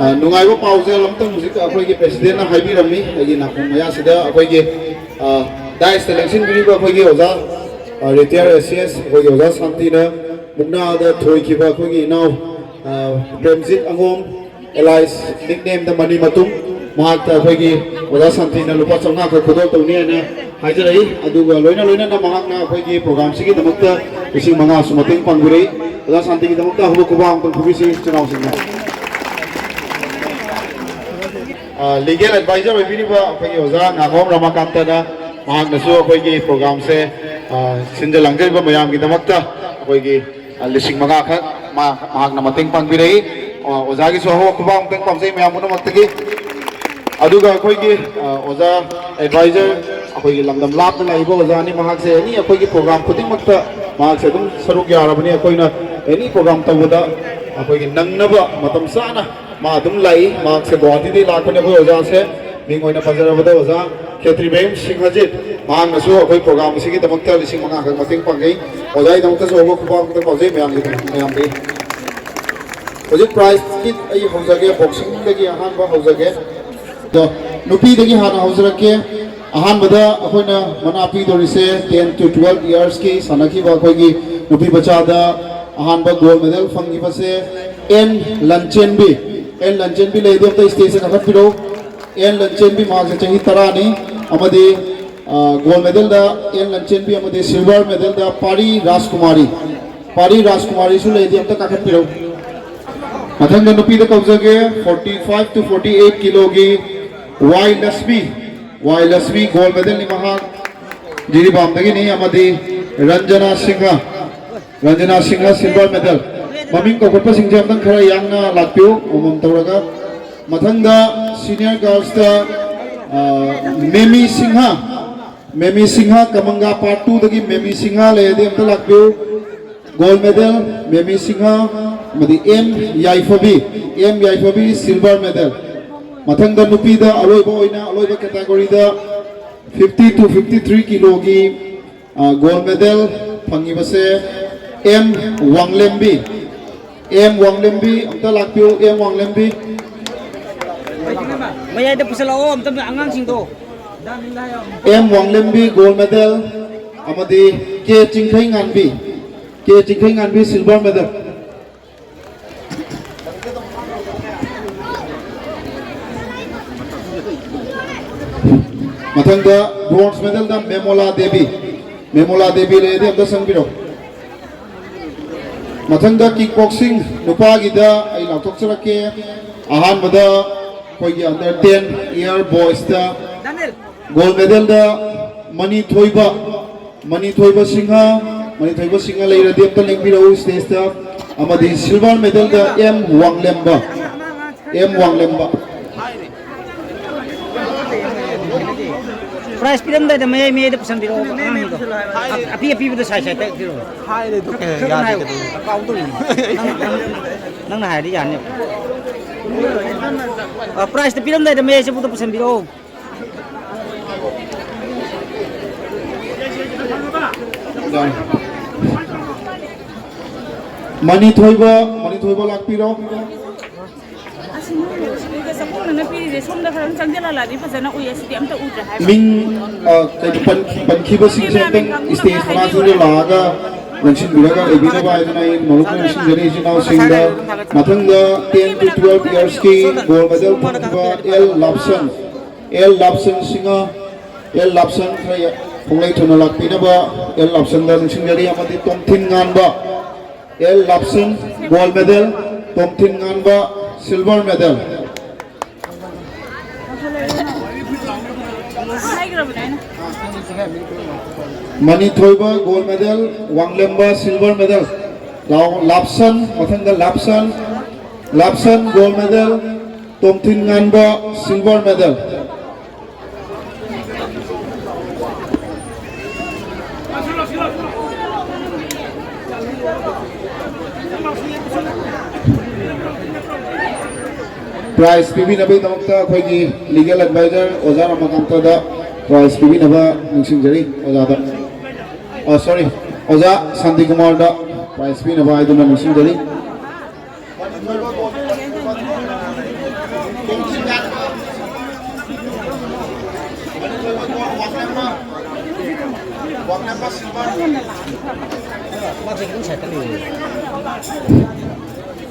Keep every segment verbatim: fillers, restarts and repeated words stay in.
ꯑ, ꯅꯨꯡꯉꯥꯏꯕ ꯄꯥꯎꯁꯦ ꯑꯃꯇꯪ ꯍꯧꯖꯤꯛ ꯑꯩꯈꯣꯏꯒꯤ ꯄ꯭ꯔꯦꯁꯤꯗꯦꯟꯅ ꯍꯥꯏꯕꯤꯔꯝꯃꯤ꯫ ꯑꯩꯒꯤ ꯅꯥꯀꯣꯡ ꯃꯌꯥꯁꯤꯗ ꯑꯩꯈꯣꯏꯒꯤ, ꯑ, ꯗꯥꯏꯁꯇ ꯂꯦꯡꯁꯤꯟꯕꯤꯔꯤꯕ ꯑꯩꯈꯣꯏꯒꯤ ꯑꯣꯖꯥ, ꯑ, ꯔꯤꯇꯤꯌꯥꯔ ꯑꯦ ꯁꯤ ꯑꯦꯁ ꯑꯩꯈꯣꯏꯒꯤ ꯑꯣꯖꯥ ꯁꯥꯟꯇꯤꯅ ꯃꯨꯛꯅꯥꯗ ꯊꯣꯏꯈꯤꯕ ꯑꯩꯈꯣꯏꯒꯤ ꯏꯅꯥꯎ, ꯑ, ꯄ꯭ꯔꯦꯝꯖꯤꯠ ꯑꯉꯣꯝ, ꯑꯦꯂꯥꯏꯁ ꯅꯤꯛꯅꯦꯝꯗ ꯃꯅꯤ ꯃꯇꯨꯝ, ꯃꯍꯥꯛꯇ ꯑꯩꯈꯣꯏꯒꯤ ꯑꯣꯖꯥ ꯁꯥꯟꯇꯤꯅ ꯂꯨꯄꯥ ꯆꯥꯝꯃꯉꯥ ꯈꯛ ꯈꯨꯗꯣꯜ ꯇꯧꯅꯤ ꯍꯥꯏꯅ ꯍꯥꯏꯖꯔꯛꯏ꯫ ꯑꯗꯨꯒ ꯂꯣꯏꯅ ꯂꯣꯏꯅꯅ ꯃꯍꯥꯛꯅ ꯑꯩꯈꯣꯏꯒꯤ ꯄ꯭ꯔꯣꯒ꯭ꯔꯥꯝꯁꯤꯒꯤꯗꯃꯛꯇ ꯂꯤꯁꯤꯡ ꯃꯉꯥꯁꯨ ꯃꯇꯦꯡ ꯄꯥꯡꯕꯤꯔꯛꯏ꯫ ꯑꯣꯖꯥ ꯁꯥꯟꯇꯤꯒꯤꯗꯃꯛꯇ ꯑꯍꯧꯕ ꯈꯨꯕꯥꯛ ꯑꯃꯇꯪ ꯈꯨꯕꯤꯁꯤ ꯏꯆꯤꯟ ꯏꯅꯥꯎꯁꯤꯡꯅ꯫ ꯑ, ꯂꯤꯒꯦꯜ ꯑꯦꯗꯚꯥꯏꯖꯔ ꯑꯣꯏꯕꯤꯔꯤꯕ ꯑꯩꯈꯣꯏꯒꯤ ꯑꯣꯖꯥ ꯉꯥꯉꯣꯝ ꯔꯃꯥꯀꯥꯟꯇꯅ ꯃꯍꯥꯛꯅꯁꯨ ꯑꯩꯈꯣꯏꯒꯤ ꯄ꯭ꯔꯣꯒ꯭ꯔꯥꯝꯁꯦ, ꯑ, ꯁꯤꯟꯖ ꯂꯥꯡꯖꯔꯤꯕ ꯃꯌꯥꯝꯒꯤꯗꯃꯛꯇ ꯑꯩꯈꯣꯏꯒꯤ, ꯑ, ꯂꯤꯁꯤꯡ ꯃꯉꯥ ꯈꯛ ꯃꯥ-, ꯃꯍꯥꯛꯅ ꯃꯇꯦꯡ ꯄꯥꯡꯕꯤꯔꯛꯏ꯫ ꯑ, ꯑꯣꯖꯥꯒꯤꯁꯨ ꯑꯍꯧꯕ ꯈꯨꯕꯥꯛ ꯑꯃꯇꯪ ꯄꯥꯝꯖꯩ ꯃꯌꯥꯝ ꯄꯨꯝꯅꯃꯛꯇꯒꯤ꯫ ꯑꯗꯨꯒ ꯑꯩꯈꯣꯏꯒꯤ, ꯑ, ꯑꯣꯖꯥ ꯑꯦꯗꯚꯥꯏꯖꯔ, ꯑꯩꯈꯣꯏꯒꯤ ꯂꯝꯗꯝ ꯂꯥꯞꯅ ꯂꯩꯕ ꯑꯣꯖꯥꯅꯤ꯫ ꯃꯍꯥꯛꯁꯦ ꯑꯦꯅꯤ ꯑꯩꯈꯣꯏꯒꯤ ꯄ꯭ꯔꯣꯒ꯭ꯔꯥꯝ ꯈꯨꯗꯤꯡꯃꯛꯇ ꯃꯍꯥꯛꯁꯦ ꯑꯗꯨꯝ ꯁꯔꯨꯛ ꯌꯥꯔꯕꯅꯤ꯫ ꯑꯩꯈꯣꯏꯅ ꯑꯦꯅꯤ ꯄ꯭ꯔꯣꯒ꯭ꯔꯥꯝ ꯇꯧꯕꯗ ꯑꯩꯈꯣꯏꯒꯤ ꯅꯪꯅꯕ ꯃꯇꯝ ꯆꯥꯅ ꯃꯥ ꯑꯗꯨꯝ ꯂꯥꯛꯏ꯫ ꯃꯍꯥꯛꯁꯦ ꯒꯨꯋꯥꯍꯥꯇꯤꯗꯒꯤ ꯂꯥꯛꯄꯅꯦ꯫ ꯑꯩꯈꯣꯏ ꯑꯣꯖꯥꯁꯦ ꯃꯤꯡ ꯑꯣꯏꯅ ꯄꯟꯖꯔꯕꯗ ꯑꯣꯖꯥ ꯈꯦꯇ꯭ꯔꯤꯃꯌꯨꯝ ꯁꯤꯡꯍꯖꯤꯠ, ꯃꯍꯥꯛꯅꯁꯨ ꯑꯩꯈꯣꯏ ꯄ꯭ꯔꯣꯒ꯭ꯔꯥꯝ ꯑꯁꯤꯒꯤꯗꯃꯛꯇ ꯂꯤꯁꯤꯡ ꯃꯉꯥ ꯈꯛ ꯃꯇꯦꯡ ꯄꯥꯡꯉꯤ꯫ ꯑꯣꯖꯥꯒꯤꯗꯃꯛꯇꯁꯨ ꯑꯍꯧꯕ ꯈꯨꯕꯥꯛ ꯑꯃꯇ ꯄꯥꯎꯖꯩ ꯃꯌꯥꯝꯒꯤ, ꯃꯌꯥꯝꯗꯤ꯫ ꯍꯧꯖꯤꯛ ꯄ꯭ꯔꯥꯏꯖꯀꯤ ꯑꯩ ꯍꯧꯖꯒꯦ, ꯕꯣꯛꯁꯤꯡꯗꯒꯤ ꯑꯍꯥꯟꯕ ꯍꯧꯖꯒꯦ꯫ ꯑꯗꯣ ꯅꯨꯄꯤꯗꯒꯤ ꯍꯥꯟꯅ ꯍꯧꯖꯔꯛꯀꯦ꯫ ꯑꯍꯥꯟꯕꯗ ꯑꯩꯈꯣꯏꯅ ꯃꯅꯥ ꯄꯤꯗꯣꯔꯤꯁꯦ ten to twelve yearsꯀꯤ ꯁꯥꯟꯅꯈꯤꯕ ꯑꯩꯈꯣꯏꯒꯤ ꯅꯨꯄꯤ ꯃꯆꯥꯗ ꯑꯍꯥꯟꯕ gold medal ꯐꯪꯈꯤꯕꯁꯦ and Lanchenbi. And ꯂꯟꯆꯦꯟꯕꯤ ꯂꯩꯔꯗꯤ ꯑꯝꯇ ꯁ꯭ꯇꯦꯖꯇ ꯀꯥꯈꯠꯄꯤꯔꯛꯎ꯫ ꯑꯦꯟ ꯂꯟꯆꯦꯟꯕꯤ, ꯃꯍꯥꯛꯁꯦ ꯆꯍꯤ ꯇꯔꯥꯅꯤ ꯑꯃꯗꯤ, ꯑ, ꯒꯣꯜ ꯃꯦꯗꯜꯗ ꯑꯦꯟ ꯂꯟꯆꯦꯟꯕꯤ ꯑꯃꯗꯤ ꯁꯤꯜꯚꯔ ꯃꯦꯗꯜꯗ ꯄꯥꯔꯤ ꯔꯥꯖꯀꯨꯃꯥꯔꯤ꯫ ꯄꯥꯔꯤ ꯔꯥꯖꯀꯨꯃꯥꯔꯤꯁꯨ ꯂꯩꯔꯗꯤ ꯑꯝꯇ ꯀꯥꯈꯠꯄꯤꯔꯛꯎ꯫ ꯃꯊꯪꯗ ꯅꯨꯄꯤꯗ ꯀꯧꯖꯒꯦ, forty five to forty eight ꯀꯤꯂꯣꯒꯤ Y Lakshmi. Y Lakshmi gold ꯃꯦꯗꯜꯅꯤ ꯃꯍꯥꯛ, ꯖꯤꯔꯤꯕꯥꯝꯗꯒꯤꯅꯤ, ꯑꯃꯗꯤ ꯔꯟꯖꯅꯥ ꯁꯤꯡꯍ꯫ Ranjana Singh silver medal. ꯃꯃꯤꯡ ꯀꯧꯈꯠꯄꯁꯤꯡꯁꯦ ꯑꯝꯇꯪ ꯈꯔ ꯌꯥꯡꯅ ꯂꯥꯛꯄꯤꯌꯨ, ꯑꯃꯃꯝ ꯇꯧꯔꯒ꯫ ꯃꯊꯪꯗ ꯁꯤꯅꯤꯌꯔ ꯒꯥꯔꯜꯁꯇ, ꯑ, ꯃꯦꯃꯤ ꯁꯤꯡꯍ, ꯃꯦꯃꯤ ꯁꯤꯡꯍ, ꯀꯃꯪꯒꯥ ꯄꯥꯔꯠ ꯇꯨꯗꯒꯤ ꯃꯦꯃꯤ ꯁꯤꯡꯍ ꯂꯩꯔꯗꯤ ꯑꯝꯇ ꯂꯥꯛꯄꯤꯌꯨ꯫ ꯒꯣꯜ ꯃꯦꯗꯜ ꯃꯦꯃꯤ ꯁꯤꯡꯍ ꯑꯃꯗꯤ ꯑꯦꯝ ꯌꯥꯏꯐꯕꯤ, ꯑꯦꯝ ꯌꯥꯏꯐꯕꯤ ꯁꯤꯜꯚꯔ ꯃꯦꯗꯜ꯫ ꯃꯊꯪꯗ ꯅꯨꯄꯤꯗ ꯑꯔꯣꯏꯕ ꯑꯣꯏꯅ ꯑꯔꯣꯏꯕ ꯀꯦꯇꯥꯒꯣꯔꯤꯗ fifty to fifty three ꯀꯤꯂꯣꯒꯤ, ꯑ, ꯒꯣꯜ ꯃꯦꯗꯜ ꯐꯪꯉꯤꯕꯁꯦ ꯑꯦꯝ ꯋꯥꯡꯂꯦꯝꯕꯤ꯫ ꯑꯦꯝ ꯋꯥꯡꯂꯦꯝꯕꯤ, ꯑꯝꯇ ꯂꯥꯛꯄꯤꯌꯨ, ꯑꯦꯝ ꯋꯥꯡꯂꯦꯝꯕꯤ꯫ ꯃꯌꯥꯏꯗ ꯄꯨꯁꯜꯂꯛꯑꯣ ꯑꯝꯇ ꯑꯉꯥꯡꯁꯤꯡꯗꯣ꯫ ꯑꯦꯝ ꯋꯥꯡꯂꯦꯝꯕꯤ gold medal, ꯑꯃꯗꯤ ꯀꯦ ꯆꯤꯡꯈꯩꯉꯥꯟꯕꯤ, ꯀꯦ ꯆꯤꯡꯈꯩꯉꯥꯟꯕꯤ silver medal꯫ ꯃꯊꯪꯗ bronze medalꯗ ꯃꯦꯃꯣꯂꯥ ꯗꯦꯕꯤ, ꯃꯦꯃꯣꯂꯥ ꯗꯦꯕꯤ ꯂꯩꯔꯗꯤ ꯑꯝꯇ ꯆꯪꯕꯤꯔꯣ꯫ ꯃꯊꯪꯗ kick boxing ꯅꯨꯄꯥꯒꯤꯗ ꯑꯩ ꯂꯥꯎꯊꯣꯛꯆꯔꯛꯀꯦ꯫ ꯑꯍꯥꯟꯕꯗ ꯑꯩꯈꯣꯏꯒꯤ under ten year boysꯇ gold medalꯗ ꯃꯅꯤ ꯊꯣꯏꯕ, ꯃꯅꯤ ꯊꯣꯏꯕ ꯁꯤꯡꯍ, ꯃꯅꯤ ꯊꯣꯏꯕ ꯁꯤꯡꯍ ꯂꯩꯔꯗꯤ ꯑꯝꯇ ꯂꯦꯡꯕꯤꯔꯛꯎ stageꯇ꯫ ꯑꯃꯗꯤ silver medalꯗ ꯑꯦꯝ ꯋꯥꯡꯂꯦꯝꯕ, ꯑꯦꯝ ꯋꯥꯡꯂꯦꯝꯕ꯫ Prize ꯄꯤꯔꯝꯗꯥꯏꯗ ꯃꯌꯥꯏ ꯃꯌꯥꯏꯗ ꯄꯨꯁꯟꯕꯤꯔꯛꯑꯣ ꯑꯉꯥꯡꯁꯤꯡꯗꯣ꯫ ꯑꯄꯤ ꯑꯄꯤꯕꯗꯣ side sideꯇ ꯄꯤꯔꯛꯑꯣ꯫ ꯍꯥꯏꯔꯦ ꯑꯗꯨ ꯀꯩ ꯈꯔ ꯌꯥꯗꯦ ꯍꯥꯏꯌꯨ꯫ ꯀꯩꯗꯧꯕ? ꯀꯥꯎꯗꯧꯔꯤꯅꯤ꯫ ꯅꯪ, ꯅꯪ, ꯅꯪꯅ ꯍꯥꯏꯔꯗꯤ ꯌꯥꯅꯤ꯫ ꯑ, prizeꯇ ꯄꯤꯔꯝꯗꯥꯏꯗ ꯃꯌꯥꯏ ꯆꯕꯨꯛꯇ ꯄꯨꯁꯟꯕꯤꯔꯛꯑꯣ꯫ ꯃꯅꯤ ꯊꯣꯏꯕ, ꯃꯅꯤ ꯊꯣꯏꯕ ꯂꯥꯛꯄꯤꯔꯣ꯫ ꯑꯁꯤ ꯅꯣꯏꯅ ꯁꯤꯗꯩꯗ ꯆꯐꯨꯅ ꯄꯤꯔꯤꯁꯦ ꯁꯣꯝꯗ ꯈꯔ ꯆꯪꯁꯤꯜꯍꯜꯂꯗꯤ ꯐꯖꯅ ꯎꯏ, ꯑꯁꯤꯗꯤ ꯑꯝꯇ ꯎꯗ꯭ꯔꯦ ꯍꯥꯏꯕ꯫ ꯃꯤꯡ, ꯑ, ꯀꯩꯅꯣ, ꯄꯟꯈꯤ-, ꯄꯟꯈꯤꯕꯁꯤꯡꯁꯦ ꯑꯝꯇꯪ stage ꯃꯅꯥꯛꯇꯨꯗ ꯂꯥꯛꯑꯒ ꯂꯦꯡꯁꯤꯟꯕꯤꯔꯒ ꯂꯩꯕꯤꯅꯕ ꯍꯥꯏꯗꯅ ꯑꯩ ꯃꯔꯨꯞ ꯅꯤꯡꯁꯤꯡꯖꯔꯤ ꯏꯆꯤꯟ ꯏꯅꯥꯎꯁꯤꯡꯗ꯫ ꯃꯊꯪꯗ ten to twelve yearsꯀꯤ gold medal ꯐꯪꯈꯤꯕ ꯑꯦꯜ ꯂꯥꯞꯁꯟ, ꯑꯦꯜ ꯂꯥꯞꯁꯟ ꯁꯤꯡꯍ, ꯑꯦꯜ ꯂꯥꯞꯁꯟ ꯈꯔ ꯈꯣꯡꯂꯩ ꯊꯨꯅ ꯂꯥꯛꯄꯤꯅꯕ ꯑꯦꯜ ꯂꯥꯞꯁꯟꯗ ꯅꯤꯡꯁꯤꯡꯖꯔꯤ꯫ ꯑꯃꯗꯤ Tomthin Nganba, L Lapson gold medal, Tomthin Nganba silver medal꯫ Mani Thoiba gold medal, Wanglemba silver medal꯫ ꯂꯥꯎ-, ꯂꯥꯞꯁꯟ, ꯃꯊꯪꯗ ꯂꯥꯞꯁꯟ, ꯂꯥꯞꯁꯟ gold medal, Tomthin Nganba silver medal꯫ Prize ꯄꯤꯕꯤꯅꯕꯒꯤꯗꯃꯛꯇ ꯑꯩꯈꯣꯏꯒꯤ legal advisor ꯑꯣꯖꯥ ꯔꯥꯃꯥꯀꯥꯟꯇꯗ prize ꯄꯤꯕꯤꯅꯕ ꯅꯤꯡꯁꯤꯡꯖꯔꯤ꯫ ꯑꯣꯖꯥꯗ, ꯑ, sorry, ꯑꯣꯖꯥ ꯁꯥꯟꯇꯤꯀꯨꯃꯥꯔꯗ prize ꯄꯤꯅꯕ ꯍꯥꯏꯗꯨꯅ ꯅꯤꯡꯁꯤꯡꯖꯔꯤ꯫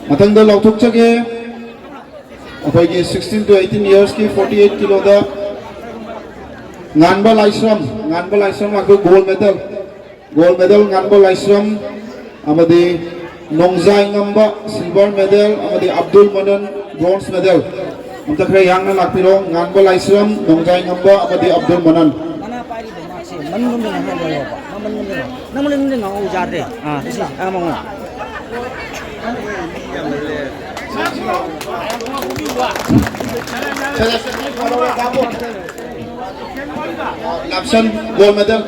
ꯃꯊꯪꯗ ꯂꯥꯎꯊꯣꯛꯆꯒꯦ꯫ ꯑꯩꯈꯣꯏꯒꯤ sixteen to eighteen yearsꯀꯤ forty eight ꯀꯤꯂꯣꯗ ꯉꯥꯟꯕ ꯂꯥꯏꯁ꯭ꯔꯝ, ꯉꯥꯟꯕ ꯂꯥꯏꯁ꯭ꯔꯝ ꯑꯗꯨ gold medal, gold medal ꯉꯥꯟꯕ ꯂꯥꯏꯁ꯭ꯔꯝ ꯑꯃꯗꯤ ꯅꯣꯡꯖꯥꯏ ꯉꯝꯕ silver medal ꯑꯃꯗꯤ ꯑꯕꯗꯨꯜ ꯃꯅꯟ bronze medal꯫ ꯑꯝꯇ ꯈꯔ ꯌꯥꯡꯅ ꯂꯥꯛꯄꯤꯔꯣ꯫ ꯉꯥꯟꯕ ꯂꯥꯏꯁ꯭ꯔꯝ, ꯅꯣꯡꯖꯥꯏ ꯉꯝꯕ ꯑꯃꯗꯤ ꯑꯕꯗꯨꯜ ꯃꯅꯟ꯫ ꯃꯅꯥ ꯄꯥꯏꯔꯤꯕ ꯃꯥꯁꯦ ꯃꯅꯨꯡꯗ ꯉꯥꯡꯍꯜꯂꯣꯕ꯫ ꯃꯥ ꯃꯅꯨꯡꯗ ꯉꯥꯡ-, ꯅꯪ ꯃꯅꯨꯡꯗ ꯉꯥꯡꯍꯧ ꯌꯥꯗ꯭ꯔꯦ꯫ ꯑꯥ, ꯁꯤ, ꯑꯥ, ꯃꯉꯣꯟ꯫ ꯂꯥꯞꯁꯟ, gold medal꯫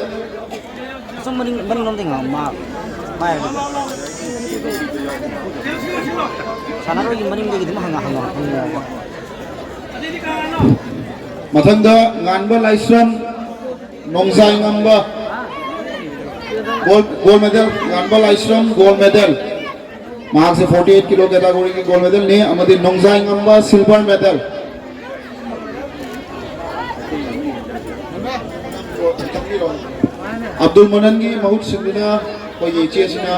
ꯑꯁꯣꯝ ꯃꯅꯤꯡ, ꯃꯅꯤꯡꯂꯣꯝꯗꯒꯤ ꯉꯥꯡ-, ꯃꯥ, ꯃꯥ ꯍꯥꯏꯕꯗꯣ꯫ ꯁꯥꯟꯅꯔꯣꯏꯒꯤ ꯃꯅꯤꯡꯗꯒꯤ ꯑꯗꯨꯝ ꯍꯪꯉ-, ꯍꯪꯉ-, ꯍꯪꯉꯣꯕ꯫ ꯃꯊꯪꯗ ꯉꯥꯟꯕ ꯂꯥꯏꯁ꯭ꯔꯝ, ꯅꯣꯡꯖꯥꯏ ꯉꯝꯕ, gold, gold medal, ꯉꯥꯟꯕ ꯂꯥꯏꯁ꯭ꯔꯝ, gold medal꯫ ꯃꯍꯥꯛꯁꯦ forty eight ꯀꯤꯂꯣ categoryꯒꯤ gold medalꯅꯤ ꯑꯃꯗꯤ ꯅꯣꯡꯖꯥꯏ ꯉꯝꯕ silver medal꯫ ꯑꯕꯗꯨꯜ ꯃꯅꯟꯒꯤ ꯃꯍꯨꯠ ꯁꯤꯟꯗꯨꯅ ꯑꯩꯈꯣꯏꯒꯤ ꯏꯆꯦꯁꯤꯅ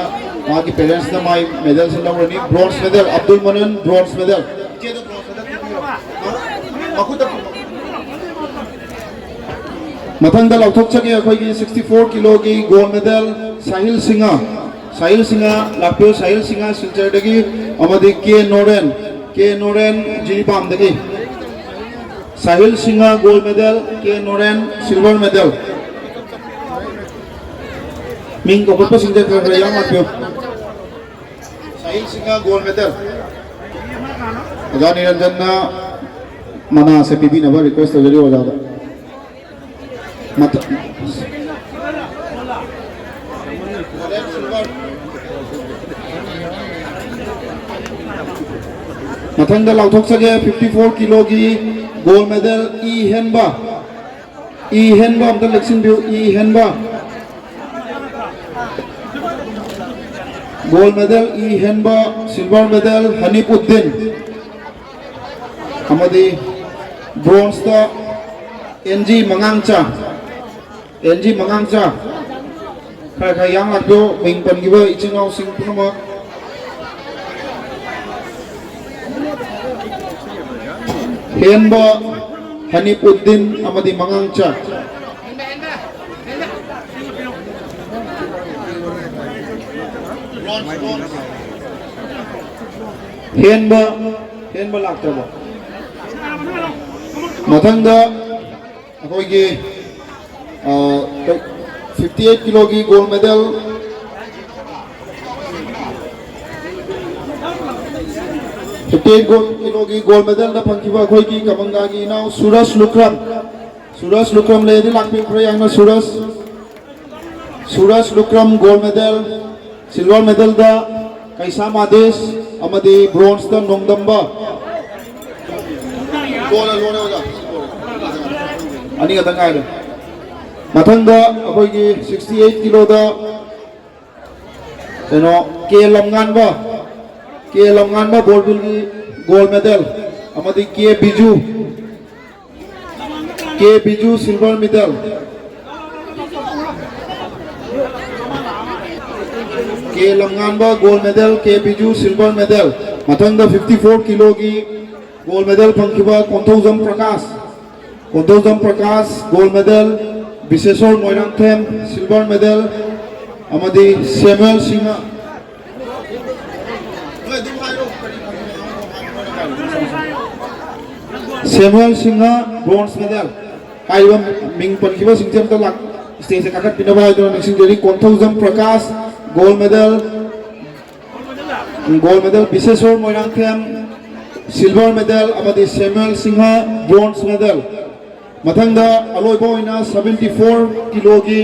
ꯃꯥꯒꯤ parentsꯅ ꯃꯥꯏ medalꯁꯤ ꯂꯧꯔꯅꯤ꯫ Bronze medal, Abdul ꯃꯅꯟ bronze medal꯫ ꯏꯆꯦꯗ bronze medal ꯄꯤꯕꯤꯔꯣ꯫ ꯃꯈꯨꯠꯇ ꯃꯊꯪꯗ ꯂꯥꯎꯊꯣꯛꯆꯒꯦ ꯑꯩꯈꯣꯏꯒꯤ sixty four ꯀꯤꯂꯣꯒꯤ gold medal Sahil Singh. Sahil Singh ꯂꯥꯛꯄꯤꯌꯨ, ꯁꯥꯍꯤꯜ ꯁꯤꯡꯍ ꯁꯤꯜꯆꯔꯗꯒꯤ, ꯑꯃꯗꯤ ꯀꯦ ꯅꯣꯔꯦꯟ, ꯀꯦ ꯅꯣꯔꯦꯟ ꯖꯤꯔꯤꯕꯥꯝꯗꯒꯤ꯫ ꯁꯥꯍꯤꯜ ꯁꯤꯡꯍ gold medal, ꯀꯦ ꯅꯣꯔꯦꯟ silver medal꯫ ꯃꯤꯡ ꯀꯧꯈꯠꯄꯁꯤꯡꯗ ꯈꯔ ꯈꯔ ꯌꯥꯝ ꯂꯥꯛꯄꯤꯌꯨ꯫ Sahil Singh gold medal꯫ ꯑꯣꯖꯥ ꯅꯤꯔꯟꯖꯟꯅ ꯃꯅꯥꯁꯦ ꯄꯤꯕꯤꯅꯕ request ꯇꯧꯖꯔꯤ ꯑꯣꯖꯥꯗ꯫ ꯃꯊ-, ꯃꯊꯪꯗ ꯂꯥꯎꯊꯣꯛꯆꯒꯦ fifty four ꯀꯤꯂꯣꯒꯤ gold medal E ꯍꯦꯟꯕ, ꯏ ꯍꯦꯟꯕ ꯑꯝꯇ ꯂꯦꯛꯁꯤꯟꯕꯤꯌꯨ, ꯏ ꯍꯦꯟꯕ꯫ Gold medal ꯏ ꯍꯦꯟꯕ, silver medal ꯍꯅꯤꯐ ꯎꯗꯤꯟ, ꯑꯃꯗꯤ bronzeꯇ ꯑꯦꯟ ꯖꯤ ꯃꯉꯥꯡꯆꯥ, ꯑꯦꯟ ꯖꯤ ꯃꯉꯥꯡꯆꯥ꯫ ꯈꯔ ꯈꯔ ꯌꯥꯡ ꯂꯥꯛꯄꯤꯌꯨ, ꯃꯤꯡ ꯄꯟꯈꯤꯕ ꯏꯆꯤꯟ ꯏꯅꯥꯎꯁꯤꯡ ꯄꯨꯝꯅꯃꯛ꯫ ꯍꯦꯟꯕ ꯍꯅꯤꯐ ꯎꯗꯤꯟ ꯑꯃꯗꯤ ꯃꯉꯥꯡꯆꯥ꯫ ꯍꯦꯟꯕ, ꯍꯦꯟꯕ ꯂꯥꯛꯇ꯭ꯔꯕ? ꯃꯊꯪꯗ ꯑꯩꯈꯣꯏꯒꯤ, ꯑ, fifty eight ꯀꯤꯂꯣꯒꯤ gold medal, fifty eight ꯀꯤꯂꯣꯒꯤ gold medalꯗ ꯐꯪꯈꯤꯕ ꯑꯩꯈꯣꯏꯒꯤ ꯀꯃꯪꯒꯥꯒꯤ ꯏꯅꯥꯎ ꯁꯨꯔꯖ ꯂꯨꯈ꯭ꯔꯝ, ꯁꯨꯔꯖ ꯂꯨꯈ꯭ꯔꯝ ꯂꯩꯔꯗꯤ ꯂꯥꯛꯄꯤꯌꯨ ꯈꯔ ꯌꯥꯡꯅ꯫ ꯁꯨꯔꯖ, ꯁꯨꯔꯖ ꯂꯨꯈ꯭ꯔꯝ gold medal, silver medalꯗ ꯀꯩꯁꯥꯝ ꯑꯥꯗꯦꯁ ꯑꯃꯗꯤ bronzeꯇ ꯅꯣꯡꯗꯝꯕ꯫ ꯂꯣꯏꯔꯦ, ꯂꯣꯏꯔꯦ, ꯑꯣꯖꯥ꯫ ꯑꯅꯤ ꯈꯛꯇ ꯉꯥꯏꯔꯦ꯫ ꯃꯊꯪꯗ ꯑꯩꯈꯣꯏꯒꯤ sixty eight ꯀꯤꯂꯣꯗ ꯀꯩꯅꯣ, ꯀꯦ ꯂꯝꯉꯥꯟꯕ, ꯀꯦ ꯂꯝꯉꯥꯟꯕ ꯕꯣꯔꯕꯤꯜꯒꯤ gold medal ꯑꯃꯗꯤ ꯀꯦ ꯕꯤꯖꯨ, ꯀꯦ ꯕꯤꯖꯨ silver medal, ꯀꯦ ꯂꯝꯉꯥꯟꯕ gold medal, ꯀꯦ ꯕꯤꯖꯨ silver medal꯫ ꯃꯊꯪꯗ fifty four ꯀꯤꯂꯣꯒꯤ gold medal ꯐꯪꯈꯤꯕ Konthoujam Prakash, Konthoujam Prakash gold medal, ꯕꯤꯁꯦꯁꯣꯔ Moirangthem silver medal, ꯑꯃꯗꯤ ꯁꯦꯃꯨꯑꯦꯜ ꯁꯤꯡꯍ, ꯁꯦꯃꯨꯑꯦꯜ ꯁꯤꯡꯍ bronze medal꯫ ꯍꯥꯏꯔꯤꯕ ꯃꯤꯡ ꯄꯟꯈꯤꯕꯁꯤꯡꯁꯦ ꯑꯝꯇ ꯂꯥꯛ-, stageꯇ ꯀꯥꯈꯠꯄꯤꯅꯕ ꯍꯥꯏꯗꯨꯅ ꯅꯤꯡꯁꯤꯡꯖꯔꯤ꯫ Konthoujam Prakash gold medal, gold medal, ꯕꯤꯁꯦꯁꯣꯔ Moirangthem silver medal ꯑꯃꯗꯤ ꯁꯦꯃꯨꯑꯦꯜ ꯁꯤꯡꯍ bronze medal꯫ ꯃꯊꯪꯗ ꯑꯂꯣꯏꯕ ꯑꯣꯏꯅ seventy four ꯀꯤꯂꯣꯒꯤ,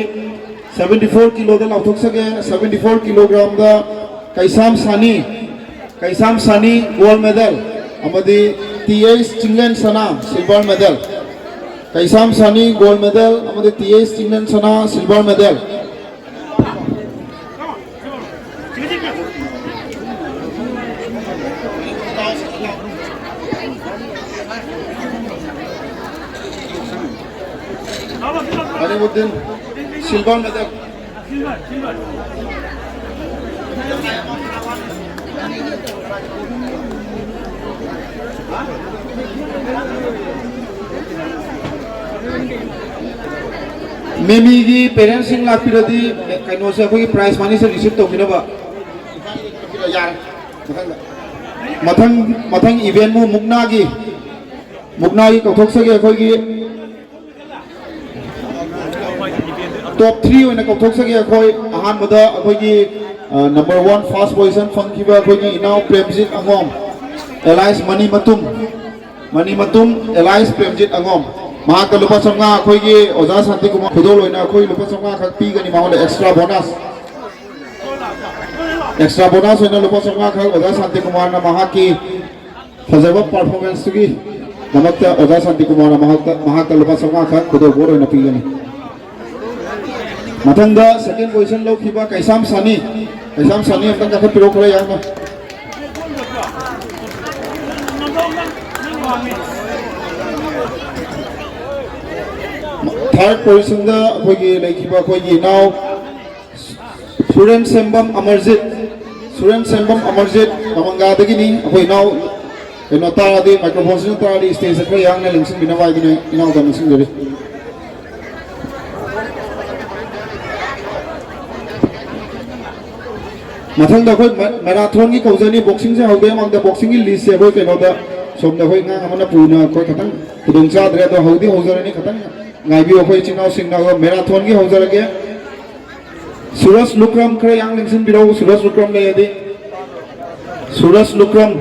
seventy four ꯀꯤꯂꯣꯗ ꯂꯥꯎꯊꯣꯛꯆꯒꯦ꯫ Seventy four ꯀꯤꯂꯣꯒ꯭ꯔꯥꯝꯗ ꯀꯩꯁꯥꯝ ꯁꯥꯅꯤ, ꯀꯩꯁꯥꯝ ꯁꯥꯅꯤ gold medal ꯑꯃꯗꯤ ꯇꯤ ꯑꯩꯆ ꯆꯤꯡꯂꯦꯟ ꯁꯅꯥ silver medal꯫ ꯀꯩꯁꯥꯝ ꯁꯥꯅꯤ gold medal ꯑꯃꯗꯤ ꯇꯤ ꯑꯩꯆ ꯆꯤꯡꯂꯦꯟ ꯁꯅꯥ silver medal꯫ Alimuddin, silver medal꯫ ꯃꯦꯃꯤꯒꯤ parents ꯁꯤꯡ ꯂꯥꯛꯄꯤꯔꯗꯤ ꯀꯩꯅꯣꯁꯦ, ꯑꯩꯈꯣꯏꯒꯤ prize money ꯁꯦ receive ꯇꯧꯕꯤꯅꯕ꯫ ꯃꯊꯪ, ꯃꯊꯪ event ꯃꯨꯛꯅꯥꯒꯤ, ꯃꯨꯛꯅꯥꯒꯤ ꯀꯧꯊꯣꯛꯆꯒꯦ꯫ ꯑꯩꯈꯣꯏꯒꯤ top three ꯑꯣꯏꯅ ꯀꯧꯊꯣꯛꯆꯒꯦ꯫ ꯑꯩꯈꯣꯏ ꯑꯍꯥꯟꯕꯗ ꯑꯩꯈꯣꯏꯒꯤ, ꯑ, number one first position ꯐꯪꯈꯤꯕ ꯑꯩꯈꯣꯏꯒꯤ ꯏꯅꯥꯎ ꯄ꯭ꯔꯦꯝꯖꯤꯠ ꯑꯉꯣꯝ, alias ꯃꯅꯤ ꯃꯇꯨꯝ, ꯃꯅꯤ ꯃꯇꯨꯝ, alias ꯄ꯭ꯔꯦꯝꯖꯤꯠ ꯑꯉꯣꯝ, ꯃꯍꯥꯛꯇ ꯂꯨꯄꯥ ꯆꯥꯝꯃꯉꯥ ꯑꯩꯈꯣꯏꯒꯤ ꯑꯣꯖꯥ ꯁꯥꯟꯇꯤꯀꯨꯃꯥꯔ ꯈꯨꯗꯣꯜ ꯑꯣꯏꯅ ꯑꯩꯈꯣꯏ ꯂꯨꯄꯥ ꯆꯥꯝꯃꯉꯥ ꯈꯛ ꯄꯤꯒꯅꯤ꯫ ꯃꯉꯣꯟꯗ extra bonus, extra bonus ꯑꯣꯏꯅ ꯂꯨꯄꯥ ꯆꯥꯝꯃꯉꯥ ꯈꯛ ꯑꯣꯖꯥ ꯁꯥꯟꯇꯤꯀꯨꯃꯥꯔꯅ ꯃꯍꯥꯛꯀꯤ ꯐꯖꯕ performance ꯇꯨꯒꯤ ꯗꯃꯛꯇ ꯑꯣꯖꯥ ꯁꯥꯟꯇꯤꯀꯨꯃꯥꯔꯅ ꯃꯍꯥꯛꯇ, ꯃꯍꯥꯛꯇ ꯂꯨꯄꯥ ꯆꯥꯝꯃꯉꯥ ꯈꯛ ꯈꯨꯗꯣꯜ ꯄꯣꯠ ꯑꯣꯏꯅ ꯄꯤꯒꯅꯤ꯫ ꯃꯊꯪꯗ second position ꯂꯧꯈꯤꯕ ꯀꯩꯁꯥꯝ ꯁꯥꯅꯤ, ꯀꯩꯁꯥꯝ ꯁꯥꯅꯤ ꯑꯝꯇꯪ ꯀꯥꯈꯠꯄꯤꯔꯛꯑꯣ ꯈꯔ ꯌꯥꯡꯅ꯫ Third position ꯗ ꯑꯩꯈꯣꯏꯒꯤ ꯂꯩꯈꯤꯕ ꯑꯩꯈꯣꯏꯒꯤ ꯏꯅꯥꯎ ꯁꯨꯔꯦꯟ ꯁꯦꯝꯕꯝ ꯑꯃꯔꯖꯤꯠ, ꯁꯨꯔꯦꯟ ꯁꯦꯝꯕꯝ ꯑꯃꯔꯖꯤꯠ ꯀꯃꯪꯒꯥꯗꯒꯤꯅꯤ꯫ ꯑꯩꯈꯣꯏ ꯏꯅꯥꯎ ꯀꯩꯅꯣ ꯇꯥꯔꯗꯤ, microphone ꯁꯤꯅ ꯇꯥꯔꯗꯤ stage ꯈꯔ ꯌꯥꯡꯅ ꯂꯦꯡꯁꯤꯟꯕꯤꯅꯕ ꯍꯥꯏꯗꯨꯅ ꯏꯅꯥꯎꯗ ꯅꯤꯡꯁꯤꯡꯖꯔꯤ꯫ ꯃꯊꯪꯗ ꯑꯩꯈꯣꯏ ꯃ-, marathon ꯒꯤ ꯀꯧꯖꯅꯤ꯫ Boxing ꯁꯦ ꯍꯧꯗ꯭ꯔꯤꯉꯩ ꯃꯃꯥꯡꯗ boxing ꯒꯤ list ꯁꯦ ꯑꯩꯈꯣꯏ ꯀꯩꯅꯣꯗ, ꯁꯣꯝꯗ ꯑꯩꯈꯣꯏ ꯑꯉꯥꯡ ꯑꯃꯅ ꯄꯨꯅ ꯑꯩꯈꯣꯏ ꯈꯤꯇꯪ ꯈꯨꯗꯣꯡ ꯆꯥꯗ꯭ꯔꯦ, ꯑꯗꯣ ꯍꯧꯗꯤ ꯍꯧꯖꯔꯅꯤ, ꯈꯤꯇꯪ ꯉꯥꯏꯕꯤꯌꯨ ꯑꯩꯈꯣꯏ ꯏꯆꯤꯟ ꯏꯅꯥꯎꯁꯤꯡꯅ꯫ ꯑꯗꯣ marathon ꯒꯤ ꯍꯧꯖꯔꯒꯦ꯫ ꯁꯨꯔꯖ ꯂꯨꯀ꯭ꯔꯝ ꯈꯔ ꯌꯥꯡ ꯂꯦꯡꯁꯤꯟꯕꯤꯔꯛꯎ, ꯁꯨꯔꯖ ꯂꯨꯀ꯭ꯔꯝ ꯂꯩꯔꯗꯤ꯫ ꯁꯨꯔꯖ ꯂꯨꯀ꯭ꯔꯝ꯫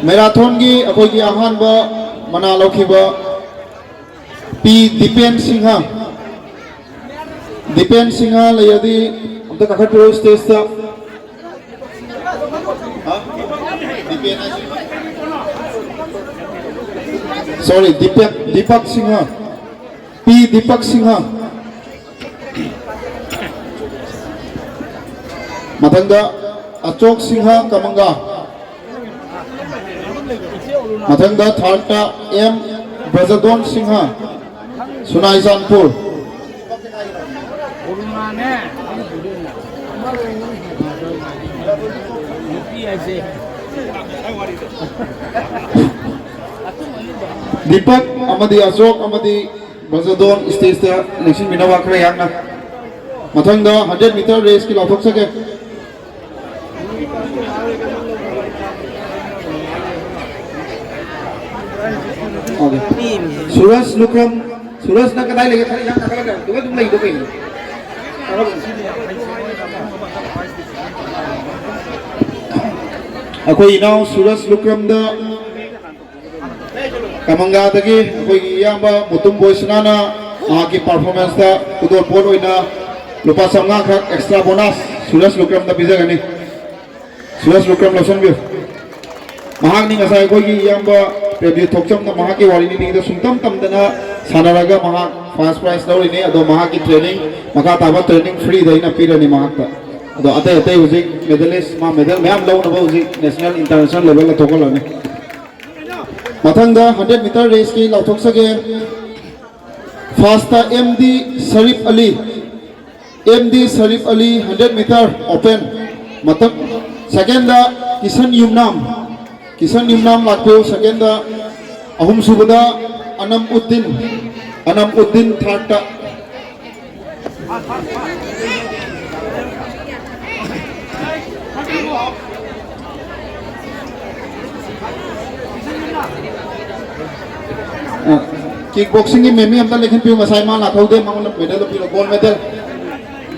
Marathon ꯒꯤ ꯑꯩꯈꯣꯏꯒꯤ ꯑꯍꯥꯟꯕ ꯃꯅꯥ ꯂꯧꯈꯤꯕ ꯄꯤ ꯗꯤꯄꯦꯟ ꯁꯤꯡꯍ꯫ ꯗꯤꯄꯦꯟ ꯁꯤꯡꯍ ꯂꯩꯔꯗꯤ ꯑꯝꯇ ꯀꯥꯈꯠꯄꯤꯔꯛꯎ stage ꯇ꯫ ꯍꯥ? ꯗꯤꯄꯦꯟ ꯍꯥꯏꯁꯤ? Sorry, ꯗꯤꯄꯦꯟ, ꯗꯤꯄꯛ ꯁꯤꯡꯍ꯫ ꯄꯤ ꯗꯤꯄꯛ ꯁꯤꯡꯍ꯫ ꯃꯊꯪꯗ ꯑꯆꯣꯛ ꯁꯤꯡꯍ, ꯀꯃꯪꯒꯥ꯫ ꯃꯊꯪꯗ ꯊꯥꯔꯠꯇ ꯑꯦꯝ ꯕ꯭ꯔꯖꯗꯣꯟ ꯁꯤꯡꯍ, ꯁꯨꯅꯥꯏ ꯆꯥꯟꯄꯨꯔ꯫ ꯗꯤꯄꯛ ꯑꯃꯗꯤ ꯑꯆꯣꯛ ꯑꯃꯗꯤ ꯕ꯭ꯔꯖꯗꯣꯟ ꯁ꯭ꯇꯦꯖꯇ ꯂꯦꯡꯁꯤꯟꯕꯤꯅꯕ ꯈꯔ ꯌꯥꯡꯅ꯫ ꯃꯊꯪꯗ ꯍꯟꯗ꯭ꯔꯦꯠ ꯃꯤꯇꯔ ꯔꯦꯁꯀꯤ ꯂꯥꯎꯊꯣꯛꯆꯒꯦ꯫ Okay. ꯁꯨꯔꯖ ꯂꯨꯀ꯭ꯔꯝ, ꯁꯨꯔꯖꯅ ꯀꯗꯥꯏ ꯂꯩꯒꯦ? ꯈꯔ ꯌꯥꯡꯅ ꯈꯔ ꯑꯗꯨꯒ ꯑꯗꯨꯝ ꯂꯩꯗꯣ ꯀꯩꯅꯣ? ꯑꯩꯈꯣꯏ ꯏꯅꯥꯎ ꯁꯨꯔꯖ ꯂꯨꯀ꯭ꯔꯝꯗ ꯀꯃꯪꯒꯥꯗꯒꯤ ꯑꯩꯈꯣꯏꯒꯤ ꯏꯌꯥꯝꯕ ꯃꯨꯇꯨꯝ ꯕꯣꯏꯁꯅꯥꯅ ꯃꯍꯥꯛꯀꯤ ꯄꯔꯐꯣꯔꯃꯦꯟꯁꯇ ꯈꯨꯗꯣꯜꯄꯣꯠ ꯑꯣꯏꯅ ꯂꯨꯄꯥ ꯆꯥꯝꯃꯉꯥ ꯈꯛ ꯑꯦꯛꯁꯇ꯭ꯔꯥ ꯕꯣꯅꯥꯁ ꯁꯨꯔꯖ ꯂꯨꯀ꯭ꯔꯝꯗ ꯄꯤꯖꯒꯅꯤ꯫ ꯁꯨꯔꯖ ꯂꯨꯀ꯭ꯔꯝ ꯂꯧꯁꯤꯟꯕꯤꯌꯨ꯫ ꯃꯍꯥꯛꯅꯤ ꯉꯁꯥꯏ ꯑꯩꯈꯣꯏꯒꯤ ꯏꯌꯥꯝꯕ ꯄ꯭ꯔꯦꯝꯖꯤꯠ ꯊꯣꯛꯆꯝꯅ ꯃꯍꯥꯛꯀꯤ ꯋꯥꯔꯤ ꯂꯤꯔꯤꯗ ꯁꯨꯡꯇꯝ ꯇꯝꯗꯅ ꯁꯥꯟꯅꯔꯒ ꯃꯍꯥꯛ ꯐꯥꯔꯁ ꯄ꯭ꯔꯥꯏꯖ ꯂꯧꯔꯤꯅꯤ꯫ ꯑꯗꯣ ꯃꯍꯥꯛꯀꯤ ꯇ꯭ꯔꯦꯅꯤꯡ, ꯃꯈꯥ ꯇꯥꯕ ꯇ꯭ꯔꯦꯅꯤꯡ ꯐ꯭ꯔꯤꯗ ꯑꯩꯅ ꯄꯤꯔꯅꯤ ꯃꯍꯥꯛꯇ꯫ ꯑꯗꯣ ꯑꯇꯩ ꯑꯇꯩ ꯍꯧꯖꯤꯛ ꯃꯦꯗꯂꯤꯁ, ꯃꯥ ꯃꯦꯗꯜ ꯃꯌꯥꯝ ꯂꯧꯅꯕ ꯍꯧꯖꯤꯛ ꯅꯦꯁꯅꯦꯜ ꯏꯟꯇꯔꯅꯦꯁꯅꯦꯜ ꯂꯦꯚꯦꯜꯗ ꯊꯣꯛꯍꯜꯂꯅꯤ꯫ ꯃꯊꯪꯗ ꯍꯟꯗ꯭ꯔꯦꯠ ꯃꯤꯇꯔ ꯔꯦꯁꯀꯤ ꯂꯥꯎꯊꯣꯛꯆꯒꯦ꯫ First M D Sharif Ali, M D Sharif Ali, hundred metre open. ꯃꯊꯪ ꯁꯦꯀꯦꯟꯗ ꯀꯤꯁꯟ ꯌꯨꯝꯅꯥꯝ, ꯀꯤꯁꯟ ꯌꯨꯝꯅꯥꯝ ꯂꯥꯛꯄꯤꯌꯨ꯫ ꯁꯦꯀꯦꯟꯗ, ꯑꯍꯨꯝꯁꯨꯕꯗ ꯑꯅꯝ ꯎꯗꯤꯟ, ꯑꯅꯝ ꯎꯗꯤꯟ ꯊꯥꯔꯠꯇ꯫ ꯀꯤꯛ ꯕꯣꯛꯁꯤꯡꯒꯤ ꯃꯦꯃꯤ ꯑꯝꯇ ꯂꯦꯡꯍꯟꯕꯤꯌꯨ, ꯉꯁꯥꯏ ꯃꯥ ꯂꯥꯛꯍꯧꯗꯦ, ꯃꯉꯣꯟꯗ ꯃꯦꯗꯜꯗꯣ ꯄꯤꯔꯣ꯫ Gold medal,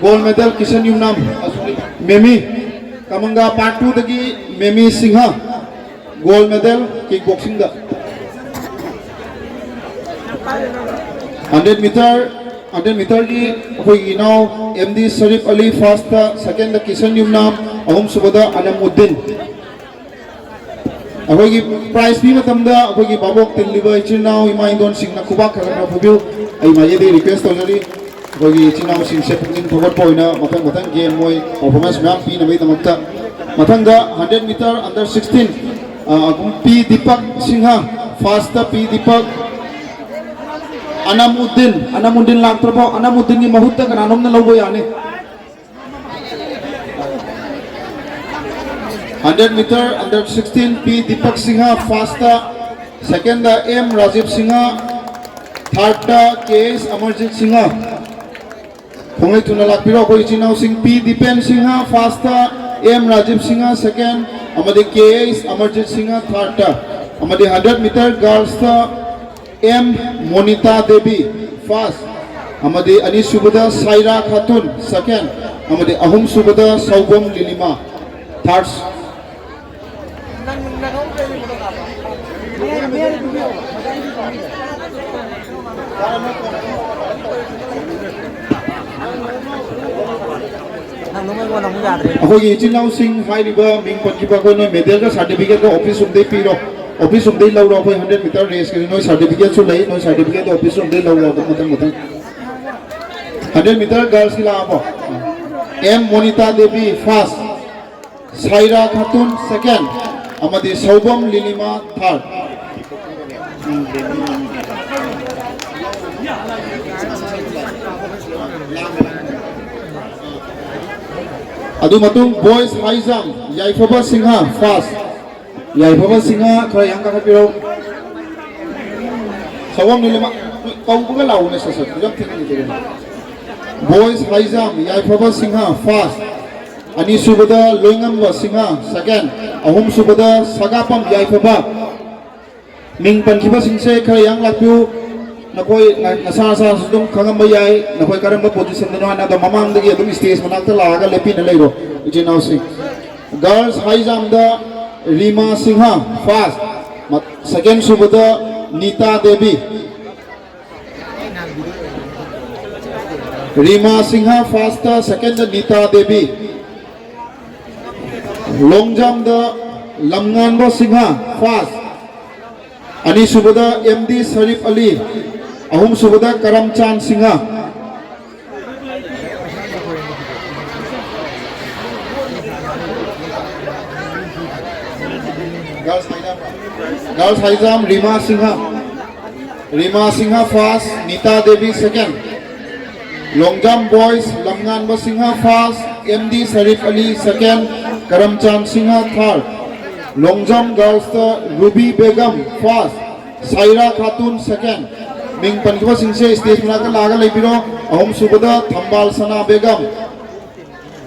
gold medal Kishan Yumnam, Memi, ꯀꯃꯪꯒꯥ ꯄꯥꯔꯠ ꯇꯨꯗꯒꯤ Memi Singh. Gold medal kick ꯕꯣꯛꯁꯤꯡꯗ꯫ ꯍꯟꯗ꯭ꯔꯦꯠ ꯃꯤꯇꯔ, ꯍꯟꯗ꯭ꯔꯦꯠ ꯃꯤꯇꯔꯒꯤ ꯑꯩꯈꯣꯏꯒꯤ ꯏꯅꯥꯎ M D Sharif Ali first, second Kishan Yumnam, ꯑꯍꯨꯝꯁꯨꯕꯗ ꯑꯅꯝ ꯎꯗꯤꯟ꯫ ꯑꯩꯈꯣꯏꯒꯤ ꯄ꯭ꯔꯥꯏꯖ ꯄꯤꯕ ꯃꯇꯝꯗ ꯑꯩꯈꯣꯏꯒꯤ ꯚꯥꯕꯣꯛ ꯇꯤꯜꯂꯤꯕ ꯏꯆꯤꯜ ꯏꯅꯥꯎ ꯏꯃꯥ ꯏꯟꯗꯣꯟꯁꯤꯡꯅ ꯈꯨꯕꯥꯛ ꯈꯔ ꯈꯔ ꯐꯨꯕꯤꯌꯨ꯫ ꯑꯩ ꯃꯥꯏꯀꯩꯗꯒꯤ ꯔꯤꯀ꯭ꯋꯦꯁ ꯇꯧꯖꯔꯤ꯫ ꯑꯩꯈꯣꯏꯒꯤ ꯏꯆꯤꯜ ꯏꯅꯥꯎꯁꯤꯡꯁꯦ ꯄꯨꯛꯅꯤꯡ ꯊꯧꯒꯠꯄ ꯑꯣꯏꯅ ꯃꯊꯪ ꯃꯊꯪ ꯒꯦꯝ ꯃꯣꯏ ꯄꯔꯐꯣꯔꯃꯦꯟꯁ ꯃꯌꯥꯝ ꯄꯤꯅꯕꯒꯤꯗꯃꯛꯇ꯫ ꯃꯊꯪꯗ hundred meter under sixteen, ꯑ, ꯄꯤ ꯗꯤꯄꯛ ꯁꯤꯡꯍ, first ꯇ ꯄꯤ ꯗꯤꯄꯛ꯫ ꯑꯅꯥꯃꯨꯗꯤꯟ, ꯑꯅꯥꯃꯨꯗꯤꯟ ꯂꯥꯛꯇ꯭ꯔꯕꯣ? ꯑꯅꯥꯃꯨꯗꯤꯟꯒꯤ ꯃꯍꯨꯠꯇ ꯀꯅꯥꯅꯣꯝꯅ ꯂꯧꯕ ꯌꯥꯅꯤ꯫ Hundred meter under sixteen, ꯄꯤ ꯗꯤꯄꯛ ꯁꯤꯡꯍ first ꯇ, second ꯗ ꯑꯦꯝ ꯔꯥꯖꯤꯕ ꯁꯤꯡꯍ, third ꯇ ꯀꯦ ꯑꯦꯁ ꯑꯃꯔꯖꯤꯠ ꯁꯤꯡꯍ꯫ ꯈꯣꯡꯂꯩ ꯊꯨꯅ ꯂꯥꯛꯄꯤꯔꯣ ꯑꯩꯈꯣꯏ ꯏꯆꯤꯟ ꯏꯅꯥꯎꯁꯤꯡ꯫ ꯄꯤ ꯗꯤꯄꯦꯟ ꯁꯤꯡꯍ first ꯇ, ꯑꯦꯝ ꯔꯥꯖꯤꯕ ꯁꯤꯡꯍ second, ꯑꯃꯗꯤ ꯀꯦ ꯑꯦꯁ ꯑꯃꯔꯖꯤꯠ ꯁꯤꯡꯍ third ꯇ, ꯑꯃꯗꯤ hundred meter girls ꯇ ꯑꯦꯝ ꯃꯣꯅꯤꯇꯥ ꯗꯦꯕꯤ first, ꯑꯃꯗꯤ ꯑꯅꯤꯁꯨꯕꯗ ꯁꯥꯏꯔꯥ ꯈꯥꯇꯨꯟ second, ꯑꯃꯗꯤ ꯑꯍꯨꯝꯁꯨꯕꯗ ꯁꯧꯕꯝ ꯂꯤꯂꯤꯃꯥ third꯫ ꯑꯩꯈꯣꯏꯒꯤ ꯏꯆꯤꯟ ꯏꯅꯥꯎꯁꯤꯡ ꯍꯥꯏꯔꯤꯕ ꯃꯤꯡ ꯄꯟꯈꯤꯕ ꯑꯩꯈꯣꯏ ꯅꯣꯏ ꯃꯦꯗꯜꯒ ꯁꯥꯔꯇꯤꯐꯤꯀꯦꯠꯀ ꯑꯣꯐꯤꯁ ꯔꯨꯝꯗꯩ ꯄꯤꯔꯣ꯫ ꯑꯣꯐꯤꯁ ꯔꯨꯝꯗꯩ ꯂꯧꯔꯣ꯫ ꯑꯩꯈꯣꯏ ꯍꯟꯗ꯭ꯔꯦꯠ ꯃꯤꯇꯔ ꯔꯦꯁꯀꯤꯗꯤ ꯅꯣꯏ ꯁꯥꯔꯇꯤꯐꯤꯀꯦꯠꯁꯨ ꯂꯩ, ꯅꯣꯏ ꯁꯥꯔꯇꯤꯐꯤꯀꯦꯠꯇꯣ ꯑꯣꯐꯤꯁ ꯔꯨꯝꯗꯩ ꯂꯧꯔꯣ꯫ ꯑꯗꯨꯝ ꯃꯊꯪ ꯃꯊꯪ꯫ ꯍꯟꯗ꯭ꯔꯦꯠ ꯃꯤꯇꯔ ꯒꯔꯜꯁꯀꯤ ꯂꯥꯛꯑꯕꯣ? M Monita Devi first, Saira Khatun second, ꯑꯃꯗꯤ ꯁꯧꯕꯝ ꯂꯤꯂꯤꯃꯥ third꯫ ꯑꯗꯨ ꯃꯇꯨꯡ boys high jump, ꯌꯥꯏꯐꯕ ꯁꯤꯡꯍ first꯫ ꯌꯥꯏꯐꯕ ꯁꯤꯡꯍ ꯈꯔ ꯌꯥꯡ ꯀꯥꯈꯠꯄꯤꯔꯣ꯫ ꯁꯒꯣꯝ ꯅꯤꯂꯤꯃꯥ ꯀꯧꯕꯒ ꯂꯥꯛꯎꯅꯦ, ꯁꯠ ꯁꯠ, ꯌꯥꯝ ꯊꯦꯡꯅ ꯂꯩꯖꯒꯅꯤ꯫ Boys high jump, ꯌꯥꯏꯐꯕ ꯁꯤꯡꯍ first, ꯑꯅꯤꯁꯨꯕꯗ ꯂꯣꯏꯉꯝꯕ ꯁꯤꯡꯍ second, ꯑꯍꯨꯝꯁꯨꯕꯗ ꯁꯒꯥꯄꯝ ꯌꯥꯏꯐꯕ꯫ ꯃꯤꯡ ꯄꯟꯈꯤꯕꯁꯤꯡꯁꯦ ꯈꯔ ꯌꯥꯡ ꯂꯥꯛꯄꯤꯌꯨ꯫ ꯅꯈꯣꯏ ꯅ-, ꯅꯁꯥ ꯅꯁꯥꯁꯨ ꯑꯗꯨꯝ ꯈꯪꯉꯝꯕ ꯌꯥꯏ, ꯅꯈꯣꯏ ꯀꯔꯝꯕ ꯄꯣꯖꯤꯁꯟꯗꯅꯣ ꯍꯥꯏꯅ꯫ ꯑꯗꯣ ꯃꯃꯥꯡꯗꯒꯤ ꯑꯗꯨꯝ ꯁ꯭ꯇꯦꯖ ꯃꯅꯥꯛꯇ ꯂꯥꯛꯑꯒ ꯂꯦꯞꯄꯤꯅ ꯂꯩꯔꯣ, ꯏꯆꯤꯟ ꯏꯅꯥꯎꯁꯤꯡ꯫ Girls high jumpꯗ Rima Singh first, ꯃ-, second ꯁꯨꯕꯗ Nita Devi. Rima Singh first, second Nita Devi. Long jumpꯗ ꯂꯝꯉꯥꯟꯕ ꯁꯤꯡꯍ first, ꯑꯅꯤꯁꯨꯕꯗ ꯑꯦꯝ ꯗꯤ ꯁꯔꯤꯐ ꯑꯂꯤ, ꯑꯍꯨꯝꯁꯨꯕꯗ Karamchan Singh. Girls high jump, girls high jump, Rima Singha. Rima Singha first, Nita Devi second. Long jump boys, Lamnganba Singha first, M D Sarif Ali second, Karamchand Singha third. Long jump girls ta Ruby Begum first, Saira Khatun second. ꯃꯤꯡ ꯄꯟꯈꯤꯕꯁꯤꯡꯁꯦ stage ꯃꯅꯥꯛꯇ ꯂꯥꯛꯑꯒ ꯂꯩꯕꯤꯔꯣ꯫ ꯑꯍꯨꯝꯁꯨꯕꯗ ꯊꯝꯕꯥꯜ ꯁꯅꯥ ꯕꯦꯒꯝ꯫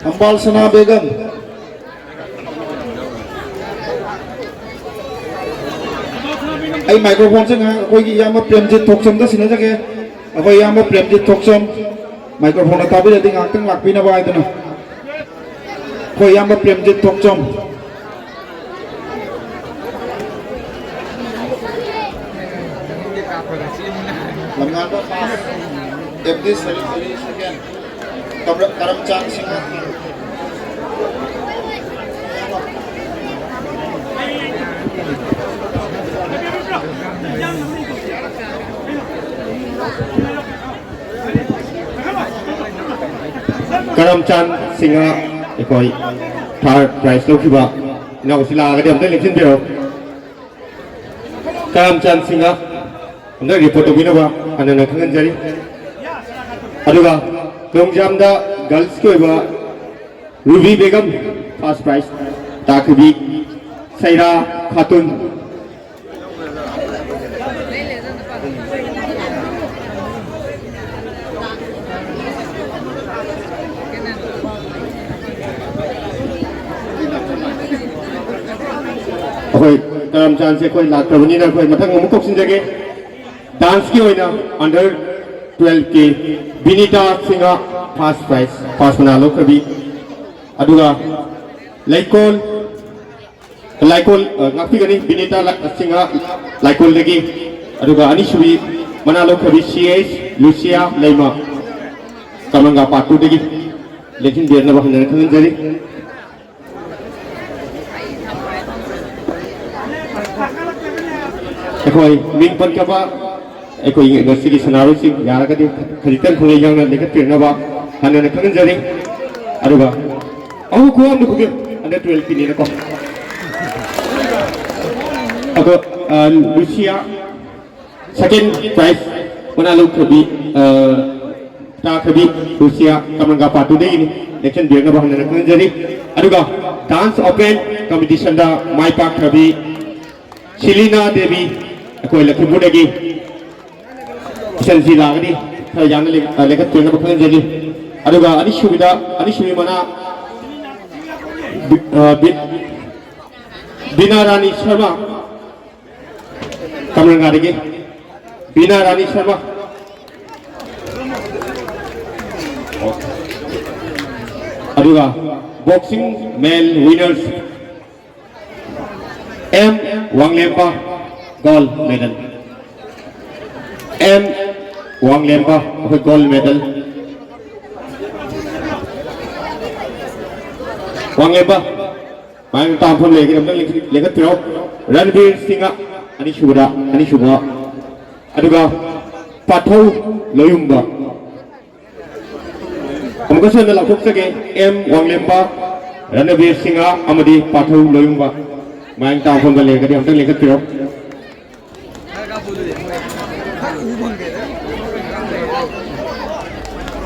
ꯊꯝꯕꯥꯜ ꯁꯅꯥ ꯕꯦꯒꯝ꯫ ꯑꯩ microphone ꯁꯦ ꯉꯥꯏꯍꯥꯛ ꯑꯩꯈꯣꯏꯒꯤ ꯏꯌꯥꯝꯕ ꯄ꯭ꯔꯦꯝꯖꯤꯠ ꯊꯣꯛꯆꯝꯗ ꯁꯤꯟꯅꯖꯒꯦ꯫ ꯑꯩꯈꯣꯏ ꯏꯌꯥꯝꯕ ꯄ꯭ꯔꯦꯝꯖꯤꯠ ꯊꯣꯛꯆꯝ, microphone ꯇꯥꯕꯤꯔꯗꯤ ꯉꯥꯏꯍꯥꯛꯇꯪ ꯂꯥꯛꯄꯤꯅꯕ ꯍꯥꯏꯗꯨꯅ꯫ ꯑꯩꯈꯣꯏ ꯏꯌꯥꯝꯕ ꯄ꯭ꯔꯦꯝꯖꯤꯠ ꯊꯣꯛꯆꯝ꯫ ꯂꯝꯉꯥꯟꯕ first, ꯑꯦꯞꯗꯤ ꯁꯔꯤ ꯁꯔꯤ second, ꯀꯔꯝ-, ꯀꯔꯝꯆꯥꯟ ꯁꯤꯡꯍ꯫ ꯀꯔꯝꯆꯥꯟ ꯁꯤꯡꯍ ꯑꯩꯈꯣꯏ third prize ꯂꯧꯈꯤꯕ ꯏꯅꯥꯎꯁꯤ ꯂꯥꯛꯑꯒꯗꯤ ꯑꯝꯇ ꯂꯦꯡꯁꯤꯟꯕꯤꯔꯣ꯫ ꯀꯔꯝꯆꯥꯟ ꯁꯤꯡꯍ ꯑꯝꯇ report ꯇꯧꯕꯤꯅꯕ ꯍꯟꯅ ꯍꯟꯅ ꯈꯪꯍꯟꯖꯔꯤ꯫ ꯑꯗꯨꯒ long jump ꯗ girls ꯀꯤ ꯑꯣꯏꯕ ꯔꯨꯕꯤ ꯕꯦꯒꯝ first prize ꯇꯥꯈꯤꯕꯤ ꯁꯩꯔꯥ ꯈꯥꯇꯨꯟ꯫ ꯑꯩꯈꯣꯏ ꯀꯔꯝꯆꯥꯟꯁꯦ ꯑꯩꯈꯣꯏ ꯂꯥꯛꯇ꯭ꯔꯕꯅꯤꯅ ꯑꯩꯈꯣꯏ ꯃꯊꯪ ꯑꯃꯨꯛ ꯀꯧꯁꯤꯟꯖꯒꯦ꯫ Dance ꯀꯤ ꯑꯣꯏꯅ under twelve ꯀꯤ Binita Singh first prize, first ꯃꯅꯥ ꯂꯧꯈ꯭ꯔꯕꯤ꯫ ꯑꯗꯨꯒ ꯂꯩꯀꯣꯜ ꯂꯥꯏꯀꯣꯜ, ꯑ, ꯉꯥꯛꯄꯤꯒꯅꯤ, ꯕꯤꯅꯤꯇꯥ ꯂꯥ-, ꯁꯤꯡꯍ ꯂꯥꯏꯀꯣꯜꯗꯒꯤ꯫ ꯑꯗꯨꯒ ꯑꯅꯤꯁꯨꯕꯤ ꯃꯅꯥ ꯂꯧꯈ꯭ꯔꯕꯤ ꯁꯤ ꯑꯩꯆ ꯂꯨꯁꯤꯌꯥ ꯂꯩꯃ, ꯀꯃꯪꯒꯥ part two ꯗꯒꯤ ꯂꯦꯡꯁꯤꯟꯕꯤꯔꯛꯅꯕ ꯍꯟꯅ ꯈꯪꯍꯟꯖꯔꯤ꯫ ꯑꯩꯈꯣꯏ ꯃꯤꯡ ꯄꯟꯈ꯭ꯔꯕ ꯑꯩꯈꯣꯏ ꯉꯁꯤꯒꯤ ꯁꯥꯟꯅꯔꯣꯏꯁꯤꯡ ꯌꯥꯔꯒꯗꯤ ꯈꯖꯤꯛꯇꯪ ꯈꯨꯠꯂꯣꯏ ꯌꯥꯡꯅ ꯂꯦꯡꯈꯠꯄꯤꯔꯛꯅꯕ ꯍꯟꯅ ꯈꯪꯍꯟꯖꯔꯤ꯫ ꯑꯗꯨꯒ ꯑꯃꯨꯛ ꯈꯨꯋꯥ ꯑꯃꯗ ꯈꯨꯕꯤꯌꯨ꯫ Under twelve ꯀꯤꯅꯤꯅꯀꯣ꯫ ꯑꯗꯣ, ꯑ, ꯂꯨꯁꯤꯌꯥ second prize ꯃꯅꯥ ꯂꯧꯈ꯭ꯔꯕꯤ, ꯑ, ꯇꯥꯈ꯭ꯔꯕꯤ ꯂꯨꯁꯤꯌꯥ ꯀꯃꯔꯪꯒ part two ꯗꯒꯤꯅꯤ꯫ ꯂꯦꯡꯁꯤꯟꯕꯤꯔꯛꯅꯕ ꯍꯟꯅ ꯈꯪꯖꯔꯤ꯫ ꯑꯗꯨꯒ dance open competition ꯗ ꯃꯥꯏ ꯄꯥꯛꯈ꯭ꯔꯕꯤ ꯁꯤꯂꯤꯅꯥ ꯗꯦꯕꯤ, ꯑꯩꯈꯣꯏ ꯂꯈꯤꯃꯄꯨꯔꯗꯒꯤ꯫ ꯏꯆꯟꯁꯤ ꯂꯥꯛꯑꯒꯗꯤ ꯈꯔ ꯌꯥꯝꯅ ꯂꯦꯡ-, ꯑ, ꯂꯦꯡꯈꯠꯄꯤꯔꯛꯅꯕ ꯈꯪꯍꯟꯖꯔꯤ꯫ ꯑꯗꯨꯒ ꯑꯅꯤꯁꯨꯕꯤꯗ, ꯑꯅꯤꯁꯨꯕꯤ ꯃꯅꯥ ꯕꯤ-, ꯑ, ꯕꯤ-, ꯕꯤꯅꯥ ꯔꯥꯅꯤ ꯁꯔꯃ, ꯀꯃꯔꯪꯒꯥꯗꯒꯤ ꯕꯤꯅꯥ ꯔꯥꯅꯤ ꯁꯔꯃ꯫ ꯑꯗꯨꯒ boxing male winners M Wanglemba, gold medal꯫ M Wanglemba, ꯑꯩꯈꯣꯏ gold medal꯫ ꯋꯥꯡꯂꯦꯝꯕ, ꯃꯥꯏ ꯇꯥꯐꯝ ꯂꯩꯒꯅꯤ, ꯑꯝꯇꯪ ꯂꯦꯡꯈꯠꯄꯤꯔꯣ꯫ ꯔꯟꯕꯤꯔ ꯁꯤꯡꯍ, ꯑꯅꯤꯁꯨꯕꯗ, ꯑꯅꯤꯁꯨꯕ꯫ ꯑꯗꯨꯒ ꯄꯥꯊꯧ ꯂꯣꯌꯨꯝꯕ꯫ ꯑꯃꯨꯛꯀꯁꯨ ꯍꯟꯅ ꯂꯥꯎꯊꯣꯛꯆꯒꯦ, ꯑꯦꯝ ꯋꯥꯡꯂꯦꯝꯕ, ꯔꯅꯕꯤꯔ ꯁꯤꯡꯍ ꯑꯃꯗꯤ ꯄꯥꯊꯧ ꯂꯣꯌꯨꯝꯕ꯫ ꯃꯌꯥꯡ ꯇꯥꯕ ꯃꯐꯝꯗ ꯂꯩꯔꯒꯗꯤ ꯑꯝꯇꯪ ꯂꯦꯡꯈꯠꯄꯤꯔꯣ꯫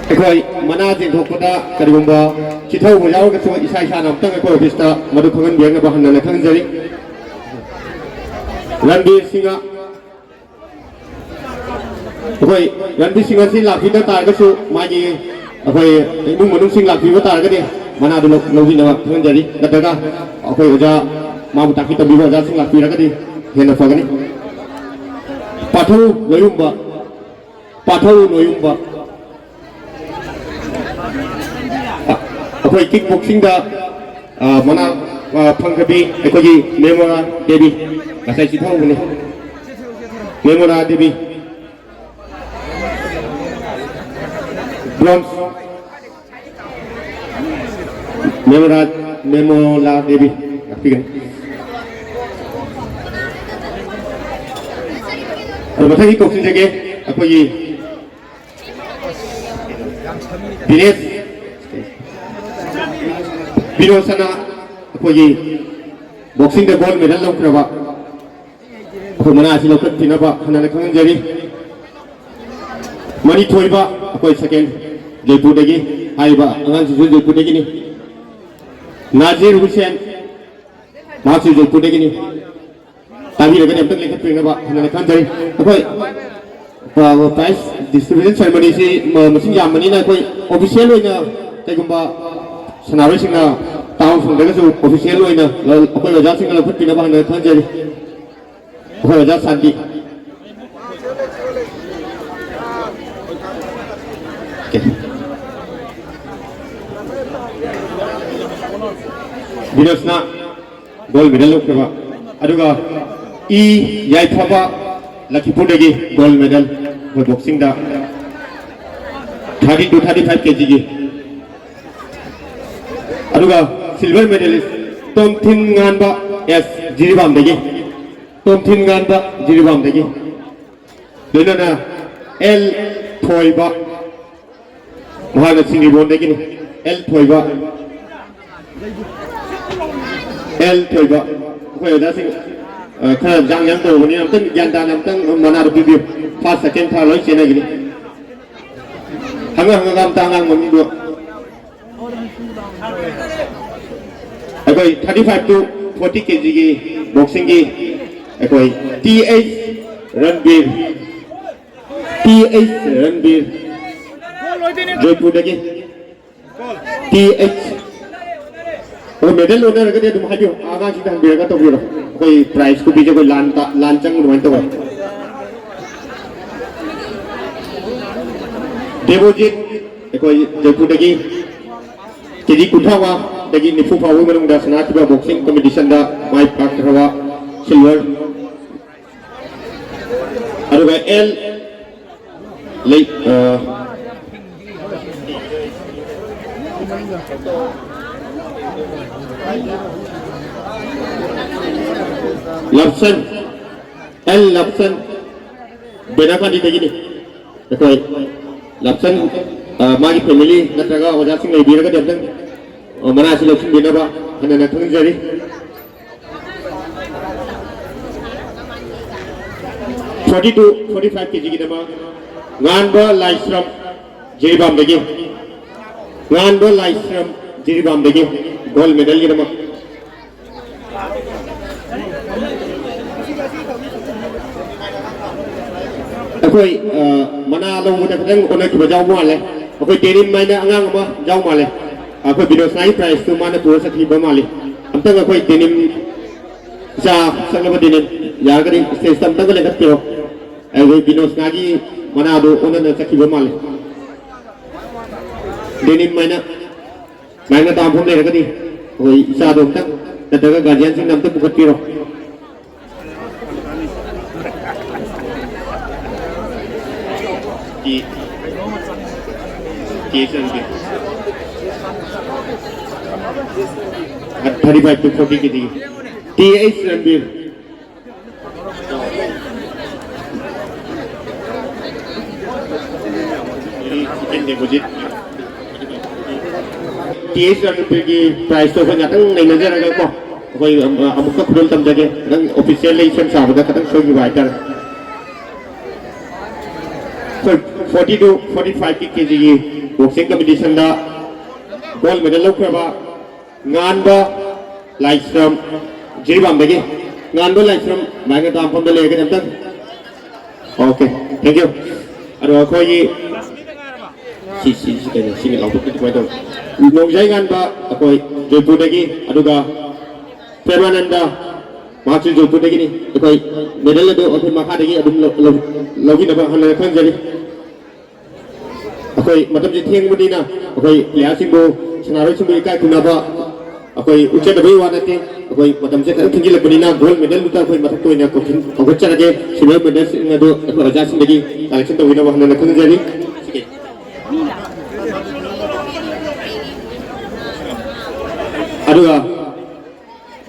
ꯑꯩꯈꯣꯏ ꯃꯅꯥ ꯆꯦꯟꯊꯣꯛꯄꯗ ꯀꯔꯤꯒꯨꯝꯕ ꯆꯤꯊꯍꯧꯕ ꯌꯥꯎꯔꯒꯁꯨ ꯏꯁꯥ ꯏꯁꯥꯅ ꯑꯝꯇꯪ ꯑꯩꯈꯣꯏ office ꯇ ꯃꯗꯨ ꯈꯪꯍꯟꯕꯤꯔꯛꯅꯕ ꯍꯟꯅ ꯈꯪꯖꯔꯤ꯫ ꯔꯟꯕꯤꯔ ꯁꯤꯡꯍ ꯑꯩꯈꯣꯏ ꯔꯟꯕꯤꯔ ꯁꯤꯡꯍ ꯑꯁꯤ ꯂꯥꯛꯄꯤꯗ ꯇꯥꯔꯒꯁꯨ, ꯃꯥꯒꯤ ꯑꯩꯈꯣꯏ ꯏꯃꯨꯡ ꯃꯅꯨꯡꯁꯤꯡ ꯂꯥꯛꯄꯤꯕ ꯇꯥꯔꯒꯗꯤ, ꯃꯅꯥꯗꯨ ꯂꯧ-, ꯂꯧꯕꯤꯅꯕ ꯈꯪꯍꯟꯖꯔꯤ꯫ ꯅꯠꯇ꯭ꯔꯒ ꯑꯩꯈꯣꯏ ꯑꯣꯖꯥ, ꯃꯥꯕꯨ ꯇꯥꯛꯄꯤ ꯇꯝꯕꯤꯕ ꯑꯣꯖꯥꯁꯤꯡ ꯂꯥꯛꯄꯤꯔꯒꯗꯤ ꯍꯦꯟꯅ ꯐꯒꯅꯤ꯫ ꯄꯥꯊꯧ ꯂꯣꯌꯨꯝꯕ, ꯄꯥꯊꯧ ꯂꯣꯌꯨꯝꯕ꯫ ꯑꯩꯈꯣꯏ kick boxing ꯗ, ꯑ, ꯃꯅꯥ, ꯑ, ꯐꯪꯈ꯭ꯔꯕꯤ ꯑꯩꯈꯣꯏꯒꯤ ꯃꯦꯃꯣꯔꯥ ꯗꯦꯕꯤ, ꯉꯁꯥꯏ ꯆꯤꯊꯍꯧꯕꯅꯤ꯫ ꯃꯦꯃꯣꯔꯥ ꯗꯦꯕꯤ, bronze꯫ ꯃꯦꯃꯣꯔꯥ, ꯃꯦꯃꯣꯂꯥ ꯗꯦꯕꯤ ꯂꯥꯛꯄꯤꯒꯅꯤ꯫ ꯑꯗꯣ ꯃꯊꯪꯒꯤ ꯀꯧꯁꯤꯟꯖꯒꯦ ꯑꯩꯈꯣꯏꯒꯤ ꯕꯤꯅꯦꯁ ꯕꯤꯅꯣꯁꯅ ꯑꯩꯈꯣꯏꯒꯤ boxing ꯗ gold medal ꯂꯧꯈ꯭ꯔꯕ ꯑꯩꯈꯣꯏ ꯃꯅꯥ ꯑꯁꯤ ꯂꯧꯈꯠꯄꯤꯅꯕ ꯍꯟꯅ ꯈꯪꯍꯟꯖꯔꯤ꯫ ꯃꯅꯤ ꯊꯣꯏꯕ, ꯑꯩꯈꯣꯏ ꯁꯦꯀꯦꯟ, ꯖꯣꯏꯄꯨꯔꯗꯒꯤ꯫ ꯍꯥꯏꯔꯤꯕ ꯑꯉꯥꯡꯁꯤꯁꯨ ꯖꯣꯏꯄꯨꯔꯗꯒꯤꯅꯤ꯫ ꯅꯥꯖꯤꯔ ꯍꯨꯁꯦꯟ, ꯃꯍꯥꯛꯁꯨ ꯖꯣꯏꯄꯨꯔꯗꯒꯤꯅꯤ꯫ ꯇꯥꯕꯤꯔꯒꯗꯤ ꯑꯝꯇꯪ ꯂꯦꯡꯈꯠꯄꯤꯅꯕ ꯍꯟꯅ ꯈꯪꯍꯟꯖꯔꯤ꯫ ꯑꯩꯈꯣꯏ ꯄ꯭ꯔꯥꯏꯖ ꯗꯤꯁꯇ꯭ꯔꯤꯕ꯭ꯌꯨꯁꯟ ꯁꯦꯔꯦꯃꯣꯅꯤꯁꯤ ꯃ-, ꯃꯁꯤꯡ ꯌꯥꯝꯕꯅꯤꯅ ꯑꯩꯈꯣꯏ ꯑꯣꯐꯤꯁꯤꯌꯦꯜ ꯑꯣꯏꯅ ꯀꯩꯒꯨꯝꯕ ꯁꯥꯟꯅꯔꯣꯏꯁꯤꯡꯅ ꯇꯥꯕ ꯐꯪꯗ꯭ꯔꯒꯁꯨ ꯑꯣꯐꯤꯁꯤꯌꯦꯜ ꯑꯣꯏꯅ ꯂ-, ꯑꯩꯈꯣꯏ ꯑꯣꯖꯥꯁꯤꯡꯅ ꯂꯧꯈꯠꯄꯤꯅꯕ ꯍꯥꯏꯅ ꯈꯪꯖꯔꯤ꯫ ꯑꯩꯈꯣꯏ ꯑꯣꯖꯥ ꯁꯥꯟꯇꯤ꯫ ꯑꯣꯀꯦ꯫ ꯕꯤꯅꯣꯁꯅ ꯒꯣꯜ ꯃꯦꯗꯜ ꯂꯧꯈ꯭ꯔꯕ꯫ ꯑꯗꯨꯒ ꯏ ꯌꯥꯏꯐꯕ, ꯂꯈꯤꯄꯨꯔꯗꯒꯤ ꯒꯣꯜ ꯃꯦꯗꯜ ꯑꯩꯈꯣꯏ ꯕꯣꯛꯁꯤꯡꯗ ꯊꯥꯔꯇꯤ ꯇꯨ ꯊꯥꯔꯇꯤ ꯐꯥꯏꯚ ꯀꯦꯖꯤꯒꯤ꯫ ꯑꯗꯨꯒ ꯁꯤꯜꯚꯔ ꯃꯦꯗꯜꯂꯤꯁ ꯇꯣꯝꯊꯤꯟ ꯉꯥꯟꯕ, ꯑꯦꯁ ꯖꯤꯔꯤꯕꯥꯝꯗꯒꯤ꯫ ꯇꯣꯝꯊꯤꯟ ꯉꯥꯟꯕ, ꯖꯤꯔꯤꯕꯥꯝꯗꯒꯤ꯫ ꯂꯣꯏꯅꯅ ꯑꯦꯜ ꯊꯣꯏꯕ, ꯃꯍꯥꯛꯅ ꯁꯤꯡꯖꯃꯩꯗꯒꯤꯅꯤ꯫ ꯑꯦꯜ ꯊꯣꯏꯕ, ꯑꯦꯜ ꯊꯣꯏꯕ꯫ ꯑꯩꯈꯣꯏ ꯑꯣꯖꯥꯁꯤꯡ, ꯑ, ꯈꯔ ꯌꯥꯡ ꯌꯥꯡ ꯇꯧꯕꯅꯤꯅ ꯑꯝꯇꯪ ꯒ꯭ꯌꯥꯟ ꯇꯥꯅ ꯑꯝꯇꯪ ꯃꯅꯥꯗ ꯄꯤꯕꯤꯌꯨ꯫ ꯐꯥꯔꯁ, ꯁꯦꯀꯦꯟ, ꯊꯥꯔꯗ ꯂꯣꯏ ꯆꯦꯟꯅꯒꯅꯤ꯫ ꯍꯪꯉ ꯍꯪꯉꯒ ꯑꯝꯇ ꯑꯉꯥꯡ ꯃꯃꯤꯡꯗꯣ꯫ ꯑꯩꯈꯣꯏ ꯊꯥꯔꯇꯤ ꯐꯥꯏꯚ ꯇꯨ ꯐꯣꯔꯇꯤ ꯀꯦꯖꯤꯒꯤ ꯕꯣꯛꯁꯤꯡꯒꯤ ꯑꯩꯈꯣꯏ T H Ranbir, T H ꯔꯟꯕꯤꯔ, ꯖꯣꯏꯄꯨꯔꯗꯒꯤ꯫ ꯇꯤ ꯑꯩꯆ, ꯑꯣ, ꯃꯦꯗꯜ ꯑꯣꯅꯔꯒꯗꯤ ꯑꯗꯨꯝ ꯍꯥꯏꯕꯤꯌꯨ, ꯑꯉꯥꯡꯁꯤꯡꯗ ꯍꯪꯕꯤꯔꯒ ꯇꯧꯕꯤꯔꯣ꯫ ꯑꯩꯈꯣꯏ ꯄ꯭ꯔꯥꯏꯖ ꯈꯨꯄꯤꯁꯦ ꯑꯩꯈꯣꯏ ꯂꯥꯟ ꯇ-, ꯂꯥꯟ ꯆꯪꯕ ꯑꯗꯨꯃꯥꯏꯅ ꯇꯧꯋꯦ꯫ ꯗꯦꯕꯣꯖꯤꯠ, ꯑꯩꯈꯣꯏ ꯖꯣꯏꯄꯨꯔꯗꯒꯤ꯫ ꯀꯦꯖꯤ ꯀꯨꯟꯊ꯭ꯔꯥ ꯃꯉꯥꯗꯒꯤ ꯅꯤꯐꯨ ꯐꯥꯎꯕꯒꯤ ꯃꯅꯨꯡꯗ ꯁꯅꯥꯈꯤꯕ ꯕꯣꯛꯁꯤꯡ ꯀꯝꯄꯤꯇꯤꯁꯟꯗ ꯃꯥꯏ ꯄꯥꯛꯈ꯭ꯔꯕ ꯁꯤꯜꯚꯔ꯫ ꯑꯗꯨꯒ ꯑꯦꯜ ꯂꯩ-, ꯑ, ꯂꯞꯁꯟ, ꯑꯦꯜ ꯂꯞꯁꯟ, ꯕꯦꯅꯥꯀꯥꯟꯗꯤꯗꯒꯤꯅꯤ꯫ ꯑꯩꯈꯣꯏ ꯂꯞꯁꯟ, ꯑ, ꯃꯥꯒꯤ ꯐꯦꯃꯤꯂꯤ ꯅꯠꯇ꯭ꯔꯒ ꯑꯣꯖꯥꯁꯤꯡ ꯂꯩꯕꯤꯔꯒꯗꯤ ꯑꯝꯇꯪ, ꯑ, ꯃꯅꯥꯁꯤ ꯂꯧꯁꯤꯟꯕꯤꯅꯕ ꯍꯟꯅ ꯈꯪꯖꯔꯤ꯫ Forty to forty five ꯀꯦ ꯖꯤꯒꯤꯗꯃꯛ ꯉꯥꯟꯕ ꯂꯥꯏꯁ꯭ꯔꯝ ꯖꯤꯔꯤꯕꯥꯝꯗꯒꯤ, ꯉꯥꯟꯕ ꯂꯥꯏꯁ꯭ꯔꯝ ꯖꯤꯔꯤꯕꯥꯝꯗꯒꯤ gold medalꯒꯤꯗꯃꯛ꯫ ꯑꯩꯈꯣꯏ, ꯑ, ꯃꯅꯥ ꯂꯧꯕꯗ ꯈꯤꯇꯪ ꯑꯣꯟꯅꯈꯤꯕ ꯌꯥꯎꯕ ꯃꯥꯜꯂꯦ꯫ ꯑꯩꯈꯣꯏ denim ꯍꯥꯏꯅ ꯑꯉꯥꯡ ꯑꯃ ꯌꯥꯎ ꯃꯥꯜꯂꯦ꯫ ꯑꯩꯈꯣꯏ ꯕꯤꯅꯣꯁꯅꯥꯒꯤ prizeꯇꯨ ꯃꯥꯅ ꯄꯨꯔ ꯆꯠꯈꯤꯕ ꯃꯥꯜꯂꯤ꯫ ꯑꯝꯇꯪ ꯑꯩꯈꯣꯏ denim, ꯏꯆꯥ ꯁꯛꯂꯕ denim, ꯌꯥꯔꯒꯗꯤ stageꯇ ꯑꯝꯇꯪꯒ ꯂꯦꯡꯈꯠꯄꯤꯔꯣ꯫ ꯑꯩꯈꯣꯏ ꯕꯤꯅꯣꯁꯅꯥꯒꯤ ꯃꯅꯥꯗꯣ ꯑꯣꯟꯅꯅ ꯆꯠꯈꯤꯕ ꯃꯥꯜꯂꯤ꯫ Denim ꯍꯥꯏꯅ ꯃꯥꯏꯅ ꯇꯥꯕ ꯃꯐꯝ ꯂꯩꯔꯒꯗꯤ ꯑꯩꯈꯣꯏ ꯏꯆꯥꯗꯣ ꯑꯝꯇꯪ ꯅꯠꯇ꯭ꯔꯒ guardianꯁꯤꯡꯅ ꯑꯝꯇ ꯄꯨꯈꯠꯄꯤꯔꯣ꯫ T, T H Ranbir. Thirty five to forty K G. T H Ranbir. T H ꯔꯟꯕꯤꯔꯒꯤ prizeꯇꯣ ꯑꯩꯈꯣꯏ ꯉꯥꯛꯇꯪ ꯅꯩꯅꯖꯔꯒꯀꯣ, ꯑꯩꯈꯣꯏ ꯑꯃꯨꯛꯀ ꯈꯨꯗꯣꯜ ꯇꯝꯖꯒꯦ꯫ ꯈꯤꯇꯪ officially ꯁꯦꯝ ꯁꯥꯕꯗ ꯈꯤꯇꯪ ꯁꯣꯏꯈꯤꯕ ꯍꯥꯏꯇꯥꯔꯦ꯫ ꯑꯩꯈꯣꯏ forty to forty five ꯀꯤ ꯀꯦ ꯖꯤꯒꯤ boxing competitionꯗ gold medal ꯂꯧꯈ꯭ꯔꯕ ꯉꯥꯟꯕ ꯂꯥꯏꯁ꯭ꯔꯝ ꯖꯤꯔꯤꯕꯥꯝꯗꯒꯤ꯫ ꯉꯥꯟꯕ ꯂꯥꯏꯁ꯭ꯔꯝ ꯃꯥꯏꯅ ꯇꯥꯕ ꯃꯐꯝꯗ ꯂꯩꯔꯒꯗꯤ ꯑꯝꯇꯪ꯫ Okay, thank you꯫ ꯑꯗꯣ ꯑꯩꯈꯣꯏꯒꯤ ꯁꯤ, ꯁꯤ, ꯁꯤ ꯀꯩꯅꯣ, ꯁꯤꯒꯤ ꯂꯥꯎꯊꯣꯛꯄꯗꯤ ꯀꯃꯥꯏꯅ ꯇꯧꯅꯤ? ꯅꯣꯡꯖꯥꯏ ꯉꯥꯟꯕ ꯑꯩꯈꯣꯏ ꯖꯣꯏꯄꯨꯔꯗꯒꯤ, ꯑꯗꯨꯒ ꯄ꯭ꯔꯦꯃꯥꯅꯟꯗ, ꯃꯍꯥꯛꯁꯨ ꯖꯣꯏꯄꯨꯔꯗꯒꯤꯅꯤ꯫ ꯑꯩꯈꯣꯏ medal ꯑꯗꯨ ꯑꯩꯈꯣꯏ ꯃꯈꯥꯗꯒꯤ ꯑꯗꯨꯝ ꯂꯧ-, ꯂꯧ-, ꯂꯧꯕꯤꯅꯕ ꯍꯟꯅ ꯈꯪꯖꯔꯤ꯫ ꯑꯩꯈꯣꯏ ꯃꯇꯝꯁꯦ ꯊꯦꯡꯕꯅꯤꯅ ꯑꯩꯈꯣꯏ playerꯁꯤꯡꯕꯨ, ꯁꯥꯟꯅꯔꯣꯏꯁꯤꯡꯕꯨ ꯏꯀꯥꯏ ꯈꯨꯝꯅꯕ ꯑꯩꯈꯣꯏ ꯎꯠꯆꯗꯕꯒꯤ ꯋꯥ ꯅꯠꯇꯦ꯫ ꯑꯩꯈꯣꯏ ꯃꯇꯝꯁꯦ ꯈꯤꯇꯪ ꯊꯦꯡꯖꯤꯜꯂꯛꯄꯅꯤꯅ gold medalꯗꯨꯗ ꯑꯩꯈꯣꯏ ꯃꯊꯛꯇ ꯑꯣꯏꯅ ꯀꯧꯁꯤꯟ-, ꯀꯧꯈꯠꯆꯔꯒꯦ꯫ Silver medalꯁꯤꯡ ꯑꯗꯨ ꯑꯩꯈꯣꯏ ꯑꯣꯖꯥꯁꯤꯡꯗꯒꯤ collection ꯇꯧꯕꯤꯅꯕ ꯍꯟꯅ ꯈꯪꯖꯔꯤ꯫ ꯑꯗꯨꯒ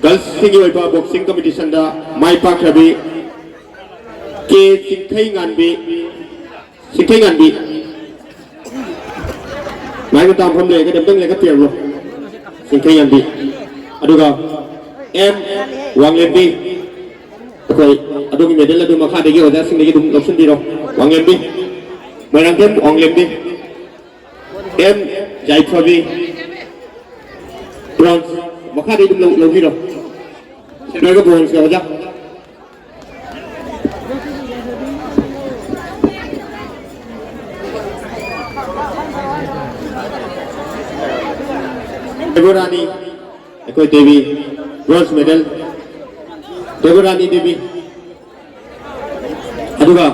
girlsꯁꯤꯡꯒꯤ ꯑꯣꯏꯕ boxing competitionꯗ ꯃꯥꯏ ꯄꯥꯛꯈ꯭ꯔꯕꯤ ꯀꯦ ꯆꯤꯡꯈꯩꯉꯥꯟꯕꯤ, ꯆꯤꯡꯈꯩꯉꯥꯟꯕꯤ꯫ ꯃꯥꯏ ꯃꯇꯥ ꯃꯐꯝ ꯂꯩꯔꯒꯗꯤ ꯑꯝꯇꯪ ꯂꯦꯡꯈꯠꯄꯤꯔꯝꯂꯣ꯫ ꯆꯤꯡꯈꯩꯉꯥꯟꯕꯤ꯫ ꯑꯗꯨꯒ ꯑꯦꯝ ꯋꯥꯡꯂꯦꯟꯕꯤ꯫ ꯑꯩꯈꯣꯏ ꯑꯗꯣꯝꯒꯤ medal ꯑꯗꯨ ꯃꯈꯥꯗꯒꯤ ꯑꯣꯖꯥꯁꯤꯡꯗꯒꯤ ꯑꯗꯨꯝ ꯂꯧꯁꯤꯟꯕꯤꯔꯣ꯫ ꯋꯥꯡꯂꯦꯝꯕꯤ, ꯃꯣꯏꯔꯥꯡꯊꯦꯝ ꯋꯥꯡꯂꯦꯝꯕꯤ, ꯑꯦꯝ ꯌꯥꯏꯐꯕꯤ, bronze, ꯃꯈꯥꯗꯒꯤ ꯑꯗꯨꯝ ꯂꯧ-, ꯂꯧꯕꯤꯔꯣ꯫ Silverꯒ bronzeꯒ ꯑꯣꯖꯥ꯫ ꯗꯦꯕꯣꯔꯥꯅꯤ, ꯑꯩꯈꯣꯏ ꯗꯦꯕꯤ, bronze medal, ꯗꯦꯕꯣꯔꯥꯅꯤ ꯗꯦꯕꯤ꯫ ꯑꯗꯨꯒ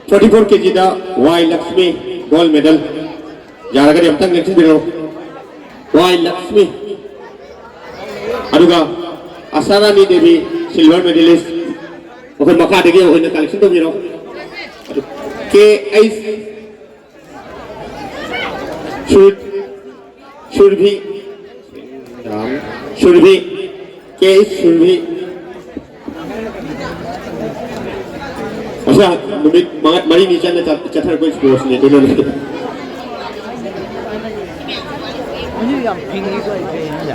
forty four kgꯗ ꯋꯥꯏ ꯂꯛꯁꯃꯤ, gold medal꯫ ꯌꯥꯔꯒꯗꯤ ꯑꯝꯇꯪ ꯂꯦꯡꯁꯤꯟꯕꯤꯔꯛꯑꯣ꯫ ꯋꯥꯏ ꯂꯛꯁꯃꯤ꯫ ꯑꯗꯨꯒ ꯑꯁꯥꯔꯥꯅꯤ ꯗꯦꯕꯤ, silver medalist꯫ ꯃꯈꯣꯏ ꯃꯈꯥꯗꯒꯤ ꯑꯣꯏꯅ collection ꯇꯧꯕꯤꯔꯣ꯫ ꯑꯗꯨ ꯀꯦ ꯑꯩꯆ ꯁꯨꯔ-, ꯁꯨꯔꯚꯤ, ꯁꯨꯔꯚꯤ, ꯀꯦ ꯑꯩꯆ ꯁꯨꯔꯚꯤ꯫ ꯑꯁ, ꯅꯨꯃꯤꯠ ꯃꯉꯥ, ꯃꯔꯤꯅꯤ ꯆꯪꯅ ꯆꯠ-, ꯆꯠꯊꯔꯛꯄ sportsꯅꯤ ꯑꯗꯨꯅꯅꯦ꯫ ꯌꯥꯝ ꯐꯤꯡꯉꯤꯀꯣ ꯑꯩ ꯐꯦꯟꯁꯦ꯫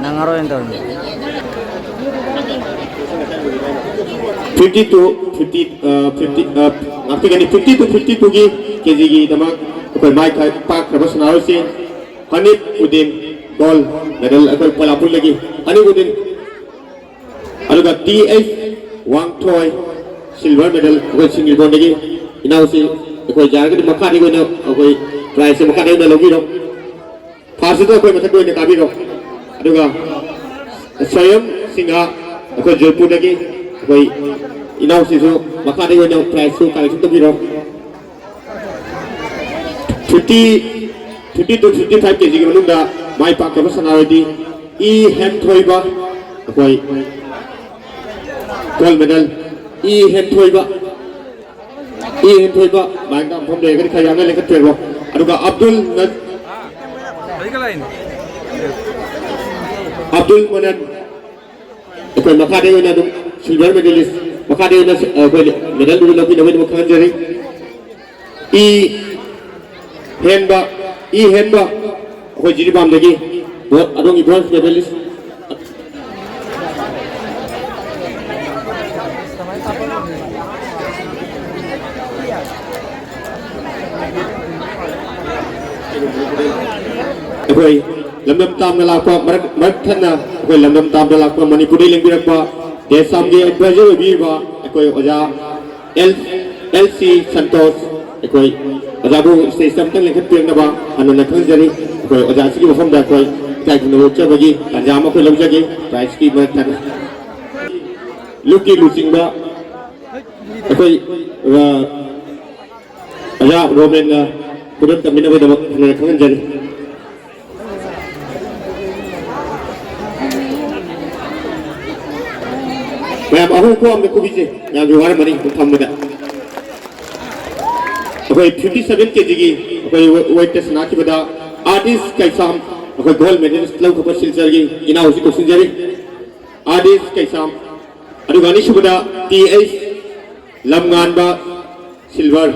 ꯅꯪꯉꯔꯣꯏꯅ ꯇꯧꯔꯤꯅꯦ꯫ Fifty two, fifty, ꯑ, fifty, ꯑ, ꯉꯥꯛꯄꯤꯒꯅꯤ꯫ Fifty two, fifty twoꯒꯤ kgꯒꯤꯗꯃꯛ ꯑꯩꯈꯣꯏ ꯃꯥꯏ ꯊꯥ-, ꯄꯥꯛꯈ꯭ꯔꯕ ꯁꯥꯟꯅꯔꯣꯏꯁꯤꯡ ꯍꯅꯤꯐ ꯎꯗꯤꯟ, gold medal ꯑꯩꯈꯣꯏ ꯄꯣꯂꯥꯄꯨꯔꯗꯒꯤ ꯍꯅꯤꯐ ꯎꯗꯤꯟ꯫ ꯑꯗꯨꯒ ꯇꯤ ꯑꯩꯆ ꯋꯥꯡꯊꯣꯏ, silver medal ꯑꯩꯈꯣꯏ ꯁꯤꯡꯖꯃꯩꯗꯒꯤ ꯏꯅꯥꯎꯁꯤ꯫ ꯑꯩꯈꯣꯏ ꯌꯥꯔꯒꯗꯤ ꯃꯈꯥꯗꯒꯤ ꯑꯣꯏꯅ ꯑꯩꯈꯣꯏ prizeꯁꯦ ꯃꯈꯥꯗꯒꯤ ꯑꯣꯏꯅ ꯂꯧꯕꯤꯔꯣ꯫ Firstꯇ ꯑꯩꯈꯣꯏ ꯃꯊꯛꯇ ꯑꯣꯏꯅ ꯀꯥꯕꯤꯔꯣ꯫ ꯑꯗꯨꯒ ꯁ꯭ꯋꯥꯌꯝ ꯁꯤꯡꯍ, ꯑꯩꯈꯣꯏ ꯖꯣꯏꯄꯨꯔꯗꯒꯤ ꯑꯩꯈꯣꯏ ꯏꯅꯥꯎꯁꯤꯁꯨ ꯃꯈꯥꯗꯒꯤ ꯑꯣꯏꯅ prizeꯁꯨ collection ꯇꯧꯕꯤꯔꯣ꯫ Fifty, fifty to fifty five kgꯒꯤ ꯃꯅꯨꯡꯗ ꯃꯥꯏ ꯄꯥꯛꯇꯕ ꯁꯥꯟꯅꯔꯣꯏꯗꯤ ꯏ ꯍꯦꯟꯊꯣꯏꯕ, ꯑꯩꯈꯣꯏ gold medal, ꯏ ꯍꯦꯟꯊꯣꯏꯕ, ꯏ ꯍꯦꯟꯊꯣꯏꯕ ꯃꯥꯏꯛꯇ ꯃꯐꯝ ꯂꯩꯔꯒꯗꯤ ꯈꯔ ꯌꯥꯝꯅ ꯂꯦꯡꯈꯠꯄꯤꯔꯣ꯫ ꯑꯗꯨꯒ ꯑꯕꯗꯨꯜ ꯅ-, ꯑꯕꯗꯨꯜ ꯃꯅꯟ, ꯑꯩꯈꯣꯏ ꯃꯈꯥꯗ ꯑꯣꯏꯅ ꯑꯗꯨꯝ silver medalist, ꯃꯈꯥꯗ ꯑꯣꯏꯅ, ꯑ, ꯑꯩꯈꯣꯏ medal ꯑꯗꯨ ꯂꯧꯕꯤꯅꯕꯒꯤꯗꯃꯛ ꯈꯪꯍꯟꯖꯔꯤ꯫ ꯏ ꯍꯦꯟꯕ, ꯏ ꯍꯦꯟꯕ, ꯑꯩꯈꯣꯏ ꯖꯤꯔꯤꯕꯥꯝꯗꯒꯤ ꯕ꯭ꯔꯣ-, ꯑꯗꯣꯝꯒꯤ bronze medalist꯫ ꯑꯩꯈꯣꯏ ꯂꯝꯗꯝ ꯇꯥꯝꯅ ꯂꯥꯛꯄ, ꯃꯔꯛ ꯃꯔꯛ ꯊꯠꯅ ꯑꯩꯈꯣꯏ ꯂꯝꯗꯝ ꯇꯥꯝꯅ ꯂꯥꯛꯄ, ꯃꯅꯤꯄꯨꯔꯗꯒꯤ ꯂꯦꯡꯕꯤꯔꯛꯄ, ꯗꯦꯁ ꯁꯥꯝꯒꯤ ꯑꯦꯗꯚꯥꯏꯖꯔ ꯑꯣꯏꯕꯤꯔꯤꯕ ꯑꯩꯈꯣꯏ ꯑꯣꯖꯥ ꯑꯦꯜ ꯑꯦꯜ ꯁꯤ ꯁꯟꯇꯣꯁ, ꯑꯩꯈꯣꯏ ꯑꯣꯖꯥꯕꯨ ꯁ꯭ꯇꯦꯖꯇ ꯑꯃꯨꯛꯇꯪ ꯂꯦꯡꯈꯠꯄꯤꯔꯛꯅꯕ ꯍꯟꯅ ꯈꯪꯖꯔꯤ꯫ ꯑꯩꯈꯣꯏ ꯑꯣꯖꯥꯁꯤꯒꯤ ꯃꯐꯝꯗ ꯑꯩꯈꯣꯏ ꯏꯀꯥꯏ ꯈꯨꯝꯅꯕ ꯎꯠꯆꯕꯒꯤ ꯇꯥꯟꯖꯥ ꯑꯃ ꯑꯩꯈꯣꯏ ꯂꯧꯖꯒꯦ꯫ ꯄ꯭ꯔꯥꯏꯖꯀꯤ ꯃꯔꯛ ꯊꯠꯅ ꯂꯨꯞꯀꯤ ꯂꯨꯆꯤꯡꯕ ꯑꯩꯈꯣꯏ, ꯑ, ꯑꯣꯖꯥ ꯔꯣꯃꯦꯟꯅ ꯈꯨꯗꯣꯜ ꯇꯝꯕꯤꯅꯕꯒꯤꯗꯃꯛ ꯍꯟꯅ ꯈꯪꯍꯟꯖꯔꯤ꯫ ꯃꯌꯥꯝ ꯑꯍꯨꯝ ꯈꯨꯕꯥꯛ ꯑꯝꯇ ꯈꯨꯕꯤꯁꯦ, ꯃꯌꯥꯝꯁꯨ ꯋꯥꯔꯝꯃꯅꯤ ꯑꯗꯨꯝ ꯐꯝꯕꯗ꯫ ꯑꯩꯈꯣꯏ ꯐꯤꯐꯇꯤ ꯁꯚꯦꯟ ꯀꯦꯖꯤꯒꯤ ꯑꯩꯈꯣꯏ ꯋꯦ-, ꯋꯦꯠꯇ ꯁꯥꯟꯅꯈꯤꯕꯗ ꯑꯥꯔꯇꯤꯁ ꯀꯩꯁꯥꯝ ꯑꯩꯈꯣꯏ ꯒꯣꯜ ꯃꯦꯗꯜ ꯂꯧꯈꯤꯕ ꯁꯤꯜꯆꯔꯒꯤ ꯏꯅꯥꯎꯁꯤ ꯀꯧꯁꯤꯟꯖꯔꯤ꯫ ꯑꯥꯔꯇꯤꯁ ꯀꯩꯁꯥꯝ꯫ ꯑꯗꯨꯒ ꯑꯅꯤꯁꯨꯕꯗ ꯇꯤ ꯑꯩꯆ ꯂꯝꯉꯥꯟꯕ, ꯁꯤꯜꯚꯔ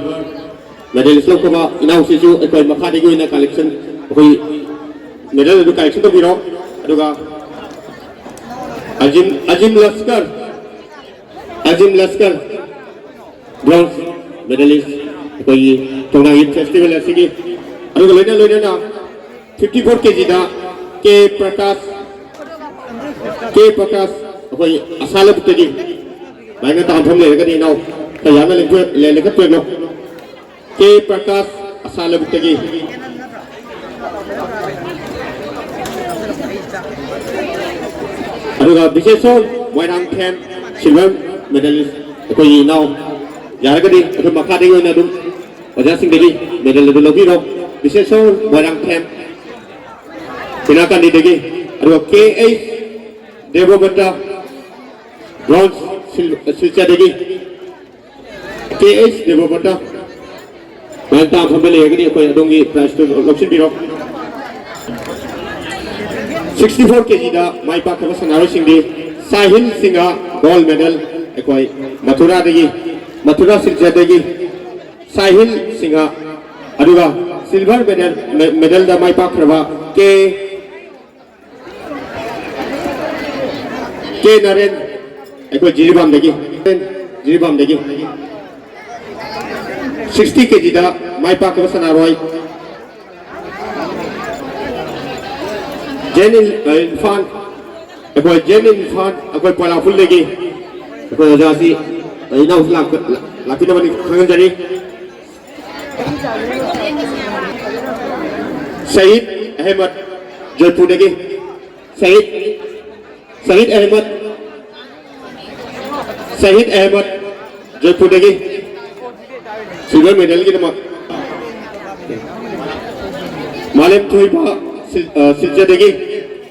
ꯃꯦꯗꯥꯂꯤꯁ ꯂꯧꯈ꯭ꯔꯕ ꯏꯅꯥꯎꯁꯤꯁꯨ ꯑꯩꯈꯣꯏ ꯃꯈꯥꯗꯒꯤ ꯑꯣꯏꯅ ꯀꯂꯦꯛꯁꯟ, ꯑꯩꯈꯣꯏ ꯃꯦꯗꯜ ꯑꯗꯨ ꯀꯂꯦꯛꯁꯟ ꯇꯧꯕꯤꯔꯣ꯫ ꯑꯗꯨꯒ ꯑꯖꯤꯝ, ꯑꯖꯤꯝ ꯂꯁꯀꯔ, ꯑꯖꯤꯝ ꯂꯁꯀꯔ, ꯕ꯭ꯔꯣꯟꯖ ꯃꯦꯗꯥꯂꯤꯁ ꯑꯩꯈꯣꯏꯒꯤ ꯀꯪꯂꯥ ꯌꯨꯠ ꯐꯦꯁꯇꯤꯚꯦꯜ ꯑꯁꯤꯒꯤ꯫ ꯑꯗꯨꯒ ꯂꯣꯏꯅ ꯂꯣꯏꯅꯅ ꯐꯤꯐꯇꯤ ꯐꯣꯔ ꯀꯦꯖꯤꯗ ꯀꯦ ꯄ꯭ꯔꯀꯥꯁ, ꯀꯦ ꯄ꯭ꯔꯀꯥꯁ ꯑꯩꯈꯣꯏ ꯑꯁꯥ ꯂꯧꯕꯨꯛꯇꯒꯤ꯫ ꯃꯥꯏꯅ ꯇꯥꯟꯐꯝ ꯂꯩꯔꯒꯗꯤ ꯏꯅꯥꯎ ꯀꯌꯥꯅ ꯂꯦꯡꯊꯣꯛ-, ꯂꯦꯡꯈꯠꯄꯤꯔꯛꯂꯣ꯫ ꯀꯦ ꯄ꯭ꯔꯀꯥꯁ ꯑꯁꯥ ꯂꯧꯕꯨꯛꯇꯒꯤ꯫ ꯑꯗꯨꯒ ꯕꯤꯁꯦꯁꯣꯔ ꯃꯣꯏꯔꯥꯡꯊꯦꯝ, ꯁꯤꯜꯚꯔ ꯃꯦꯗꯥꯂꯤꯁ ꯑꯩꯈꯣꯏꯒꯤ ꯏꯅꯥꯎ꯫ ꯌꯥꯔꯒꯗꯤ ꯑꯩꯈꯣꯏ ꯃꯈꯥꯗꯒꯤ ꯑꯣꯏꯅ ꯑꯗꯨꯝ ꯑꯣꯖꯥꯁꯤꯡꯗꯒꯤ ꯃꯦꯗꯜ ꯑꯗꯨ ꯂꯧꯕꯤꯔꯣ꯫ ꯕꯤꯁꯦꯁꯣꯔ ꯃꯣꯏꯔꯥꯡꯊꯦꯝ, ꯁꯦꯅꯥꯀꯥꯟꯗꯤꯗꯒꯤ꯫ ꯑꯗꯨꯒ ꯀꯦ ꯑꯩꯆ ꯗꯦꯕꯕ꯭ꯔꯇ, ꯕ꯭ꯔꯣꯟꯖ, ꯁꯤꯜ-, ꯁꯤꯜꯆꯔꯗꯒꯤ꯫ ꯀꯦ ꯑꯩꯆ ꯗꯦꯕꯕ꯭ꯔꯇ꯫ ꯃꯌꯥꯝ ꯇꯥ ꯐꯝꯕ ꯂꯩꯔꯒꯗꯤ ꯑꯩꯈꯣꯏ ꯑꯗꯣꯝꯒꯤ ꯄ꯭ꯔꯥꯏꯖꯇꯨ ꯂꯧꯁꯤꯟꯕꯤꯔꯣ꯫ ꯁꯤꯛꯁꯇꯤ ꯐꯣꯔ ꯀꯦꯖꯤꯗ ꯃꯥꯏ ꯄꯥꯛꯈ꯭ꯔꯕ ꯁꯥꯟꯅꯔꯣꯏꯁꯤꯡꯗꯤ ꯁꯥꯍꯤꯜ ꯁꯤꯡꯍ, ꯒꯣꯜ ꯃꯦꯗꯜ, ꯑꯩꯈꯣꯏ ꯃꯊꯨꯔꯥꯗꯒꯤ, ꯃꯊꯨꯔꯥ ꯁꯤꯜꯆꯔꯗꯒꯤ꯫ ꯁꯥꯍꯤꯜ ꯁꯤꯡꯍ꯫ ꯑꯗꯨꯒ ꯁꯤꯜꯚꯔ ꯃꯦꯗꯜ, ꯃꯦ-, ꯃꯦꯗꯜꯗ ꯃꯥꯏ ꯄꯥꯛꯈ꯭ꯔꯕ ꯀꯦ, ꯀꯦ ꯅꯔꯦꯟ, ꯑꯩꯈꯣꯏ ꯖꯤꯔꯤꯕꯥꯝꯗꯒꯤ, ꯖꯤꯔꯤꯕꯥꯝꯗꯒꯤ꯫ ꯁꯤꯛꯁꯇꯤ ꯀꯦꯖꯤꯗ ꯃꯥꯏ ꯄꯥꯛꯈ꯭ꯔꯕ ꯁꯥꯟꯅꯔꯣꯏ ꯖꯦꯟ ꯏꯝ-, ꯑ, ꯏꯝꯐꯥꯜ, ꯑꯩꯈꯣꯏ ꯖꯦꯟ ꯏꯝꯐꯥꯜ, ꯑꯩꯈꯣꯏ ꯄꯣꯂꯥꯐꯨꯜꯗꯒꯤ ꯑꯩꯈꯣꯏ ꯑꯣꯖꯥꯁꯤ, ꯑ, ꯏꯅꯥꯎꯁꯤ ꯂꯥꯛꯄ-, ꯂꯥꯛꯄꯤꯅꯕꯅꯤ ꯈꯪꯍꯟꯖꯔꯤ꯫ ꯁꯍꯤꯗ ꯑꯍꯃꯗ, ꯖꯣꯏꯄꯨꯔꯗꯒꯤ꯫ ꯁꯍꯤꯗ, ꯁꯍꯤꯗ ꯑꯍꯃꯗ, ꯁꯍꯤꯗ ꯑꯍꯃꯗ, ꯖꯣꯏꯄꯨꯔꯗꯒꯤ꯫ ꯁꯤꯜꯚꯔ ꯃꯦꯗꯜꯒꯤꯗꯃꯛ꯫ ꯃꯥꯂꯦꯝ ꯊꯣꯏꯕ ꯁꯤꯜ-, ꯑ, ꯁꯤꯜꯆꯔꯗꯒꯤ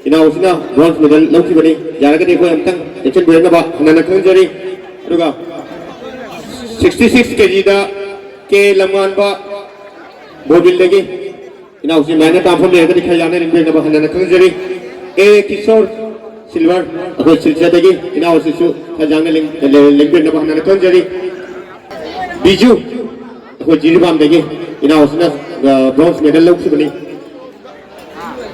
ꯏꯅꯥꯎꯁꯤꯅ ꯕ꯭ꯔꯣꯟꯖ ꯃꯦꯗꯜ ꯂꯧꯈꯤꯕꯅꯤ꯫ ꯌꯥꯔꯒꯗꯤ ꯑꯩꯈꯣꯏ ꯑꯃꯨꯛꯇꯪ ꯆꯦꯟꯁꯤꯟꯕꯤꯔꯛꯅꯕ ꯍꯟꯅ ꯈꯪꯖꯔꯤ꯫ ꯑꯗꯨꯒ ꯁꯤꯛꯁꯇꯤ ꯁꯤꯛꯁ ꯀꯦꯖꯤꯗ ꯀꯦ ꯂꯝꯉꯥꯟꯕ ꯕꯣꯔꯕꯤꯜꯗꯒꯤ ꯏꯅꯥꯎꯁꯤ ꯃꯌꯥꯝꯅ ꯇꯥꯐꯝ ꯂꯩꯔꯒꯗꯤ ꯈꯔ ꯌꯥꯡꯅ ꯂꯦꯡꯕꯤꯔꯛꯅꯕ ꯍꯟꯅ ꯈꯪꯖꯔꯤ꯫ ꯑꯦ ꯀꯤꯁꯣꯔ ꯁꯤꯜꯚꯔ ꯑꯩꯈꯣꯏ ꯁꯤꯜꯆꯔꯗꯒꯤ ꯏꯅꯥꯎꯁꯤꯁꯨ ꯈꯔ ꯌꯥꯡꯅ ꯂꯦꯡ-, ꯂꯦꯡꯕꯤꯔꯛꯅꯕ ꯍꯟꯅ ꯈꯪꯖꯔꯤ꯫ ꯕꯤꯖꯨ, ꯑꯩꯈꯣꯏ ꯖꯤꯔꯤꯕꯥꯝꯗꯒꯤ ꯏꯅꯥꯎꯁꯤꯅ, ꯑ, ꯕ꯭ꯔꯣꯟꯖ ꯃꯦꯗꯜ ꯂꯧꯈꯤꯕꯅꯤ꯫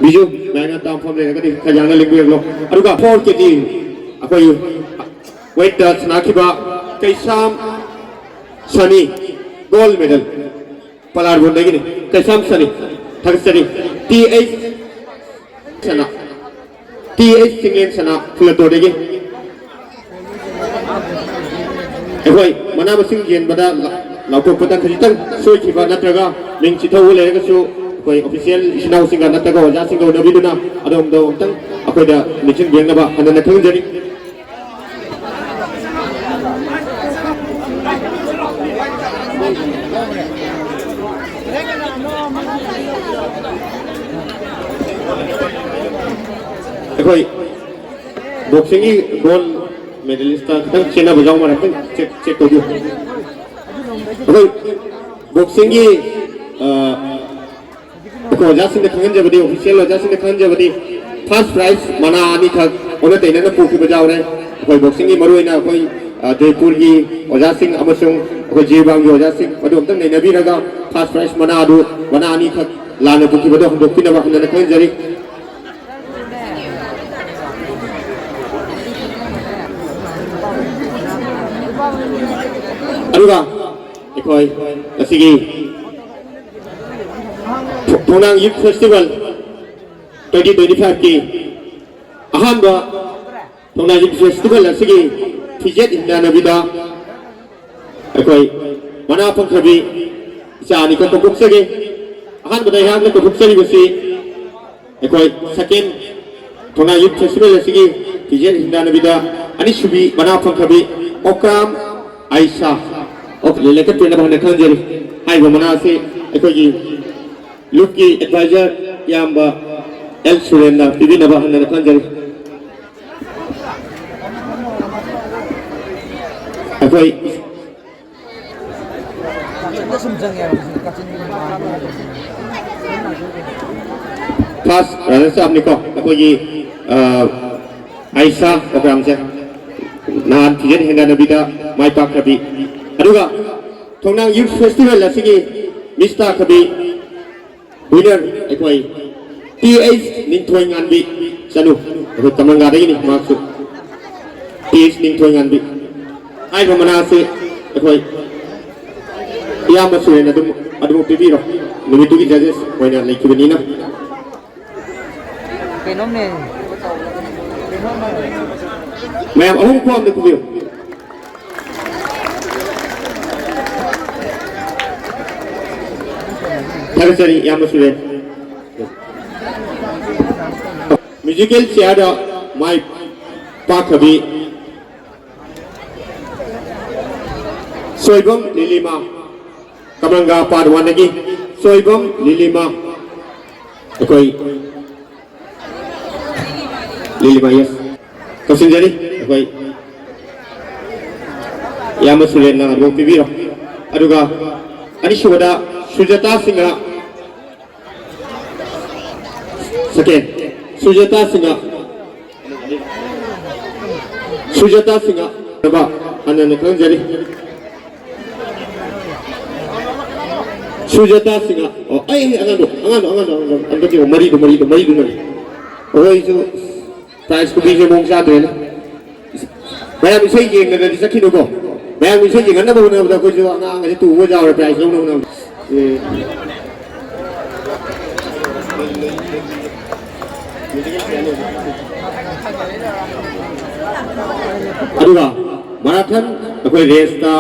ꯕꯤꯖꯨ, ꯃꯌꯥꯝꯅ ꯇꯥꯐꯝ ꯂꯩꯔꯒꯗꯤ ꯈꯔ ꯌꯥꯡꯅ ꯂꯦꯡꯕꯤꯔꯛꯂꯣ꯫ ꯑꯗꯨꯒ ꯐꯣꯔ ꯀꯦ ꯖꯤ ꯑꯩꯈꯣꯏ ꯋꯦꯠꯇ ꯁꯥꯟꯅꯈꯤꯕ ꯀꯩꯁꯥꯝ ꯁꯅꯤ, ꯒꯣꯜ ꯃꯦꯗꯜ꯫ ꯄꯂꯥꯔꯕꯨꯟꯗꯒꯤꯅꯤ꯫ ꯀꯩꯁꯥꯝ ꯁꯅꯤ꯫ ꯊꯥꯒꯠꯆꯔꯤ꯫ ꯇꯤ ꯑꯩꯆ ꯁꯅꯥ꯫ ꯇꯤ ꯑꯩꯆ ꯆꯤꯡꯂꯦꯟ ꯁꯅꯥ, ꯐꯨꯂꯇꯣꯔꯗꯒꯤ꯫ ꯑꯩꯈꯣꯏ ꯃꯅꯥ ꯃꯁꯤꯡ ꯌꯦꯟꯕꯗ ꯂꯥꯎꯊꯣꯛꯄꯗ ꯈꯖꯤꯛꯇꯪ ꯁꯣꯏꯈꯤꯕ ꯅꯠꯇ꯭ꯔꯒ ꯃꯤꯡ ꯆꯤꯊꯍꯧꯕ ꯂꯩꯔꯒꯁꯨ ꯑꯩꯈꯣꯏ ꯑꯣꯐꯤꯁꯤꯌꯦꯜ ꯏꯆꯤꯟ ꯏꯅꯥꯎꯁꯤꯡꯒ ꯅꯠꯇ꯭ꯔꯒ ꯑꯣꯖꯥꯁꯤꯡꯒ ꯎꯅꯕꯤꯗꯨꯅ ꯑꯗꯣꯝꯗ ꯑꯃꯨꯛꯇꯪ ꯑꯩꯈꯣꯏꯗ ꯅꯤꯡꯁꯤꯡꯕꯤꯔꯛꯅꯕ ꯍꯟꯅ ꯈꯪꯖꯔꯤ꯫ ꯑꯩꯈꯣꯏ ꯕꯣꯛꯁꯤꯡꯒꯤ ꯒꯣꯜ ꯃꯦꯗꯂꯤꯁꯇ ꯈꯤꯇꯪ ꯆꯦꯟꯅꯕ ꯌꯥꯎ ꯃꯥꯜꯂꯦ, ꯑꯝꯇꯪ ꯆꯦꯛ, ꯆꯦꯛ ꯇꯧꯕꯤꯌꯨ꯫ ꯑꯩꯈꯣꯏ ꯕꯣꯛꯁꯤꯡꯒꯤ, ꯑ, ꯑꯩꯈꯣꯏ ꯑꯣꯖꯥꯁꯤꯡꯗ ꯈꯪꯍꯟꯖꯕꯗꯤ, ꯑꯣꯐꯤꯁꯤꯌꯦꯜ ꯑꯣꯖꯥꯁꯤꯡꯗ ꯈꯪꯍꯟꯖꯕꯗꯤ, ꯐꯥꯔꯁ ꯄ꯭ꯔꯥꯏꯖ ꯃꯅꯥ ꯑꯅꯤꯈꯛ ꯑꯣꯟꯅ ꯇꯩꯅꯅ ꯄꯨꯈꯤꯕ ꯌꯥꯎꯔꯦ꯫ ꯑꯩꯈꯣꯏ ꯕꯣꯛꯁꯤꯡꯒꯤ ꯃꯔꯨꯑꯣꯏꯅ ꯑꯩꯈꯣꯏ, ꯑ, ꯖꯣꯏꯄꯨꯔꯒꯤ ꯑꯣꯖꯥꯁꯤꯡ ꯑꯃꯁꯨꯡ ꯑꯩꯈꯣꯏ ꯖꯤꯔꯤꯕꯥꯝꯒꯤ ꯑꯣꯖꯥꯁꯤꯡ ꯑꯗꯨ ꯑꯝꯇꯪ ꯅꯩꯅꯕꯤꯔꯒ ꯐꯥꯔꯁ ꯄ꯭ꯔꯥꯏꯖ ꯃꯅꯥ ꯑꯗꯨ, ꯃꯅꯥ ꯑꯅꯤꯈꯛ ꯂꯥꯟꯅ ꯄꯨꯈꯤꯕꯗꯣ ꯍꯟꯗꯣꯛꯄꯤꯅꯕ ꯍꯟꯅ ꯈꯪꯍꯟꯖꯔꯤ꯫ ꯑꯗꯨꯒ ꯑꯩꯈꯣꯏ ꯉꯁꯤꯒꯤ ꯐꯨ-, ꯐꯨꯅꯥꯡ ꯌꯨꯠ ꯐꯦꯁꯇꯤꯚꯦꯜ ꯇ꯭ꯋꯦꯟꯇꯤ ꯇ꯭ꯋꯦꯟꯇꯤ ꯐꯥꯏꯚꯀꯤ ꯑꯍꯥꯟꯕ ꯊꯧꯅꯥ ꯌꯨꯠ ꯐꯦꯁꯇꯤꯚꯦꯜ ꯑꯁꯤꯒꯤ ꯐꯤꯖꯦꯠ ꯍꯤꯡꯅꯅꯕꯤꯗ ꯑꯩꯈꯣꯏ ꯃꯅꯥ ꯐꯪꯈ꯭ꯔꯕꯤ ꯏꯆꯥ ꯑꯅꯤꯈꯛ ꯀꯧꯊꯣꯛꯆꯒꯦ꯫ ꯑꯍꯥꯟꯕꯗ ꯑꯩꯍꯥꯛꯅ ꯀꯧꯊꯣꯛꯆꯔꯤꯕꯁꯤ ꯑꯩꯈꯣꯏ ꯁꯦꯀꯦꯟ ꯊꯧꯅꯥ ꯌꯨꯠ ꯐꯦꯁꯇꯤꯚꯦꯜ ꯑꯁꯤꯒꯤ ꯐꯤꯖꯦꯠ ꯍꯤꯡꯅꯅꯕꯤꯗ ꯑꯅꯤꯁꯨꯕꯤ ꯃꯅꯥ ꯐꯪꯈ꯭ꯔꯕꯤ ꯑꯣꯀ꯭ꯔꯥꯝ ꯑꯥꯏꯁꯥ, ꯑꯣ, ꯂꯦꯀꯠꯄꯤꯅꯕ ꯍꯥꯏꯅ ꯈꯪꯖꯔꯤ꯫ ꯍꯥꯏꯔꯤꯕ ꯃꯅꯥ ꯑꯁꯤ ꯑꯩꯈꯣꯏꯒꯤ ꯂꯨꯞꯀꯤ ꯑꯦꯗꯚꯥꯏꯖꯔ ꯏꯌꯥꯝꯕ ꯑꯦꯜ ꯁꯨꯔꯦꯟꯅ ꯄꯤꯕꯤꯅꯕ ꯍꯟꯅ ꯈꯪꯖꯔꯤ꯫ ꯑꯩꯈꯣꯏ ꯐꯥꯔꯁ ꯔꯅꯔꯁ ꯑꯞꯅꯤꯀꯣ ꯑꯩꯈꯣꯏꯒꯤ, ꯑ, ꯑꯥꯏꯁꯥ ꯄ꯭ꯔꯣꯒ꯭ꯔꯥꯝꯁꯦ ꯅꯍꯥꯟ ꯐꯤꯖꯦꯠ ꯍꯦꯟꯗꯥꯟꯅꯕꯤꯗ ꯃꯥꯏ ꯄꯥꯛꯈ꯭ꯔꯕꯤ꯫ ꯑꯗꯨꯒ ꯊꯣꯡꯅꯥꯡ ꯌꯨꯠ ꯐꯦꯁꯇꯤꯚꯦꯜ ꯑꯁꯤꯒꯤ ꯃꯤꯁ ꯇꯥꯈ꯭ꯔꯕꯤ ꯋꯤꯅꯔ ꯑꯩꯈꯣꯏ ꯇꯤ ꯑꯩꯆ ꯅꯤꯡꯊꯣꯏ ꯉꯥꯟꯕꯤ ꯆꯅꯨ, ꯑꯩꯈꯣꯏ ꯀꯃꯪꯒꯥꯗꯒꯤꯅꯤ ꯃꯍꯥꯛꯁꯨ꯫ T H Ningthoi Nganbi. ꯍꯥꯏꯔꯤꯕ ꯃꯅꯥ ꯑꯁꯤ ꯑꯩꯈꯣꯏ ꯏꯌꯥꯝꯕ ꯁꯨꯔꯦꯟ ꯑꯗꯨꯝ, ꯑꯗꯨꯃꯛ ꯄꯤꯕꯤꯔꯣ꯫ ꯅꯨꯃꯤꯠꯇꯨꯒꯤ ꯖꯖꯦꯁ ꯑꯣꯏꯅ ꯂꯩꯈꯤꯕꯅꯤꯅ꯫ ꯀꯩꯅꯣꯝꯅꯦ꯫ ꯃꯌꯥꯝ ꯑꯍꯨꯝ ꯈꯨꯋꯥꯝꯗ ꯈꯨꯕꯤꯌꯨ꯫ ꯊꯥꯒꯠꯆꯔꯤ ꯏꯌꯥꯝꯕ ꯁꯨꯔꯦꯟ꯫ ꯃ꯭ꯌꯨꯖꯤꯀꯦꯜ ꯆꯤꯌꯔꯗ ꯃꯥꯏ ꯄꯥꯛꯈ꯭ꯔꯕꯤ ꯁꯣꯏꯕꯝ ꯂꯤꯂꯤꯃꯥ, ꯀꯃꯂꯪꯒꯥ ꯄꯥꯔꯠ ꯋꯥꯟꯗꯒꯤ ꯁꯣꯏꯕꯝ ꯂꯤꯂꯤꯃꯥ, ꯑꯩꯈꯣꯏ ꯂꯤꯂꯤꯃꯥ, ꯌꯦꯁ, ꯀꯧꯁꯤꯟꯖꯔꯤ ꯑꯩꯈꯣꯏ ꯏꯌꯥꯝꯕ ꯁꯨꯔꯦꯟꯅ ꯑꯗꯨ ꯄꯤꯕꯤꯔꯣ꯫ ꯑꯗꯨꯒ ꯑꯅꯤꯁꯨꯕꯗ ꯁꯨꯖꯥꯇꯥ ꯁꯤꯡꯍ, ꯁꯦꯀꯦꯟ, ꯁꯨꯖꯥꯇꯥ ꯁꯤꯡꯍ, ꯁꯨꯖꯥꯇꯥ ꯁꯤꯡꯍ, ꯍꯟꯅ ꯍꯟꯅ ꯈꯪꯖꯔꯤ꯫ ꯁꯨꯖꯥꯇꯥ ꯁꯤꯡꯍ, ꯑꯣ, ꯑꯩ, ꯑꯩ, ꯑꯉꯥꯡꯗꯣ, ꯑꯉꯥꯡꯗꯣ, ꯑꯉꯥꯡꯗꯣ, ꯑꯉꯥꯡꯗꯣ, ꯑꯝꯇ ꯌꯦꯡꯉꯣ, ꯃꯔꯤꯗꯣ, ꯃꯔꯤꯗꯣ, ꯃꯔꯤꯗꯨꯅꯅꯦ꯫ ꯑꯩꯈꯣꯏꯁꯨ ꯄ꯭ꯔꯥꯏꯖ ꯈꯨꯄꯤꯁꯦ ꯃꯑꯣꯡ ꯆꯥꯗ꯭ꯔꯦꯅꯦ꯫ ꯃꯌꯥꯝ ꯏꯁꯩ ꯌꯦꯡꯗꯅꯗꯤ ꯆꯠꯈꯤꯅꯨꯀꯣ꯫ ꯃꯌꯥꯝ ꯏꯁꯩ ꯌꯦꯡꯍꯟꯅꯕ ꯍꯣꯠꯅꯕꯗ ꯑꯩꯈꯣꯏꯁꯨ ꯑꯉꯥꯡ ꯑꯁꯤ ꯇꯨꯕ ꯌꯥꯎꯔꯦ ꯄ꯭ꯔꯥꯏꯖ ꯂꯧꯅꯕ ꯍꯣꯠꯅꯕꯗ꯫ ꯑꯦ꯫ ꯑꯗꯨꯒ ꯃꯔꯥꯊꯟ ꯑꯩꯈꯣꯏ ꯔꯦꯁꯇ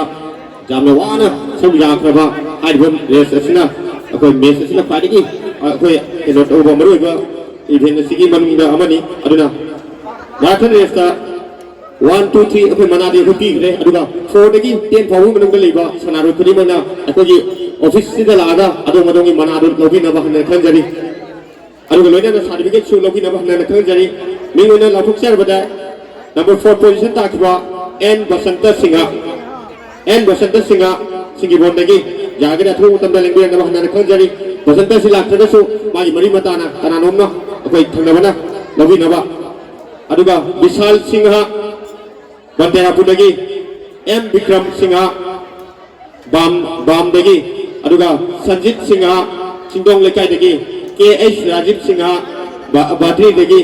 ꯌꯥꯝꯅ ꯋꯥꯅ ꯁꯔꯨꯛ ꯌꯥꯈ꯭ꯔꯕ ꯍꯥꯏꯔꯤꯕ ꯔꯦꯁ ꯑꯁꯤꯅ, ꯑꯩꯈꯣꯏ ꯃꯦꯁ ꯑꯁꯤꯅ ꯈ꯭ꯋꯥꯏꯗꯒꯤ ꯑꯩꯈꯣꯏ ꯀꯩꯅꯣ ꯇꯧꯕ ꯃꯔꯨꯑꯣꯏꯕ ꯏꯚꯦꯟ ꯑꯁꯤꯒꯤ ꯃꯅꯨꯡꯗ ꯑꯃꯅꯤ꯫ ꯑꯗꯨꯅ marathon rest one, two, three ꯑꯩꯈꯣꯏ ꯃꯅꯥꯗꯤ ꯑꯩꯈꯣꯏ ꯄꯤꯈ꯭ꯔꯦ꯫ ꯑꯗꯨꯒ ꯐꯣꯔꯗꯒꯤ ꯇꯦꯟ ꯐꯥꯎꯕꯒꯤ ꯃꯅꯨꯡꯗ ꯂꯩꯕ ꯁꯥꯟꯅꯔꯣꯏ ꯈꯨꯗꯤꯡꯃꯛꯅ ꯑꯩꯈꯣꯏꯒꯤ ꯑꯣꯐꯤꯁꯁꯤꯗ ꯂꯥꯛꯑꯒ ꯑꯗꯣꯝ ꯑꯗꯣꯝꯒꯤ ꯃꯅꯥꯗꯨ ꯂꯧꯕꯤꯅꯕ ꯍꯥꯏꯅ ꯈꯟꯖꯔꯤ꯫ ꯑꯗꯨꯒ ꯂꯣꯏꯅꯅ ꯁꯥꯔꯇꯤꯐꯤꯀꯦꯠꯁꯨ ꯂꯧꯕꯤꯅꯕ ꯍꯥꯏꯅ ꯈꯟꯖꯔꯤ꯫ ꯃꯤꯡ ꯑꯣꯏꯅ ꯂꯥꯎꯊꯣꯛꯆꯔꯕꯗ ꯅꯝꯕꯔ ꯐꯣꯔ ꯄꯣꯖꯤꯁꯟ ꯇꯥꯈꯤꯕ ꯑꯦꯟ ꯕꯁꯟꯇ ꯁꯤꯡꯍ, ꯑꯦꯟ ꯕꯁꯟꯇ ꯁꯤꯡꯍ, ꯁꯤꯡꯒꯤꯕꯣꯟꯗꯒꯤ, ꯌꯥꯔꯒꯗꯤ ꯑꯊꯨꯕ ꯃꯇꯝꯗ ꯂꯦꯡꯕꯤꯔꯛꯅꯕ ꯍꯟꯅ ꯈꯟꯖꯔꯤ꯫ ꯕꯁꯟꯇ ꯑꯁꯤ ꯂꯥꯛꯇ꯭ꯔꯒꯁꯨ ꯃꯥꯒꯤ ꯃꯔꯤ ꯃꯇꯥꯅ ꯀꯅꯥꯅꯣꯝꯅ ꯑꯩꯈꯣꯏ ꯊꯪꯅꯕꯅ ꯂꯧꯕꯤꯅꯕ꯫ ꯑꯗꯨꯒ ꯕꯤꯁꯥꯜ ꯁꯤꯡꯍ, ꯕꯟꯇꯦꯔꯥꯄꯨꯔꯗꯒꯤ, ꯑꯦꯝ ꯕꯤꯀ꯭ꯔꯝ ꯁꯤꯡꯍ, ꯕꯥꯝ, ꯕꯥꯝꯗꯒꯤ, ꯑꯗꯨꯒ ꯁꯟꯖꯤꯠ ꯁꯤꯡꯍ, ꯆꯤꯡꯗꯣꯡ ꯂꯩꯀꯥꯏꯗꯒꯤ, ꯀꯦ ꯑꯩꯆ ꯔꯥꯖꯤꯕ ꯁꯤꯡꯍ, ꯕ-, ꯕꯥꯗ꯭ꯔꯤꯗꯒꯤ,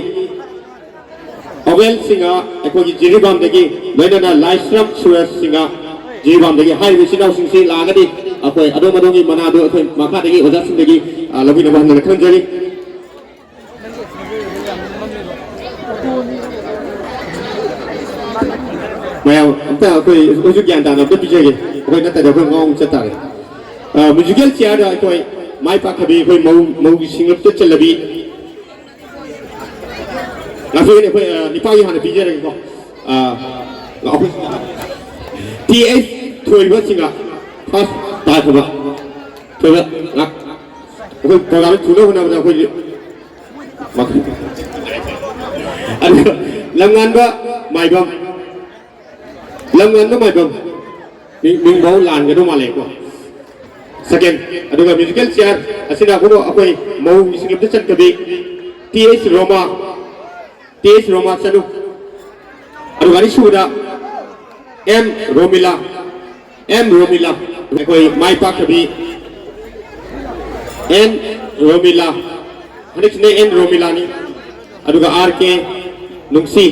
ꯑꯋꯦꯜ ꯁꯤꯡꯍ, ꯑꯩꯈꯣꯏꯒꯤ ꯖꯤꯔꯤꯕꯥꯝꯗꯒꯤ, ꯂꯣꯏꯅꯅ ꯂꯥꯏꯁ꯭ꯔꯝ ꯁꯨꯔꯖ ꯁꯤꯡꯍ, ꯖꯤꯔꯤꯕꯥꯝꯗꯒꯤ꯫ ꯍꯥꯏꯔꯤꯕ ꯏꯆꯤꯟ ꯏꯅꯥꯎꯁꯤꯡꯁꯤ ꯂꯥꯛꯑꯒꯗꯤ ꯑꯩꯈꯣꯏ ꯑꯗꯣꯝ ꯑꯗꯣꯝꯒꯤ ꯃꯅꯥꯗꯨ ꯑꯩꯈꯣꯏ ꯃꯈꯥꯗꯒꯤ ꯑꯣꯖꯥꯁꯤꯡꯗꯒꯤ, ꯑ, ꯂꯧꯕꯤꯅꯕ ꯍꯟꯅ ꯈꯟꯖꯔꯤ꯫ ꯃꯌꯥꯝ ꯑꯝꯇ ꯑꯩꯈꯣꯏ, ꯑꯩꯈꯣꯏꯁꯨ ꯒ꯭ꯌꯥꯟ ꯇꯥꯅ ꯑꯝꯇ ꯄꯤꯖꯒꯦ꯫ ꯑꯩꯈꯣꯏ ꯅꯠꯇ꯭ꯔꯗꯤ ꯑꯩꯈꯣꯏ ꯉꯥꯎ ꯆꯠ ꯇꯥꯔꯦ꯫ ꯑ, ꯃ꯭ꯌꯨꯖꯤꯀꯦꯜ ꯆꯤꯌꯔꯗ ꯑꯩꯈꯣꯏ ꯃꯥꯏ ꯄꯥꯛꯈꯕꯤ ꯑꯩꯈꯣꯏ ꯃꯧ, ꯃꯧꯒꯤ ꯁꯤꯡꯂꯨꯞꯇ ꯆꯜꯂꯕꯤ꯫ ꯉꯥꯛꯄꯤꯒꯅꯤ ꯑꯩꯈꯣꯏ, ꯑ, ꯅꯤꯄꯥꯒꯤ ꯍꯥꯟꯅ ꯄꯤꯖꯔꯒꯦꯀꯣ꯫ ꯑ, ꯑꯩꯈꯣꯏ ꯇꯤ ꯑꯩꯆ ꯊꯣꯏꯕ ꯁꯤꯡꯍ ꯐꯥꯔꯁ ꯇꯥꯈ꯭ꯔꯕ꯫ ꯊꯣꯏꯕ ꯉꯥꯛ-, ꯑꯩꯈꯣꯏ ꯄ꯭ꯔꯣꯒ꯭ꯔꯥꯝ ꯊꯨꯅ ꯍꯣꯠꯅꯕꯗ ꯑꯩꯈꯣꯏ ꯑꯗꯨꯒ ꯂꯝꯉꯥꯟꯕ ꯃꯥꯏꯕꯝ, ꯂꯝꯉꯥꯟꯕ ꯃꯥꯏꯕꯝ, ꯃꯤꯡ, ꯃꯤꯡ ꯐꯥꯎ ꯂꯥꯟꯒꯗꯧ ꯃꯥꯜꯂꯦꯀꯣ꯫ ꯁꯦꯀꯦꯟ, ꯑꯗꯨꯒ ꯃ꯭ꯌꯨꯖꯤꯀꯦꯜ ꯆꯤꯌꯔ ꯑꯁꯤꯅ ꯑꯃꯨꯛ ꯑꯩꯈꯣꯏ ꯃꯧ ꯁꯤꯡꯂꯨꯞꯇ ꯆꯠꯀꯕꯤ ꯇꯤ ꯑꯩꯆ ꯔꯣꯃꯥ, ꯇꯤ ꯑꯩꯆ ꯔꯣꯃꯥ ꯆꯅꯨ꯫ ꯑꯗꯨꯒ ꯑꯅꯤꯁꯨꯕꯗ ꯑꯦꯝ ꯔꯣꯃꯤꯂꯥ, ꯑꯦꯝ ꯔꯣꯃꯤꯂꯥ, ꯑꯩꯈꯣꯏ ꯃꯥꯏ ꯄꯥꯛꯈꯕꯤ ꯑꯦꯟ ꯔꯣꯃꯤꯂꯥ, ꯍꯟꯗꯛꯁꯤꯅ ꯑꯦꯟ ꯔꯣꯃꯤꯂꯥꯅꯤ꯫ ꯑꯗꯨꯒ ꯑꯥꯔ ꯀꯦ ꯅꯨꯡꯁꯤ,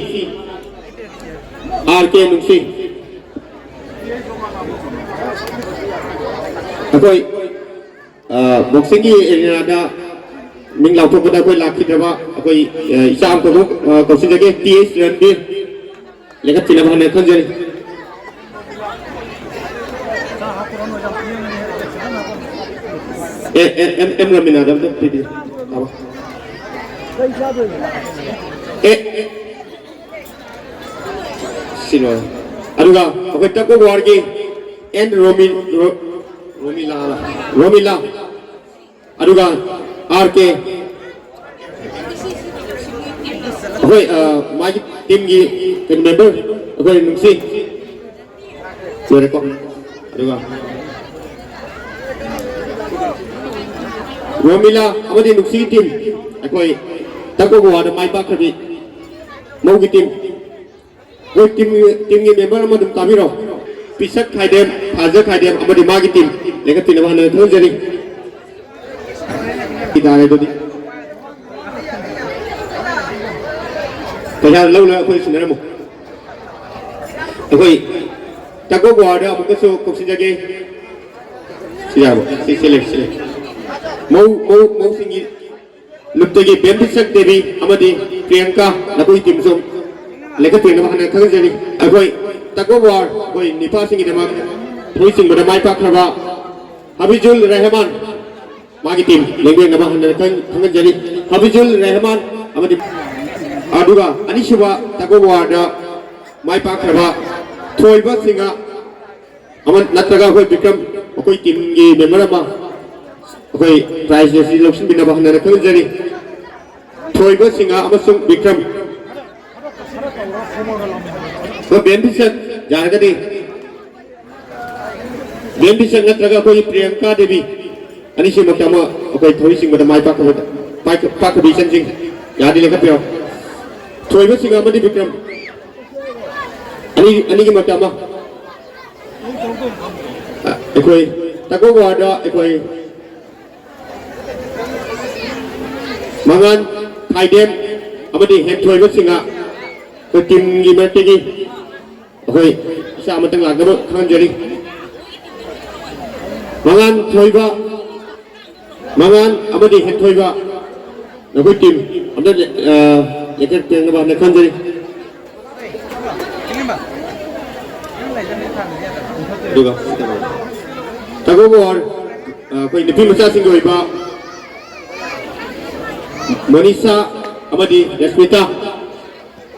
ꯑꯥꯔ ꯀꯦ ꯅꯨꯡꯁꯤ꯫ ꯑꯩꯈꯣꯏ, ꯑ, ꯕꯣꯛꯁꯤꯡꯒꯤ ꯑꯦꯔꯤꯌꯥꯗ ꯃꯤꯡ ꯂꯥꯎꯊꯣꯛꯄꯗ ꯑꯩꯈꯣꯏ ꯂꯥꯛꯈꯤꯗ꯭ꯔꯕ ꯑꯩꯈꯣꯏ, ꯑ, ꯏꯆꯥ ꯑꯃꯈꯛ, ꯑ, ꯀꯧꯁꯤꯟꯖꯒꯦ, ꯇꯤ ꯑꯩꯆ ꯔꯟꯕꯤꯔ꯫ ꯂꯦꯡꯈꯠꯄꯤꯅꯕ ꯍꯥꯏꯅ ꯈꯪꯖꯔꯤ꯫ ꯑꯦ, ꯑꯦ, ꯑꯦꯝ, ꯑꯦꯝ ꯔꯃꯤꯅꯥꯗ ꯑꯝꯇ ꯄꯤꯕꯤꯌꯨ꯫ ꯂꯥꯛꯑꯣ꯫ ꯑꯦ, ꯑꯦ꯫ ꯁꯤ ꯂꯣꯏꯔꯦ꯫ ꯑꯗꯨꯒ ꯑꯩꯈꯣꯏ ꯇꯛ ꯑꯣꯐ ꯋꯥꯔꯒꯤ ꯑꯦꯟ ꯔꯣꯃꯤ-, ꯔꯣ-, ꯔꯣꯃꯤꯂꯥ, ꯔꯣꯃꯤꯂꯥ꯫ ꯑꯗꯨꯒ ꯑꯥꯔ ꯀꯦ꯫ ꯑꯩꯈꯣꯏ, ꯑ, ꯃꯥꯒꯤ ꯇꯤꯝꯒꯤ ꯀꯩꯅꯣ ꯃꯦꯝꯕꯔ ꯑꯩꯈꯣꯏ ꯅꯨꯡꯁꯤ꯫ ꯂꯣꯏꯔꯦꯀꯣ꯫ ꯑꯗꯨꯒ ꯔꯣꯃꯤꯂꯥ ꯑꯃꯗꯤ ꯅꯨꯡꯁꯤꯒꯤ ꯇꯤꯝ, ꯑꯩꯈꯣꯏ ꯇꯛ ꯑꯣꯐ ꯋꯥꯔꯗ ꯃꯥꯏ ꯄꯥꯛꯈ꯭ꯔꯕꯤ ꯃꯧꯒꯤ ꯇꯤꯝ꯫ ꯑꯩꯈꯣꯏ ꯇꯤꯝ, ꯇꯤꯝꯒꯤ ꯃꯦꯝꯕꯔ ꯑꯃ ꯑꯗꯨꯝ ꯇꯥꯕꯤꯔꯣ꯫ ꯄꯤꯁꯛ ꯈꯥꯏꯗꯦꯝ, ꯐꯥꯖ ꯈꯥꯏꯗꯦꯝ ꯑꯃꯗꯤ ꯃꯥꯒꯤ ꯇꯤꯝ ꯂꯦꯡꯈꯠꯄꯤꯅꯕ ꯍꯥꯟꯅ ꯈꯪꯍꯟꯖꯔꯤ꯫ ꯁꯤ ꯇꯥꯔꯦ ꯑꯗꯨꯗꯤ꯫ ꯄꯩꯁꯥ ꯂꯧꯅ ꯑꯩꯈꯣꯏ ꯁꯤꯟꯅꯔꯝꯃꯣ꯫ ꯑꯩꯈꯣꯏ ꯇꯛ ꯑꯣꯐ ꯋꯥꯔꯗ ꯑꯃꯨꯛꯀꯁꯨ ꯀꯧꯁꯤꯟꯖꯒꯦ꯫ ꯁꯤ ꯌꯥꯔꯕꯣ? ꯁꯤ, ꯁꯤ ꯂꯩ, ꯁꯤ ꯂꯩ꯫ ꯃꯧ, ꯃꯧ, ꯃꯧꯁꯤꯡꯒꯤ ꯂꯨꯞꯇꯒꯤ ꯕꯦꯝꯕꯤꯁꯛ ꯗꯦꯕꯤ ꯑꯃꯗꯤ ꯄ꯭ꯔꯤꯌꯪꯀꯥ, ꯅꯈꯣꯏ ꯇꯤꯝꯁꯨ ꯂꯦꯡꯈꯠꯄꯤꯅꯕ ꯍꯥꯟꯅ ꯈꯪꯍꯟꯖꯔꯤ꯫ ꯑꯩꯈꯣꯏ ꯇꯛ ꯑꯣꯐ ꯋꯥꯔ, ꯑꯩꯈꯣꯏ ꯅꯤꯄꯥꯁꯤꯡꯒꯤꯗꯃꯛ ꯊꯣꯏ ꯆꯤꯡꯕꯗ ꯃꯥꯏ ꯄꯥꯛꯈ꯭ꯔꯕ ꯍꯥꯕꯤꯖꯨꯜ ꯔꯦꯍꯃꯥꯟ, ꯃꯥꯒꯤ ꯇꯤꯝ ꯂꯦꯡꯕꯤꯅꯕ ꯍꯥꯟꯅ ꯈꯪ-, ꯈꯪꯍꯟꯖꯔꯤ꯫ ꯍꯥꯕꯤꯖꯨꯜ ꯔꯦꯍꯃꯥꯟ ꯑꯃꯗꯤ, ꯑꯗꯨꯒ ꯑꯅꯤꯁꯨꯕ ꯇꯛ ꯑꯣꯐ ꯋꯥꯔꯗ ꯃꯥꯏ ꯄꯥꯛꯈ꯭ꯔꯕ ꯊꯣꯏꯕ ꯁꯤꯡꯍ ꯑꯃ ꯅꯠꯇ꯭ꯔꯒ ꯑꯩꯈꯣꯏ ꯕꯤꯀ꯭ꯔꯝ, ꯑꯩꯈꯣꯏ ꯇꯤꯝꯒꯤ ꯃꯦꯝꯕꯔ ꯑꯃ ꯑꯩꯈꯣꯏ ꯄ꯭ꯔꯥꯏꯖ ꯑꯁꯤ ꯂꯧꯁꯤꯟꯕꯤꯅꯕ ꯍꯥꯟꯅ ꯈꯪꯍꯟꯖꯔꯤ꯫ ꯊꯣꯏꯕ ꯁꯤꯡꯍ ꯑꯃꯁꯨꯡ ꯕꯤꯀ꯭ꯔꯝ, ꯑꯩꯈꯣꯏ ꯕꯦꯝꯕꯤꯁꯟ ꯌꯥꯔꯒꯗꯤ, ꯕꯦꯝꯕꯤꯁꯟ ꯅꯠꯇ꯭ꯔꯒ ꯑꯩꯈꯣꯏꯒꯤ ꯄ꯭ꯔꯤꯌꯪꯀꯥ ꯗꯦꯕꯤ ꯑꯅꯤꯁꯤꯃꯛꯇ ꯑꯃ ꯑꯩꯈꯣꯏ ꯊꯧꯔꯤ ꯆꯤꯡꯕꯗ ꯃꯥꯏ ꯄꯥꯛꯈꯕ-, ꯄꯥꯛ-, ꯄꯥꯛꯈꯕꯤ ꯏꯆꯟꯁꯤꯡ ꯌꯥꯔꯗꯤ ꯂꯦꯡꯈꯠꯄꯤꯔꯣ꯫ ꯊꯣꯏꯕ ꯁꯤꯡꯍ ꯑꯃꯗꯤ ꯕꯤꯀ꯭ꯔꯝ ꯑꯅꯤ, ꯑꯅꯤꯒꯤ ꯃꯔꯛꯇ ꯑꯃ꯫ ꯑꯩꯈꯣꯏ ꯇꯛ ꯑꯣꯐ ꯋꯥꯔꯗ ꯑꯩꯈꯣꯏ ꯃꯉꯥꯟ ꯈꯥꯏꯗꯦꯝ ꯑꯃꯗꯤ ꯍꯦꯟꯊꯣꯏꯕ ꯁꯤꯡꯍ ꯑꯩꯈꯣꯏ ꯇꯤꯝꯒꯤ ꯃꯔꯛꯇꯒꯤ ꯑꯩꯈꯣꯏ ꯏꯆꯥ ꯑꯃꯇꯪ ꯂꯥꯛꯅꯕ ꯈꯪꯍꯟꯖꯔꯤ꯫ ꯃꯉꯥꯟ ꯊꯣꯏꯕ, ꯃꯉꯥꯟ ꯑꯃꯗꯤ ꯍꯦꯟꯊꯣꯏꯕ ꯑꯩꯈꯣꯏ ꯇꯤꯝ ꯑꯝꯇ ꯂꯦ-, ꯑ, ꯂꯦꯡꯈꯠꯄꯤꯔꯛꯅꯕ ꯍꯥꯏꯅ ꯈꯟꯖꯔꯤ꯫ ꯑꯗꯨꯒ tug of war, ꯑ, ꯑꯩꯈꯣꯏ ꯅꯨꯄꯤ ꯃꯆꯥꯁꯤꯡꯒꯤ ꯑꯣꯏꯕ ꯃꯣꯅꯤꯁꯥ ꯑꯃꯗꯤ ꯔꯁꯃꯤꯇꯥ,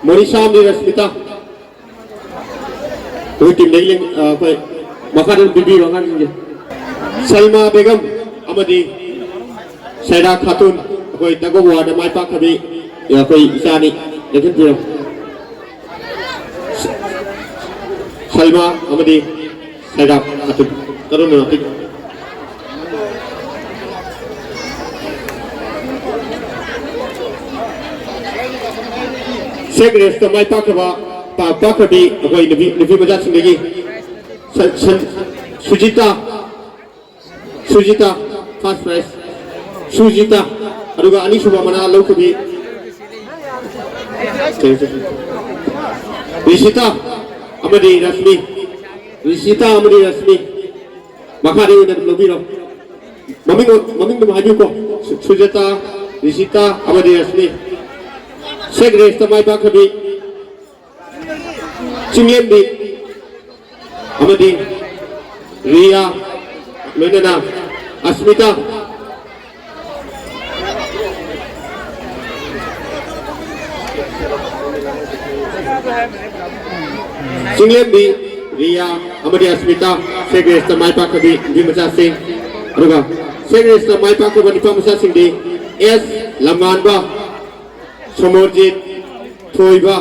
ꯃꯣꯅꯤꯁꯥ ꯑꯃꯗꯤ ꯔꯁꯃꯤꯇꯥ, ꯑꯩꯈꯣꯏ ꯇꯤꯝꯗꯒꯤ ꯂꯦꯡ-, ꯑ, ꯑꯩꯈꯣꯏ ꯃꯈꯥꯗ ꯑꯗꯨꯝ ꯄꯤꯕꯤꯔꯣ ꯑꯉꯥꯡꯁꯤꯡꯁꯦ꯫ ꯁꯜꯃꯥ ꯕꯦꯒꯝ ꯑꯃꯗꯤ ꯁꯩꯔꯥ ꯈꯥꯇꯨꯟ, ꯑꯩꯈꯣꯏ tug of warꯗ ꯃꯥꯏ ꯄꯥꯛꯈ꯭ꯔꯕꯤ, ꯑ, ꯑꯩꯈꯣꯏ ꯏꯆꯥꯅꯤ, ꯂꯦꯡꯁꯤꯟꯕꯤꯔꯣ꯫ ꯁ-, ꯁꯜꯃꯥ ꯑꯃꯗꯤ ꯁꯩꯔꯥ ꯈꯥꯇꯨꯟ꯫ ꯀꯔꯝꯕꯅꯣ? Sack raceꯇ ꯃꯥꯏ ꯄꯥꯛꯈ꯭ꯔꯕ, ꯄꯥ-, ꯄꯥꯛꯈ꯭ꯔꯕꯤ ꯑꯩꯈꯣꯏ ꯅꯨꯄꯤ, ꯅꯨꯄꯤ ꯃꯆꯥꯁꯤꯡꯗꯒꯤ ꯁ-, ꯁ-, ꯁꯨꯖꯤꯇꯥ, ꯁꯨꯖꯤꯇꯥ, first prize, ꯁꯨꯖꯤꯇꯥ, ꯑꯗꯨꯒ ꯑꯅꯤꯁꯨꯕ ꯃꯅꯥ ꯂꯧꯈꯤꯕꯤ ꯔꯤꯁꯤꯇꯥ ꯑꯃꯗꯤ ꯔꯁꯃꯤ, ꯔꯤꯁꯤꯇꯥ ꯑꯃꯗꯤ ꯔꯁꯃꯤ꯫ ꯃꯈꯥꯗ ꯑꯣꯏꯅ ꯑꯗꯨꯝ ꯂꯧꯕꯤꯔꯣ꯫ ꯃꯃꯤꯡ, ꯃꯃꯤꯡꯗꯨꯝ ꯍꯥꯏꯕꯤꯌꯨꯀꯣ꯫ ꯁꯨ-, ꯁꯨꯖꯇꯥ, ꯔꯤꯁꯤꯇꯥ ꯑꯃꯗꯤ ꯔꯁꯃꯤ꯫ Sack raceꯇ ꯃꯥꯏ ꯄꯥꯛꯈ꯭ꯔꯕꯤ ꯆꯤꯡꯂꯦꯝꯕꯤ ꯑꯃꯗꯤ ꯔꯤꯌꯥ, ꯂꯣꯏꯅꯅ ꯑꯁꯃꯤꯇꯥ꯫ ꯆꯤꯡꯂꯦꯝꯕꯤ ꯔꯤꯌꯥ ꯑꯃꯗꯤ ꯑꯁꯃꯤꯇꯥ, sack raceꯇ ꯃꯥꯏ ꯄꯥꯛꯈ꯭ꯔꯕꯤ ꯅꯨꯄꯤ ꯃꯆꯥꯁꯤꯡ, ꯑꯗꯨꯒ sack raceꯇ ꯃꯥꯏ ꯄꯥꯛꯈ꯭ꯔꯕ ꯅꯨꯄꯥ ꯃꯆꯥꯁꯤꯡꯗꯤ ꯑꯦꯁ ꯂꯝꯉꯥꯟꯕ, ꯁꯣꯃꯣꯔꯖꯤꯠ, ꯊꯣꯏꯕ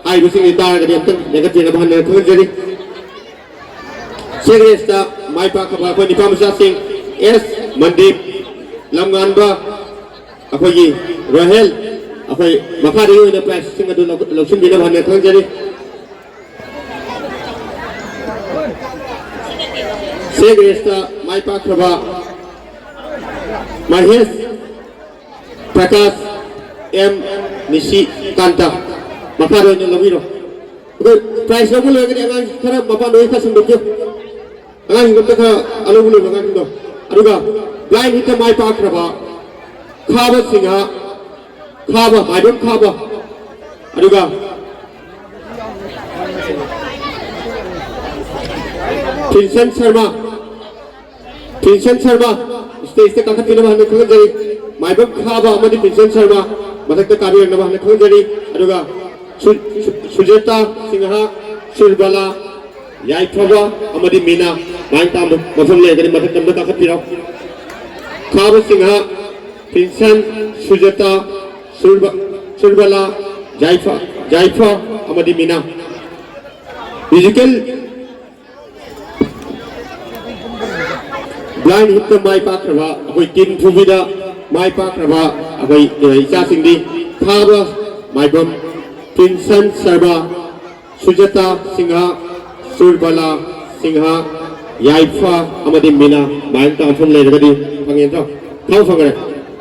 ꯍꯥꯏꯔꯤꯕꯁꯤꯡꯁꯤ ꯇꯥꯔꯒꯗꯤ ꯑꯝꯇꯪ ꯂꯦꯡꯈꯠꯄꯤꯅꯕ ꯍꯟꯅ ꯈꯪꯍꯟꯖꯔꯤ꯫ Sack raceꯇ ꯃꯥꯏ ꯄꯥꯛꯈ꯭ꯔꯕ ꯑꯩꯈꯣꯏ ꯅꯨꯄꯥ ꯃꯆꯥꯁꯤꯡ ꯑꯦꯁ ꯃꯟꯗꯤꯞ, ꯂꯝꯉꯥꯟꯕ, ꯑꯩꯈꯣꯏꯒꯤ ꯔꯣꯍꯦꯜ, ꯑꯩꯈꯣꯏ ꯃꯈꯥꯗꯒꯤ ꯑꯣꯏꯅ prizeꯁꯤꯡ ꯑꯗꯨ ꯂꯧ-, ꯂꯧꯁꯤꯟꯕꯤꯅꯕ ꯍꯟꯅ ꯈꯪꯍꯟꯖꯔꯤ꯫ Sack raceꯇ ꯃꯥꯏ ꯄꯥꯛꯈ꯭ꯔꯕ ꯃꯍꯦꯁ, ꯄ꯭ꯔꯀꯥꯁ ꯑꯦꯝ ꯅꯤꯁꯤꯀꯥꯟꯇ, ꯃꯈꯥꯗ ꯑꯣꯏꯅ ꯂꯧꯕꯤꯔꯣ꯫ ꯑꯗꯣ prize ꯂꯧꯕ ꯂꯣꯏꯔꯒꯗꯤ ꯑꯉꯥꯡ ꯈꯔ ꯃꯄꯥꯟꯗ ꯑꯣꯏ ꯈꯔ ꯁꯟꯗꯣꯛꯄꯤꯌꯨ꯫ ꯑꯉꯥꯡꯁꯤꯡꯗꯣ ꯑꯝꯇ ꯈꯔ ꯑꯂꯧꯕ ꯂꯣꯏꯕ ꯑꯉꯥꯡꯁꯤꯡꯗꯣ꯫ ꯑꯗꯨꯒ blind hitꯇ ꯃꯥꯏ ꯄꯥꯛꯈ꯭ꯔꯕ ꯈꯥꯕ ꯁꯤꯡꯍ, ꯈꯥꯕ, ꯃꯥꯏꯕꯝ ꯈꯥꯕ, ꯑꯗꯨꯒ ꯄꯤꯟꯁꯟ ꯁꯔꯃ, ꯄꯤꯟꯁꯟ ꯁꯔꯃ stageꯇ ꯀꯥꯈꯠꯄꯤꯅꯕ ꯍꯥꯏꯅ ꯈꯪꯍꯟꯖꯔꯤ꯫ ꯃꯥꯏꯕꯝ ꯈꯥꯕ ꯑꯃꯗꯤ ꯄꯤꯟꯁꯟ ꯁꯔꯃ ꯃꯊꯛꯇ ꯀꯥꯕꯤꯔꯛꯅꯕ ꯍꯥꯏꯅ ꯈꯪꯍꯟꯖꯔꯤ꯫ ꯑꯗꯨꯒ ꯁꯨ-, ꯁꯨ-, ꯁꯨꯖꯦꯇꯥ ꯁꯤꯡꯍ, ꯁꯨꯔꯕꯂꯥ, ꯌꯥꯏꯐꯕ ꯑꯃꯗꯤ ꯃꯤꯅꯥ ꯃꯥꯏ ꯇꯥꯕ ꯃꯐꯝ ꯂꯩꯔꯒꯗꯤ ꯃꯊꯛꯇ ꯑꯝꯇ ꯀꯥꯈꯠꯄꯤꯔꯣ꯫ ꯈꯥꯕ ꯁꯤꯡꯍ, ꯄꯤꯟꯁꯟ, ꯁꯨꯖꯇꯥ, ꯁꯨꯔꯕ-, ꯁꯨꯔꯕꯂꯥ, ꯌꯥꯏꯐ-, ꯌꯥꯏꯐ ꯑꯃꯗꯤ ꯃꯤꯅꯥ꯫ Musical blind heatꯇ ꯃꯥꯏ ꯄꯥꯛꯈ꯭ꯔꯕ, ꯑꯩꯈꯣꯏ ꯇꯤꯟ ꯐꯨꯕꯤꯗ ꯃꯥꯏ ꯄꯥꯛꯈ꯭ꯔꯕ ꯑꯩꯈꯣꯏ, ꯑ, ꯏꯆꯥꯁꯤꯡꯗꯤ ꯈꯥꯕ ꯃꯥꯏꯕꯝ, ꯄꯤꯟꯁꯟ ꯁꯔꯃ, ꯁꯨꯖꯇꯥ ꯁꯤꯡꯍ, ꯁꯨꯔꯕꯂꯥ ꯁꯤꯡꯍ, ꯌꯥꯏꯐ ꯑꯃꯗꯤ ꯃꯤꯅꯥ ꯃꯥꯏ ꯇꯥꯕ ꯃꯐꯝ ꯂꯩꯔꯒꯗꯤ ꯐꯪꯉꯦ ꯅꯠꯇ꯭ꯔꯣ? ꯈꯥꯕ ꯐꯪꯈ꯭ꯔꯦ?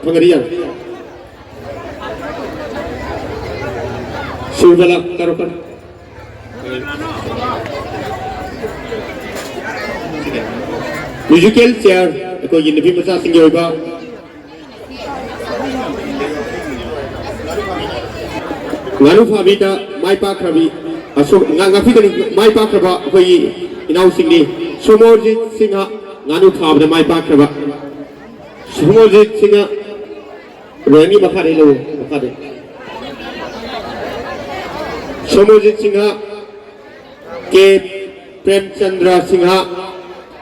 ꯐꯪꯉꯗꯤ ꯌꯥꯔꯦ꯫ ꯁꯨꯔꯕꯂꯥ, ꯀꯔꯣ, ꯀꯔꯣ꯫ Musical chair, ꯑꯩꯈꯣꯏꯒꯤ ꯅꯨꯄꯤ ꯃꯆꯥꯁꯤꯡꯒꯤ ꯑꯣꯏꯕ ꯉꯥꯅꯨ ꯐꯥꯕꯤꯗ ꯃꯥꯏ ꯄꯥꯛꯈ꯭ꯔꯕꯤ, ꯑꯁꯣ-, ꯉꯥ-, ꯉꯥꯛꯄꯤꯒꯅꯤ, ꯃꯥꯏ ꯄꯥꯛꯈ꯭ꯔꯕ ꯑꯩꯈꯣꯏꯒꯤ ꯏꯅꯥꯎꯁꯤꯡꯅꯤ꯫ ꯁꯣꯃꯣꯔꯖꯤꯠ ꯁꯤꯡꯍ ꯉꯥꯅꯨ ꯐꯥꯕꯗ ꯃꯥꯏ ꯄꯥꯛꯈ꯭ꯔꯕ꯫ ꯁꯣꯃꯣꯔꯖꯤꯠ ꯁꯤꯡꯍ ꯔꯣꯍꯟꯒꯤ ꯃꯈꯥꯗꯩ ꯂꯧ, ꯃꯈꯥꯗꯩ꯫ ꯁꯣꯃꯣꯔꯖꯤꯠ ꯁꯤꯡꯍ, ꯀꯦ ꯄ꯭ꯔꯦꯝꯆꯟꯗ꯭ꯔ ꯁꯤꯡꯍ,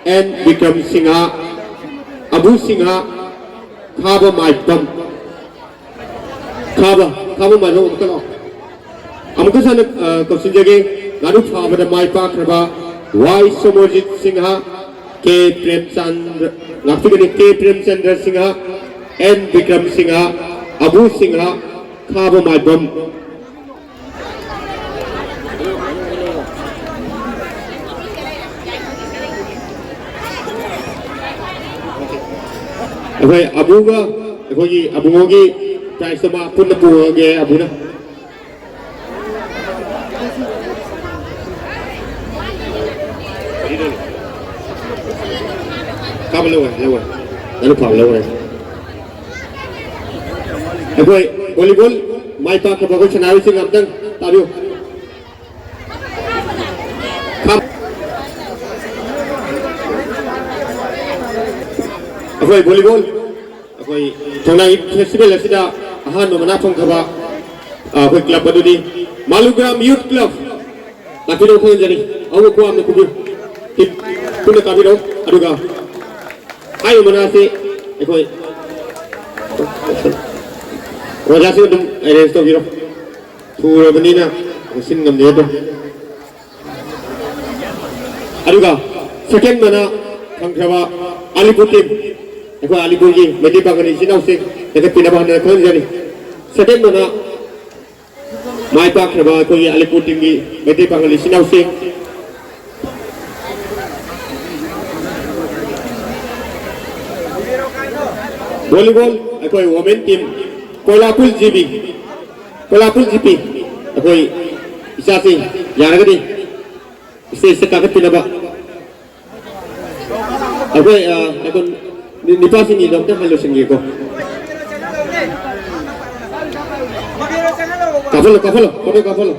ꯑꯦꯟ ꯕꯤꯀ꯭ꯔꯝ ꯁꯤꯡꯍ, ꯑꯕꯨ ꯁꯤꯡꯍ, ꯈꯥꯕ ꯃꯥꯏꯕꯝ꯫ ꯈꯥꯕ, ꯈꯥꯕ ꯃꯥꯏꯕꯝ ꯑꯃꯨꯛꯀ ꯂꯥꯛꯑꯣ꯫ ꯑꯃꯨꯛꯀꯁꯨ ꯍꯟꯅ, ꯑ, ꯀꯧꯁꯤꯟꯖꯒꯦ꯫ ꯉꯥꯅꯨ ꯐꯥꯕꯗ ꯃꯥꯏ ꯄꯥꯛꯈ꯭ꯔꯕ ꯋꯥꯏ ꯁꯣꯃꯣꯔꯖꯤꯠ ꯁꯤꯡꯍ, ꯀꯦ ꯄ꯭ꯔꯦꯝꯆꯟꯗ꯭ꯔ, ꯉꯥꯛꯄꯤꯒꯅꯤ, ꯀꯦ ꯄ꯭ꯔꯦꯝꯆꯟꯗ꯭ꯔ ꯁꯤꯡꯍ, ꯑꯦꯟ ꯕꯤꯀ꯭ꯔꯝ ꯁꯤꯡꯍ, ꯑꯕꯨ ꯁꯤꯡꯍ, ꯈꯥꯕ ꯃꯥꯏꯕꯝ꯫ ꯑꯩꯈꯣꯏ ꯑꯕꯨꯒ ꯑꯩꯈꯣꯏꯒꯤ ꯑꯕꯨꯡꯉꯣꯒꯤ prizeꯇꯣ ꯃꯥ ꯄꯨꯟꯅ ꯄꯨꯔꯒꯦ ꯑꯕꯨꯅ꯫ ꯀꯥꯕ ꯂꯧꯔꯦ, ꯂꯧꯔꯦ꯫ ꯅꯪ ꯐꯥꯕ ꯂꯧꯔꯦ꯫ ꯑꯩꯈꯣꯏ ꯚꯣꯂꯤꯕꯣꯜ ꯃꯥꯏ ꯄꯥꯛꯈ꯭ꯔꯕ ꯑꯩꯈꯣꯏ ꯁꯥꯟꯅꯔꯣꯏꯁꯤꯡ ꯑꯝꯇꯪ ꯇꯥꯕꯤꯌꯨ꯫ ꯈꯥꯝ-, ꯑꯩꯈꯣꯏ ꯚꯣꯂꯤꯕꯣꯜ, ꯑꯩꯈꯣꯏ ꯊꯧꯅꯥ ꯐꯦꯁꯇꯤꯚꯦꯜ ꯑꯁꯤꯗ ꯑꯍꯥꯟꯕ ꯃꯅꯥ ꯐꯪꯈ꯭ꯔꯕ, ꯑ, ꯑꯩꯈꯣꯏ ꯀ꯭ꯂꯕ ꯑꯗꯨꯗꯤ ꯃꯥꯂꯨꯒ꯭ꯔꯥꯝ ꯌꯨꯠ ꯀ꯭ꯂꯕ꯫ ꯂꯥꯛꯄꯤꯔꯣ, ꯈꯪꯍꯟꯖꯔꯤ꯫ ꯑꯍꯨꯝ ꯈꯨꯋꯥ ꯑꯃꯗ ꯄꯨꯕꯤꯌꯨ꯫ ꯄꯨꯟꯅ ꯀꯥꯕꯤꯔꯣ꯫ ꯑꯗꯨꯒ ꯍꯥꯏꯔꯤꯕ ꯃꯅꯥꯁꯤ ꯑꯩꯈꯣꯏ ꯑꯣꯖꯥꯁꯤꯡ ꯑꯗꯨꯝ ꯑꯦꯔꯦꯟꯖ ꯇꯧꯕꯤꯔꯣ꯫ ꯊꯨꯔꯕꯅꯤꯅ ꯁꯤꯟ ꯉꯝꯗꯦ ꯑꯗꯣ꯫ ꯑꯗꯨꯒ ꯁꯦꯀꯦꯟ ꯃꯅꯥ ꯐꯪꯈ꯭ꯔꯕ ꯑꯂꯤꯄꯨꯔ ꯇꯤꯝ, ꯑꯩꯈꯣꯏ ꯑꯂꯤꯄꯨꯔꯒꯤ ꯃꯩꯇꯩ ꯄꯥꯉꯜ ꯏꯆꯤꯟ ꯏꯅꯥꯎꯁꯤꯡ ꯂꯦꯡꯈꯠꯄꯤꯅꯕ ꯍꯥꯏꯅ ꯈꯪꯍꯟꯖꯔꯤ꯫ ꯁꯦꯀꯦꯟ ꯃꯅꯥ ꯃꯥꯏ ꯄꯥꯛꯈ꯭ꯔꯕ ꯑꯩꯈꯣꯏꯒꯤ ꯑꯂꯤꯄꯨꯔ ꯇꯤꯝꯒꯤ ꯃꯩꯇꯩ ꯄꯥꯉꯜ ꯏꯆꯤꯟ ꯏꯅꯥꯎꯁꯤꯡ꯫ ꯚꯣꯂꯤꯕꯣꯜ ꯑꯩꯈꯣꯏ women team Koilapul G B, Koilapul G P ꯑꯩꯈꯣꯏ ꯏꯆꯥꯁꯤꯡ ꯌꯥꯔꯒꯗꯤ ꯁ꯭ꯇꯦꯖꯇ ꯀꯥꯈꯠꯄꯤꯅꯕ꯫ ꯑꯩꯈꯣꯏ, ꯑ, ꯑꯗꯨꯝ ꯅꯨꯄꯥꯁꯤꯡꯒꯤꯗꯣ ꯑꯝꯇ ꯍꯥꯟꯅ ꯂꯣꯏꯁꯤꯟꯒꯦꯀꯣ꯫ ꯀꯥꯞꯍꯜꯂꯣ, ꯀꯥꯞꯍꯜꯂꯣ, ꯐꯣꯇꯣ ꯀꯥꯞꯍꯜꯂꯣ꯫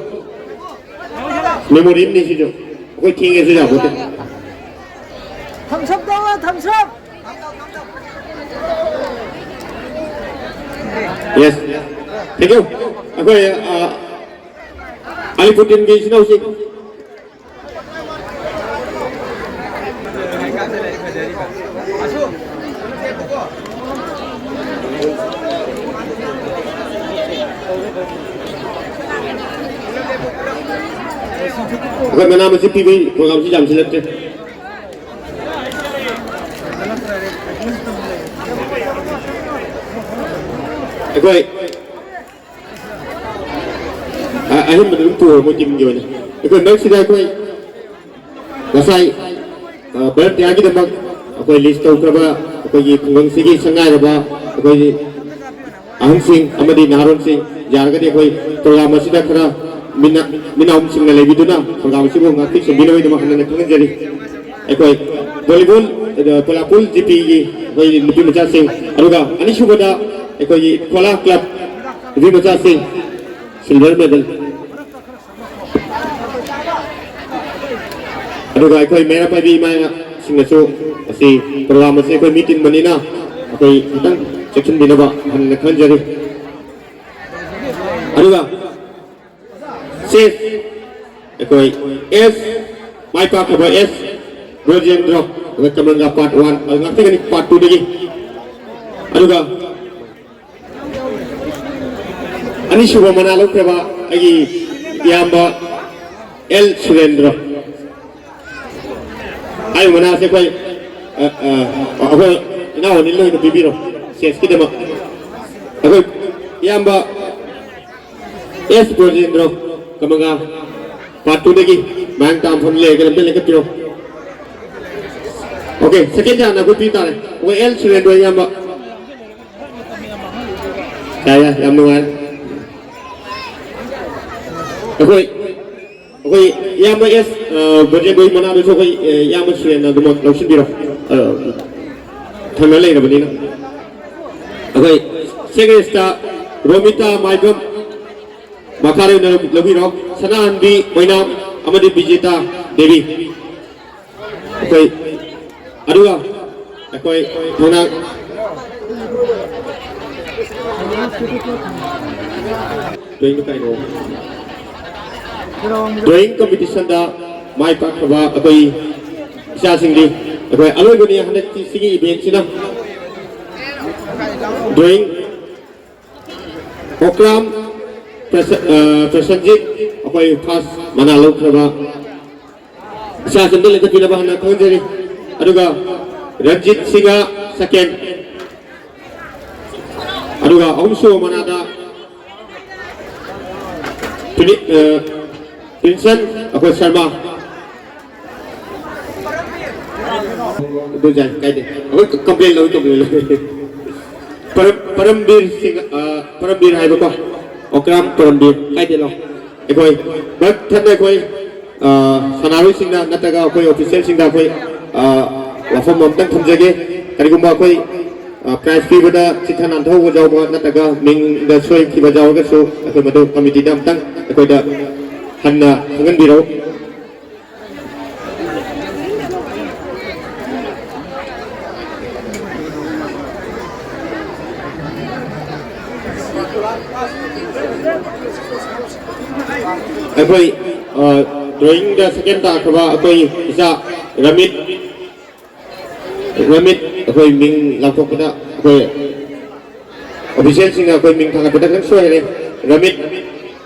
ꯃꯦꯃꯣꯔꯤ ꯑꯃꯅꯤ ꯁꯤꯁꯨ꯫ ꯑꯩꯈꯣꯏ ꯊꯦꯡꯉꯦꯁꯨ ꯌꯥꯄꯣꯠꯇꯦ꯫ ꯊꯝꯁꯞ ꯇꯧꯔꯣ, ꯊꯝꯁꯞ꯫ Yes. Thank you. ꯑꯩꯈꯣꯏ, ꯑ, ꯑꯂꯤꯄꯨꯔ ꯇꯤꯝꯒꯤ ꯏꯆꯤꯟ ꯏꯅꯥꯎꯁꯤꯡ꯫ ꯑꯩꯈꯣꯏ ꯃꯅꯥ ꯃꯁꯤꯡ ꯄꯤꯕꯒꯤ ꯄ꯭ꯔꯣꯒꯥꯝꯁꯤ ꯌꯥꯝꯁꯤꯜꯂꯛꯇ꯭ꯔꯦ꯫ ꯑꯩꯈꯣꯏ ꯑ-, ꯑꯍꯦꯟꯕꯗ ꯑꯗꯨꯝ ꯄꯨꯔꯣ ꯃꯣꯏ ꯇꯤꯝꯒꯤ ꯑꯣꯏꯅ꯫ ꯑꯩꯈꯣꯏ ꯃꯔꯛꯁꯤꯗ ꯑꯩꯈꯣꯏ ꯉꯁꯥꯏ, ꯑ, ꯚꯥꯔꯠ ꯇꯤꯌꯥꯒꯤꯗꯃꯛ ꯑꯩꯈꯣꯏ ꯂꯤꯁ ꯇꯧꯈ꯭ꯔꯕ ꯑꯩꯈꯣꯏꯒꯤ ꯈꯨꯡꯒꯪꯁꯤꯒꯤ ꯁꯛꯅꯥꯏꯔꯕ ꯑꯩꯈꯣꯏꯒꯤ ꯑꯍꯟꯁꯤꯡ ꯑꯃꯗꯤ ꯅꯍꯥꯔꯣꯜꯁꯤꯡ ꯌꯥꯔꯒꯗꯤ ꯑꯩꯈꯣꯏ ꯄ꯭ꯔꯣꯒ꯭ꯔꯥꯝ ꯑꯁꯤꯗ ꯈꯔ ꯃꯤꯅ-, ꯃꯤꯅꯥꯎꯁꯤꯡꯅ ꯂꯩꯕꯤꯗꯨꯅ ꯄ꯭ꯔꯣꯒ꯭ꯔꯥꯝ ꯑꯁꯤꯕꯨ ꯉꯥꯛꯄꯤ ꯁꯦꯟꯕꯤꯅꯕꯒꯤꯗꯃꯛ ꯍꯟꯅ ꯍꯟꯅ ꯈꯪꯍꯟꯖꯔꯤ꯫ ꯑꯩꯈꯣꯏ ꯚꯣꯂꯤꯕꯣꯜ, ꯑ, ꯀꯣꯂꯥꯄꯨꯜ ꯖꯤ ꯄꯤꯒꯤ ꯑꯩꯈꯣꯏ ꯅꯨꯄꯤ ꯃꯆꯥꯁꯤꯡ, ꯑꯗꯨꯒ ꯑꯅꯤꯁꯨꯕꯗ ꯑꯩꯈꯣꯏꯒꯤ ꯈꯣꯂꯥ ꯀ꯭ꯂꯕ ꯅꯨꯄꯤ ꯃꯆꯥꯁꯤꯡ ꯁꯤꯜꯚꯔ ꯃꯦꯗꯜ꯫ ꯑꯗꯨꯒ ꯑꯩꯈꯣꯏ ꯃꯩꯔꯥ ꯄꯥꯏꯕꯤ ꯏꯃꯥꯁꯤꯡꯅꯁꯨ ꯑꯁꯤ ꯄ꯭ꯔꯣꯒ꯭ꯔꯥꯝ ꯑꯁꯤ ꯑꯩꯈꯣꯏ ꯃꯤ ꯇꯤꯟꯕꯅꯤꯅ ꯑꯩꯈꯣꯏ ꯈꯤꯇꯪ ꯆꯦꯛꯁꯤꯟꯕꯤꯅꯕ ꯍꯟꯅ ꯈꯟꯖꯔꯤ꯫ ꯑꯗꯨꯒ ꯆꯦꯁ ꯑꯩꯈꯣꯏ ꯑꯦꯁ ꯃꯥꯏ ꯄꯥꯛꯈ꯭ꯔꯕ ꯑꯦꯁ ꯕ꯭ꯔꯣꯖꯦꯟꯗ꯭ꯔꯣ, ꯑꯩꯈꯣꯏ ꯀꯃꯟꯒ ꯄꯥꯔꯠ ꯋꯥꯟ ꯑꯗꯨ ꯉꯥꯛꯇꯒꯅꯤ ꯄꯥꯔꯠ ꯇꯨꯗꯒꯤ꯫ ꯑꯗꯨꯒ ꯑꯅꯤꯁꯨꯕ ꯃꯅꯥ ꯂꯧꯈ꯭ꯔꯕ ꯑꯩꯒꯤ ꯏꯌꯥꯝꯕ ꯑꯦꯜ ꯁꯨꯔꯦꯟꯗ꯭ꯔ꯫ ꯍꯥꯏꯔꯤꯕ ꯃꯅꯥꯁꯦ ꯑꯩꯈꯣꯏ ꯑ, ꯑ, ꯑꯩꯈꯣꯏ ꯏꯅꯥꯎ ꯑꯅꯤꯜ ꯑꯣꯏꯅ ꯄꯤꯕꯤꯔꯣ ꯆꯦꯁꯀꯤꯗꯃꯛ꯫ ꯑꯩꯈꯣꯏ ꯏꯌꯥꯝꯕ ꯑꯦꯁ ꯕ꯭ꯔꯣꯖꯦꯟꯗ꯭ꯔꯣ ꯀꯃꯒꯥ ꯄꯥꯔꯠ ꯇꯨꯗꯒꯤ ꯃꯌꯥꯡ ꯇꯥꯝꯐꯝ ꯂꯩꯔꯒ ꯂꯝꯖꯦꯜ ꯂꯦꯡꯈꯠꯄꯤꯔꯣ꯫ ꯑꯣꯀꯦ, ꯁꯦꯀꯦꯟ ꯇꯥꯅ ꯑꯩꯈꯣꯏ ꯄꯤ ꯇꯥꯔꯦ꯫ ꯑꯩꯈꯣꯏ ꯑꯦꯜ ꯁꯨꯔꯦꯟꯗ꯭ꯔꯣ ꯏꯌꯥꯝꯕ꯫ ꯌꯥꯏ, ꯌꯥꯏ, ꯌꯥꯝ ꯅꯨꯡꯉꯥꯏꯔꯦ꯫ ꯑꯩꯈꯣꯏ ꯑꯩꯈꯣꯏ ꯏꯌꯥꯝꯕ ꯑꯦꯁ ꯕ꯭ꯔꯣꯖꯦꯟꯗ꯭ꯔꯣꯒꯤ ꯃꯅꯥꯗꯨꯁꯨ ꯑꯩꯈꯣꯏ ꯏꯌꯥꯝꯕ ꯁꯨꯔꯦꯟꯅ ꯑꯗꯨꯃꯛ ꯂꯧꯁꯤꯟꯕꯤꯔꯣ꯫ ꯊꯪꯅ ꯂꯩꯔꯕꯅꯤꯅ꯫ ꯑꯩꯈꯣꯏ ꯁꯦꯀ꯭ꯔꯦꯁꯇ ꯔꯣꯃꯤꯇꯥ ꯃꯥꯏꯕꯝ ꯃꯈꯥꯔꯣꯝꯗ ꯂꯧꯕꯤꯔꯣ꯫ ꯁꯅꯥꯍꯟꯕꯤ ꯑꯣꯏꯅꯥꯝ ꯑꯃꯗꯤ ꯕꯤꯖꯤꯇꯥ ꯗꯦꯕꯤ꯫ ꯑꯩꯈꯣꯏ ꯑꯗꯨꯒ ꯑꯩꯈꯣꯏ ꯊꯧꯅꯥ ꯗ꯭ꯔꯣꯌꯤꯡꯗꯣ ꯀꯩꯅꯣ? ꯗ꯭ꯔꯣꯌꯤꯡ ꯀꯝꯄꯤꯇꯤꯁꯟꯗ ꯃꯥꯏ ꯄꯥꯛꯈ꯭ꯔꯕ ꯑꯩꯈꯣꯏ ꯏꯆꯥꯁꯤꯡꯗꯤ ꯑꯩꯈꯣꯏ ꯑꯂꯣꯏꯕꯅꯤ ꯍꯟꯗꯛꯀꯤ ꯁꯤꯒꯤ ꯏꯚꯦꯟꯁꯤꯅ꯫ ꯗ꯭ꯔꯣꯌꯤꯡ ꯑꯣꯀ꯭ꯔꯥꯝ ꯄ꯭ꯔꯁ-, ꯑ, ꯄ꯭ꯔꯁꯟꯖꯤꯠ ꯑꯩꯈꯣꯏ ꯐꯥꯔꯁ ꯃꯅꯥ ꯂꯧꯈ꯭ꯔꯕ ꯏꯆꯥꯁꯤꯡꯗ ꯂꯦꯞꯊꯣꯛꯄꯤꯅꯕ ꯍꯥꯟꯅ ꯈꯪꯖꯔꯤ꯫ ꯑꯗꯨꯒ ꯔꯟꯖꯤꯠ ꯁꯤꯡꯍ ꯁꯦꯀꯦꯟ꯫ ꯑꯗꯨꯒ ꯑꯍꯨꯝꯁꯨꯕ ꯃꯅꯥꯗ ꯄ꯭ꯔꯤꯟꯁꯟ ꯑꯩꯈꯣꯏ ꯁꯔꯃ꯫ ꯑꯗꯨ ꯌꯥꯏ, ꯀꯥꯏꯗꯦ꯫ ꯑꯩꯈꯣꯏ ꯀꯝꯄ꯭ꯂꯦꯟ ꯂꯧꯏ, ꯀꯝꯄ꯭ꯂꯦꯟ ꯂꯧꯏ꯫ ꯄꯔꯝ-, ꯄꯔꯝꯕꯤꯔ ꯁꯤꯡ-, ꯑ, ꯄꯔꯝꯕꯤꯔ ꯍꯥꯏꯕꯀꯣ, ꯑꯣꯀ꯭ꯔꯥꯝ ꯄꯔꯝꯕꯤꯔ, ꯀꯥꯏꯗꯦ ꯂꯧ꯫ ꯑꯩꯈꯣꯏ ꯃꯔꯛ ꯊꯠꯅ ꯑꯩꯈꯣꯏ, ꯑ, ꯁꯥꯟꯅꯔꯣꯏꯁꯤꯡꯅ ꯅꯠꯇ꯭ꯔꯒ ꯑꯩꯈꯣꯏ ꯑꯣꯐꯤꯁꯤꯌꯦꯜꯁꯤꯡꯗ ꯑꯩꯈꯣꯏ, ꯑ, ꯋꯥꯐꯝ ꯑꯃꯇꯪ ꯊꯝꯖꯒꯦ꯫ ꯀꯔꯤꯒꯨꯝꯕ ꯑꯩꯈꯣꯏ ꯑ, prize ꯄꯤꯕꯗ ꯆꯤꯠꯊ ꯅꯥꯟꯊꯍꯧꯕ ꯌꯥꯎꯕ ꯅꯠꯇ꯭ꯔꯒ ꯃꯤꯡꯗ ꯁꯣꯏꯈꯤꯕ ꯌꯥꯎꯔꯒꯁꯨ ꯑꯩꯈꯣꯏ ꯃꯗꯨ committeeꯗ ꯑꯃꯨꯛꯇꯪ ꯑꯩꯈꯣꯏꯗ ꯍꯟꯅ ꯈꯪꯍꯟꯕꯤꯔꯛꯎ꯫ ꯑꯩꯈꯣꯏ, ꯑ, drawingꯗ second ꯇꯥꯈ꯭ꯔꯕ ꯑꯩꯈꯣꯏ ꯏꯆꯥ ꯔꯃꯤꯠ, ꯔꯃꯤꯠ ꯑꯩꯈꯣꯏ ꯃꯤꯡ ꯂꯥꯎꯊꯣꯛꯄꯗ ꯑꯩꯈꯣꯏ officialꯁꯤꯡꯅ ꯑꯩꯈꯣꯏ ꯃꯤꯡ ꯊꯥꯡꯒꯠꯄꯗ ꯈꯤꯇꯪ ꯁꯣꯏꯍꯜꯂꯦ꯫ ꯔꯃꯤꯠ꯫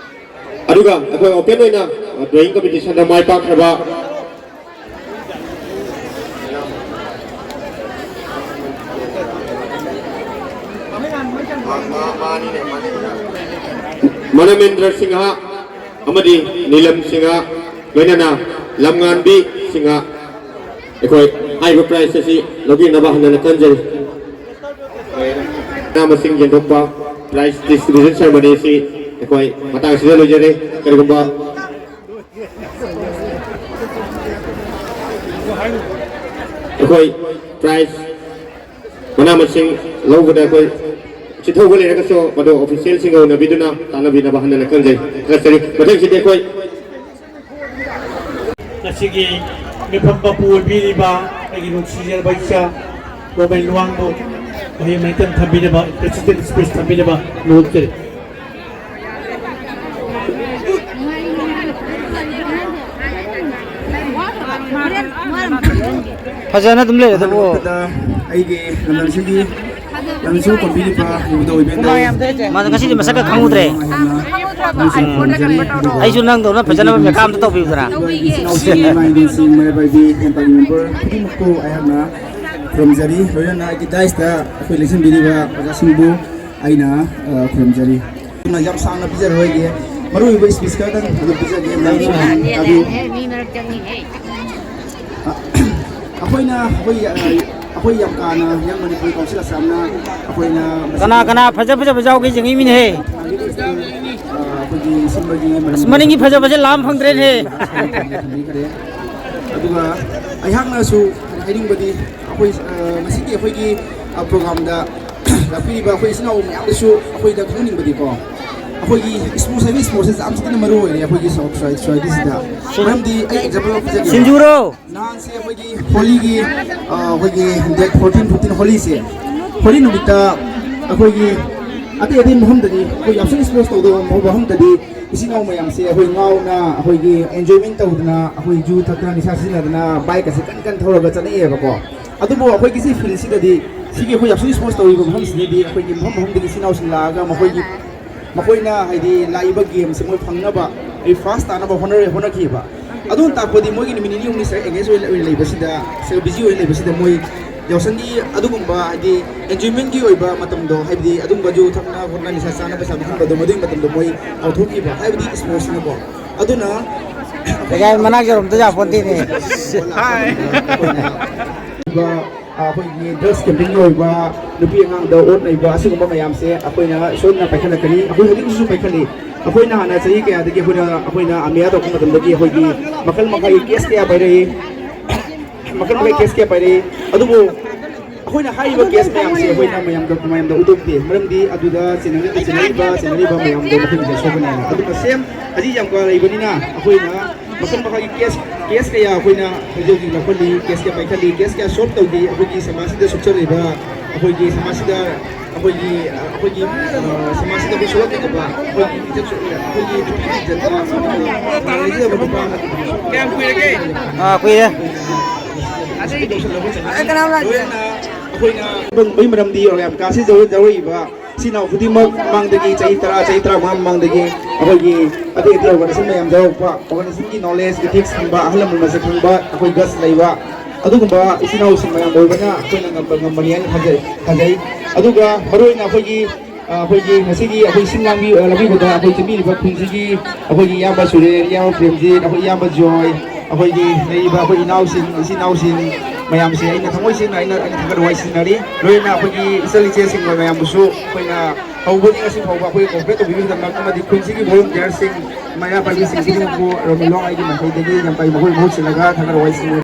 ꯑꯗꯨꯒ ꯑꯩꯈꯣꯏ open ꯑꯣꯏꯅ, ꯑ, drawing competitionꯗ ꯃꯥꯏ ꯄꯥꯛꯈ꯭ꯔꯕ ꯃꯅꯃꯦꯟꯗ꯭ꯔ ꯁꯤꯡꯍ ꯑꯃꯗꯤ ꯅꯤꯂꯝ ꯁꯤꯡꯍ, ꯂꯣꯏꯅꯅ ꯂꯝꯉꯥꯟꯕꯤ ꯁꯤꯡꯍ, ꯑꯩꯈꯣꯏ ꯍꯥꯏꯔꯤꯕ prize ꯑꯁꯤ ꯂꯧꯕꯤꯅꯕ ꯍꯟꯅ ꯈꯟꯖꯔꯤ꯫ ꯃꯅꯥ ꯃꯁꯤꯡ ꯌꯦꯟꯊꯣꯛꯄ prize distribution ceremony ꯑꯁꯤ ꯑꯩꯈꯣꯏ ꯃꯇꯥꯡ ꯑꯁꯤꯗ ꯂꯣꯏꯖꯔꯦ꯫ ꯀꯔꯤꯒꯨꯝꯕ ꯑꯩꯈꯣꯏ prize ꯃꯅꯥ ꯃꯁꯤꯡ ꯂꯧꯕꯗ ꯑꯩꯈꯣꯏ ꯆꯤꯊꯍꯧꯕ ꯂꯩꯔꯒꯁꯨ ꯃꯗꯨ officialꯁꯤꯡꯒ ꯎꯅꯕꯤꯗꯨꯅ ꯇꯥꯟꯅꯕꯤꯅꯕ ꯍꯟꯅ ꯈꯟꯖꯩ, ꯊꯥꯒꯠꯆꯔꯤ꯫ ꯃꯊꯪꯁꯤꯗꯤ ꯑꯩꯈꯣꯏ ꯉꯁꯤꯒꯤ ꯃꯤꯐꯝ ꯃꯄꯨ ꯑꯣꯏꯕꯤꯔꯤꯕ ꯑꯩꯒꯤ ꯅꯨꯡꯁꯤꯖꯔꯕ ꯏꯆꯥ ꯔꯣꯃꯦꯟ ꯂꯨꯋꯥꯡꯕꯨ ꯋꯥꯍꯩ ꯑꯃ ꯍꯦꯛꯇꯪ ꯊꯝꯕꯤꯅꯕ, president speech ꯊꯝꯕꯤꯅꯕ ꯅꯣꯡꯖꯔꯤ꯫ ꯐꯖꯅ ꯑꯗꯨꯝ ꯂꯩꯔꯦ ꯑꯗꯨꯕꯨ꯫ ꯑꯍꯥꯟꯕꯃꯛꯇꯗ ꯑꯩꯒꯤ ꯂꯝꯗꯝꯁꯤꯒꯤ ꯂꯝꯁꯨ ꯀꯣꯟꯕꯤꯔꯤꯕ ꯏꯕꯨꯙꯧ ꯏꯕꯦꯟꯗꯧ ꯃꯥꯗꯣ ꯉꯁꯤꯗꯤ ꯃꯁꯛꯀ ꯈꯪꯍꯧꯗ꯭ꯔꯦ꯫ ꯑꯩꯁꯨ ꯅꯪꯗꯧꯅ ꯐꯖꯅꯕ ꯃꯦꯀꯥꯞ ꯑꯝꯇ ꯇꯧꯕꯤꯌꯨꯗꯅ꯫ ꯏꯆꯤꯟ ꯏꯅꯥꯎꯁꯤꯡ, ꯏꯃꯥ ꯏꯕꯦꯟꯁꯤꯡ, ꯃꯔꯥꯏꯕꯥꯏꯕꯤ, ꯏꯌꯥꯝꯕ ꯏꯌꯥꯝꯕ ꯈꯨꯗꯤꯡꯃꯛꯄꯨ ꯑꯩꯍꯥꯛꯅ ꯈꯨꯔꯨꯝꯖꯔꯤ꯫ ꯂꯣꯏꯅꯅ ꯑꯩꯒꯤ dais ꯇ ꯑꯩꯈꯣꯏ ꯂꯦꯡꯁꯤꯟꯕꯤꯔꯤꯕ ꯑꯣꯖꯥꯁꯤꯡꯕꯨ ꯑꯩꯅ, ꯑ, ꯈꯨꯔꯨꯝꯖꯔꯤ꯫ ꯑꯗꯨꯅ ꯌꯥꯝ ꯁꯥꯡꯅ ꯄꯤꯖꯔꯔꯣꯏꯒꯦ꯫ ꯃꯔꯨꯑꯣꯏꯕ speech ꯈꯔꯗꯪ ꯑꯗꯨꯝ ꯄꯤꯖꯒꯦ꯫ ꯃꯌꯥꯝꯁꯨ ꯇꯥꯕꯤꯌꯨ꯫ ꯑ, ꯑꯩꯈꯣꯏꯅ, ꯑꯩꯈꯣꯏ, ꯑ, ꯑꯩꯈꯣꯏ ꯌꯥꯝ ꯀꯥꯅ Young Manipur Council Assam ꯅ ꯑꯩꯈꯣꯏꯅ ꯃꯁꯤ ꯀꯅꯥ ꯀꯅꯥ ꯐꯖ ꯐꯖꯕ ꯌꯥꯎꯒꯦ ꯌꯦꯡꯉꯤꯃꯤꯅꯦꯍꯦ꯫ ꯑ, ꯑꯩꯈꯣꯏꯒꯤ ꯁꯤꯟꯕꯒꯤ ꯑꯁ, ꯃꯔꯝ ꯃꯅꯤꯡꯒꯤ ꯐꯖꯕꯁꯦ ꯂꯥꯝ ꯐꯪꯗ꯭ꯔꯦꯅꯦꯍꯦ꯫ ꯊꯝꯕꯤꯈ꯭ꯔꯦ꯫ ꯑꯗꯨꯒ ꯑꯩꯍꯥꯛꯅꯁꯨ ꯍꯥꯏꯅꯤꯡꯕꯗꯤ ꯑꯩꯈꯣꯏ, ꯑ, ꯉꯁꯤꯒꯤ ꯑꯩꯈꯣꯏꯒꯤ ꯄ꯭ꯔꯣꯒ꯭ꯔꯥꯝꯗ ꯂꯥꯛꯄꯤꯔꯤꯕ ꯑꯩꯈꯣꯏ ꯏꯆꯤꯟ ꯏꯅꯥꯎ ꯃꯌꯥꯝꯗꯁꯨ ꯑꯩꯈꯣꯏꯗ ꯈꯪꯍꯟꯅꯤꯡꯕꯗꯤ ꯀꯣ, ꯑꯩꯈꯣꯏꯒꯤ ꯏꯁꯄꯣꯔꯠꯁ ꯍꯥꯏꯕ ꯏꯁꯄꯣꯔꯠꯁꯦ ꯌꯥꯝ ꯊꯤꯅ ꯃꯔꯨ ꯑꯣꯏꯔꯦ ꯑꯩꯈꯣꯏꯒꯤ ꯁꯣꯁꯥꯏꯇꯤꯁꯤꯗ꯫ ꯃꯔꯝꯗꯤ ꯑꯩ ꯑꯦꯛꯖꯥꯝꯄꯜ ꯑꯃ ꯄꯤꯖꯒꯦ꯫ ꯁꯤꯟꯖꯨꯔꯣ꯫ ꯅꯍꯥꯟꯁꯦ ꯑꯩꯈꯣꯏꯒꯤ ꯍꯣꯂꯤꯒꯤ, ꯑ, ꯑꯩꯈꯣꯏꯒꯤ ꯗꯦꯠ ꯐꯣꯔꯇꯤꯟ ꯐꯤꯐꯇꯤꯟ ꯍꯣꯂꯤꯁꯦ, ꯍꯣꯂꯤ ꯅꯨꯃꯤꯠꯇ ꯑꯩꯈꯣꯏꯒꯤ ꯑꯇꯩ ꯑꯇꯩ ꯃꯐꯝꯗꯗꯤ ꯑꯩꯈꯣꯏ ꯌꯥꯎꯁꯪ ꯏꯁꯄꯣꯔꯠꯁ ꯇꯧꯗꯕ ꯃꯐꯝꯗꯗꯤ ꯏꯆꯤꯟ ꯏꯅꯥꯎ ꯃꯌꯥꯝꯁꯦ ꯑꯩꯈꯣꯏ ꯉꯥꯎꯅ, ꯑꯩꯈꯣꯏꯒꯤ ꯑꯦꯟꯖꯣꯏꯃꯦꯟ ꯇꯧꯗꯅ, ꯑꯩꯈꯣꯏ ꯌꯨ ꯊꯛꯇꯅ, ꯅꯤꯁꯥ ꯁꯤꯖꯤꯟꯅꯗꯅ, ꯕꯥꯏꯛꯀꯁꯦ ꯀꯟ ꯀꯟ ꯊꯧꯔꯒ ꯆꯠꯅꯩꯌꯦꯕꯀꯣ꯫ ꯑꯗꯨꯕꯨ ꯑꯩꯈꯣꯏꯒꯤ ꯁꯤ ꯐꯤꯜꯁꯤꯗꯗꯤ, ꯁꯤꯒꯤ ꯑꯩꯈꯣꯏ ꯌꯥꯎꯁꯪ ꯏꯁꯄꯣꯔꯠꯁ ꯇꯧꯔꯤꯕ ꯃꯐꯝꯁꯤꯗꯗꯤ ꯑꯩꯈꯣꯏꯒꯤ ꯃꯐꯝ ꯃꯐꯝꯗꯒꯤ ꯏꯆꯤꯟ ꯏꯅꯥꯎꯁꯤꯡ ꯂꯥꯛꯑꯒ ꯃꯈꯣꯏꯒꯤ, ꯃꯈꯣꯏꯅ ꯍꯥꯏꯗꯤ ꯂꯥꯛꯏꯕ ꯒꯦꯝꯁꯦ ꯃꯣꯏ ꯐꯪꯅꯕ ꯑꯩ ꯐꯥꯔꯁ ꯇꯥꯅꯕ ꯍꯣꯠꯅꯔꯦ, ꯍꯣꯠꯅꯈꯤꯕ꯫ ꯑꯗꯨꯅ ꯇꯥꯛꯄꯗꯤ ꯃꯣꯏꯒꯤ ꯅꯨꯃꯤꯠ ꯅꯤꯅꯤ ꯍꯨꯝꯅꯤ ꯁꯤꯗ ꯑꯦꯡꯒꯦꯖ ꯑꯣꯏꯅ, ꯑꯣꯏꯅ ꯂꯩꯕꯁꯤꯗ, ꯁꯤꯗ ꯕꯤꯖꯤ ꯑꯣꯏꯅ ꯂꯩꯕꯁꯤꯗ ꯃꯣꯏ ꯌꯥꯎꯁꯪꯒꯤ ꯑꯗꯨꯒꯨꯝꯕ ꯍꯥꯏꯗꯤ ꯑꯦꯟꯖꯣꯏꯃꯦꯟꯒꯤ ꯑꯣꯏꯕ ꯃꯇꯝꯗꯣ, ꯍꯥꯏꯕꯗꯤ ꯑꯗꯨꯒꯨꯝꯕ ꯌꯨ ꯊꯛꯅ ꯈꯣꯠꯅ ꯅꯤꯁꯥ ꯆꯥꯅ ꯄꯩꯁꯥ ꯃꯥꯡꯍꯟꯕꯗꯣ, ꯃꯗꯨꯒꯤ ꯃꯇꯝꯗꯣ ꯃꯣꯏ ꯀꯥꯎꯊꯣꯛꯈꯤꯕ, ꯍꯥꯏꯕꯗꯤ ꯏꯁꯄꯣꯔꯠꯁꯤꯅꯀꯣ꯫ ꯑꯗꯨꯅ ꯂꯩꯀꯥꯏ ꯃꯅꯥꯛ ꯌꯧꯔꯝꯗ ꯌꯥꯄꯣꯟꯇꯦꯅꯦ꯫ ꯑꯩꯈꯣꯏꯅ ꯑꯩꯈꯣꯏꯒꯤ ꯗ꯭ꯔꯒꯁ ꯀꯦꯝꯄꯤꯡꯒꯤ ꯑꯣꯏꯕ, ꯅꯨꯄꯤ ꯑꯉꯥꯡꯗ ꯑꯣꯠ ꯅꯩꯕ, ꯑꯁꯤꯒꯨꯝꯕ ꯃꯌꯥꯝꯁꯦ ꯑꯩꯈꯣꯏꯅ ꯁꯣꯏꯗꯅ ꯄꯥꯏꯈꯠꯂꯛꯀꯅꯤ꯫ ꯑꯩꯈꯣꯏ ꯍꯧꯖꯤꯛ ꯍꯧꯖꯤꯛꯁꯨ ꯄꯥꯏꯈꯠꯂꯤ꯫ ꯑꯩꯈꯣꯏꯅ ꯍꯥꯟꯅ ꯆꯍꯤ ꯀꯌꯥꯗꯒꯤ ꯑꯩꯈꯣꯏꯅ, ꯑꯩꯈꯣꯏꯅ ꯑꯃꯤꯌꯥ ꯇꯧꯔꯛꯄ ꯃꯇꯝꯗꯒꯤ ꯑꯩꯈꯣꯏꯒꯤ ꯃꯈꯜ ꯃꯈꯜꯒꯤ ꯀꯦꯁ ꯀꯌꯥ ꯄꯥꯏꯔꯛꯏ, ꯃꯈꯜ ꯃꯈꯜꯒꯤ ꯀꯦꯁ ꯀꯌꯥ ꯄꯥꯏꯔꯛꯏ꯫ ꯑꯗꯨꯕꯨ ꯑꯩꯈꯣꯏꯅ ꯍꯥꯏꯔꯤꯕ ꯀꯦꯁ ꯃꯌꯥꯝꯁꯦ ꯑꯩꯈꯣꯏꯅ ꯃꯌꯥꯝꯗ, ꯃꯌꯥꯝꯗ ꯎꯠꯊꯣꯛꯇꯦ꯫ ꯃꯔꯝꯗꯤ ꯑꯗꯨꯗ ꯆꯦꯟꯅꯔꯤꯕ, ꯆꯦꯟꯅꯔꯤꯕ, ꯆꯦꯟꯅꯔꯤꯕ ꯃꯌꯥꯝꯗꯣ ꯃꯈꯣꯏꯅ ꯁꯣꯛꯀꯅꯤ ꯍꯥꯏꯅ꯫ ꯑꯗꯨꯒ ꯁꯦꯝ ꯍꯧꯖꯤꯛ ꯌꯥꯝ ꯀꯥ ꯂꯩꯕꯅꯤꯅ ꯑꯩꯈꯣꯏꯅ ꯃꯈꯜ ꯃꯈꯜꯒꯤ ꯀꯦꯁ, ꯀꯦꯁ ꯀꯌꯥ ꯑꯩꯈꯣꯏꯅ ꯍꯧꯖꯤꯛ ꯍꯧꯖꯤꯛ ꯂꯧꯈꯠꯂꯤ, ꯀꯦꯁ ꯀꯌꯥ ꯄꯥꯏꯈꯠꯂꯤ, ꯀꯦꯁ ꯀꯌꯥ ꯁꯣꯜꯕ ꯇꯧꯈꯤ꯫ ꯑꯩꯈꯣꯏꯒꯤ ꯁꯃꯥꯖꯁꯤꯗ ꯁꯣꯛꯆꯜꯂꯤꯕ, ꯑꯩꯈꯣꯏꯒꯤ ꯁꯃꯥꯖꯁꯤꯗ, ꯑꯩꯈꯣꯏꯒꯤ, ꯑꯩꯈꯣꯏꯒꯤ, ꯑ, ꯁꯃꯥꯖꯁꯤꯗ ꯑꯩꯈꯣꯏ ꯁꯣꯛꯂꯛꯀꯗꯕ, ꯑꯩꯈꯣꯏꯒꯤ ꯏꯖꯠ, ꯑꯩꯈꯣꯏꯒꯤ ꯅꯨꯄꯤꯒꯤ ꯏꯖꯠ, ꯑ, ꯂꯩꯖꯗꯕ ꯅꯨꯄꯥ ꯑꯃ ꯀꯌꯥꯝ ꯀꯨꯏꯔꯒꯦ? ꯑꯥ, ꯀꯨꯏꯔꯦ꯫ ꯂꯣꯏꯅ ꯑꯩꯈꯣꯏꯅ ꯃꯔꯝꯗꯤ ꯌꯥꯝ ꯀꯥꯁꯤ ꯖꯧꯔꯛꯏꯕ ꯏꯆꯤꯟ ꯏꯅꯥꯎ ꯈꯨꯗꯤꯡꯃꯛ ꯃꯃꯥꯡꯗꯒꯤ ꯆꯍꯤ ꯇꯔꯥ, ꯆꯍꯤ ꯇꯔꯥꯃꯉꯥ ꯃꯃꯥꯡꯗꯒꯤ ꯑꯩꯈꯣꯏꯒꯤ ꯑꯇꯩ ꯑꯇꯩ ꯑꯣꯔꯒꯅꯥꯏꯖꯦꯁꯟ ꯃꯌꯥꯝ ꯌꯥꯎꯔꯛꯄ, ꯑꯣꯔꯒꯅꯥꯏꯖꯦꯁꯟꯒꯤ ꯅꯣꯂꯦꯖ, ꯏꯊꯤꯛꯁ ꯈꯪꯕ, ꯑꯍꯜ ꯂꯃꯟ ꯃꯁꯛ ꯈꯪꯕ, ꯑꯩꯈꯣꯏ ꯒꯠꯁ ꯂꯩꯕ ꯑꯗꯨꯒꯨꯝꯕ ꯏꯆꯤꯟ ꯏꯅꯥꯎꯁꯤꯡ ꯃꯌꯥꯝ ꯑꯣꯏꯕꯅ ꯑꯩꯈꯣꯏꯅ ꯉꯝꯕ ꯉꯝꯕꯅꯤ ꯍꯥꯏꯅ ꯈꯟꯖꯩ, ꯈꯟꯖꯩ꯫ ꯑꯗꯨꯒ ꯃꯔꯨꯑꯣꯏꯅ ꯑꯩꯈꯣꯏꯒꯤ, ꯑ, ꯑꯩꯈꯣꯏꯒꯤ ꯉꯁꯤꯒꯤ ꯑꯩꯈꯣꯏ ꯁꯤꯟ ꯂꯥꯡꯕꯤ-, ꯑ, ꯂꯝꯕꯤꯕꯗ ꯑꯩꯈꯣꯏ ꯆꯦꯟꯕꯤꯔꯤꯕ ꯈꯨꯟꯁꯤꯒꯤ ꯑꯩꯈꯣꯏꯒꯤ ꯏꯌꯥꯝꯕ ꯁꯨꯔꯦꯟ, ꯏꯌꯥꯝꯕ ꯄ꯭ꯔꯦꯝꯖꯤꯠ, ꯑꯩꯈꯣꯏ ꯏꯌꯥꯝꯕ ꯖꯣꯏ, ꯑꯩꯈꯣꯏꯒꯤ ꯂꯩꯔꯤꯕ ꯑꯩꯈꯣꯏ ꯏꯅꯥꯎꯁꯤꯡ, ꯏꯆꯤꯟ ꯏꯅꯥꯎꯁꯤꯡ ꯃꯌꯥꯝꯁꯦ ꯑꯩꯅ ꯊꯃꯣꯏ ꯁꯦꯡꯅ ꯑꯩꯅ, ꯑꯩꯅ ꯊꯥꯒꯠ ꯋꯥꯍꯩ ꯁꯤꯟꯅꯔꯤ꯫ ꯂꯣꯏꯅ ꯑꯩꯈꯣꯏꯒꯤ ꯏꯆꯜ ꯏꯆꯦꯁꯤꯡ ꯃꯌꯥꯝꯕꯨꯁꯨ ꯑꯩꯈꯣꯏꯅ ꯍꯧꯕꯗꯒꯤ ꯉꯁꯤ ꯐꯥꯎꯕ ꯑꯩꯈꯣꯏ ꯀꯣꯑꯣꯄꯔꯦꯠ ꯇꯧꯕꯤꯕꯒꯤꯗꯃꯛ ꯑꯃꯗꯤ ꯈꯨꯟꯁꯤꯒꯤ ꯚꯣꯂꯨꯟꯇꯤꯌꯔꯁꯤꯡ, ꯃꯩꯔꯥ ꯄꯥꯏꯕꯤꯁꯤꯡ ꯈꯨꯗꯤꯡꯃꯛꯄꯨ ꯔꯣꯃꯤꯂꯣꯡ ꯑꯩꯒꯤ ꯃꯥꯏꯀꯩꯗꯒꯤ ꯌꯥꯝ ꯄꯥꯏ ꯃꯈꯣꯏ ꯃꯍꯨꯠ ꯁꯤꯜꯂꯒ ꯊꯥꯒꯠ ꯋꯥꯍꯩ ꯁꯤꯟꯅꯔꯤ꯫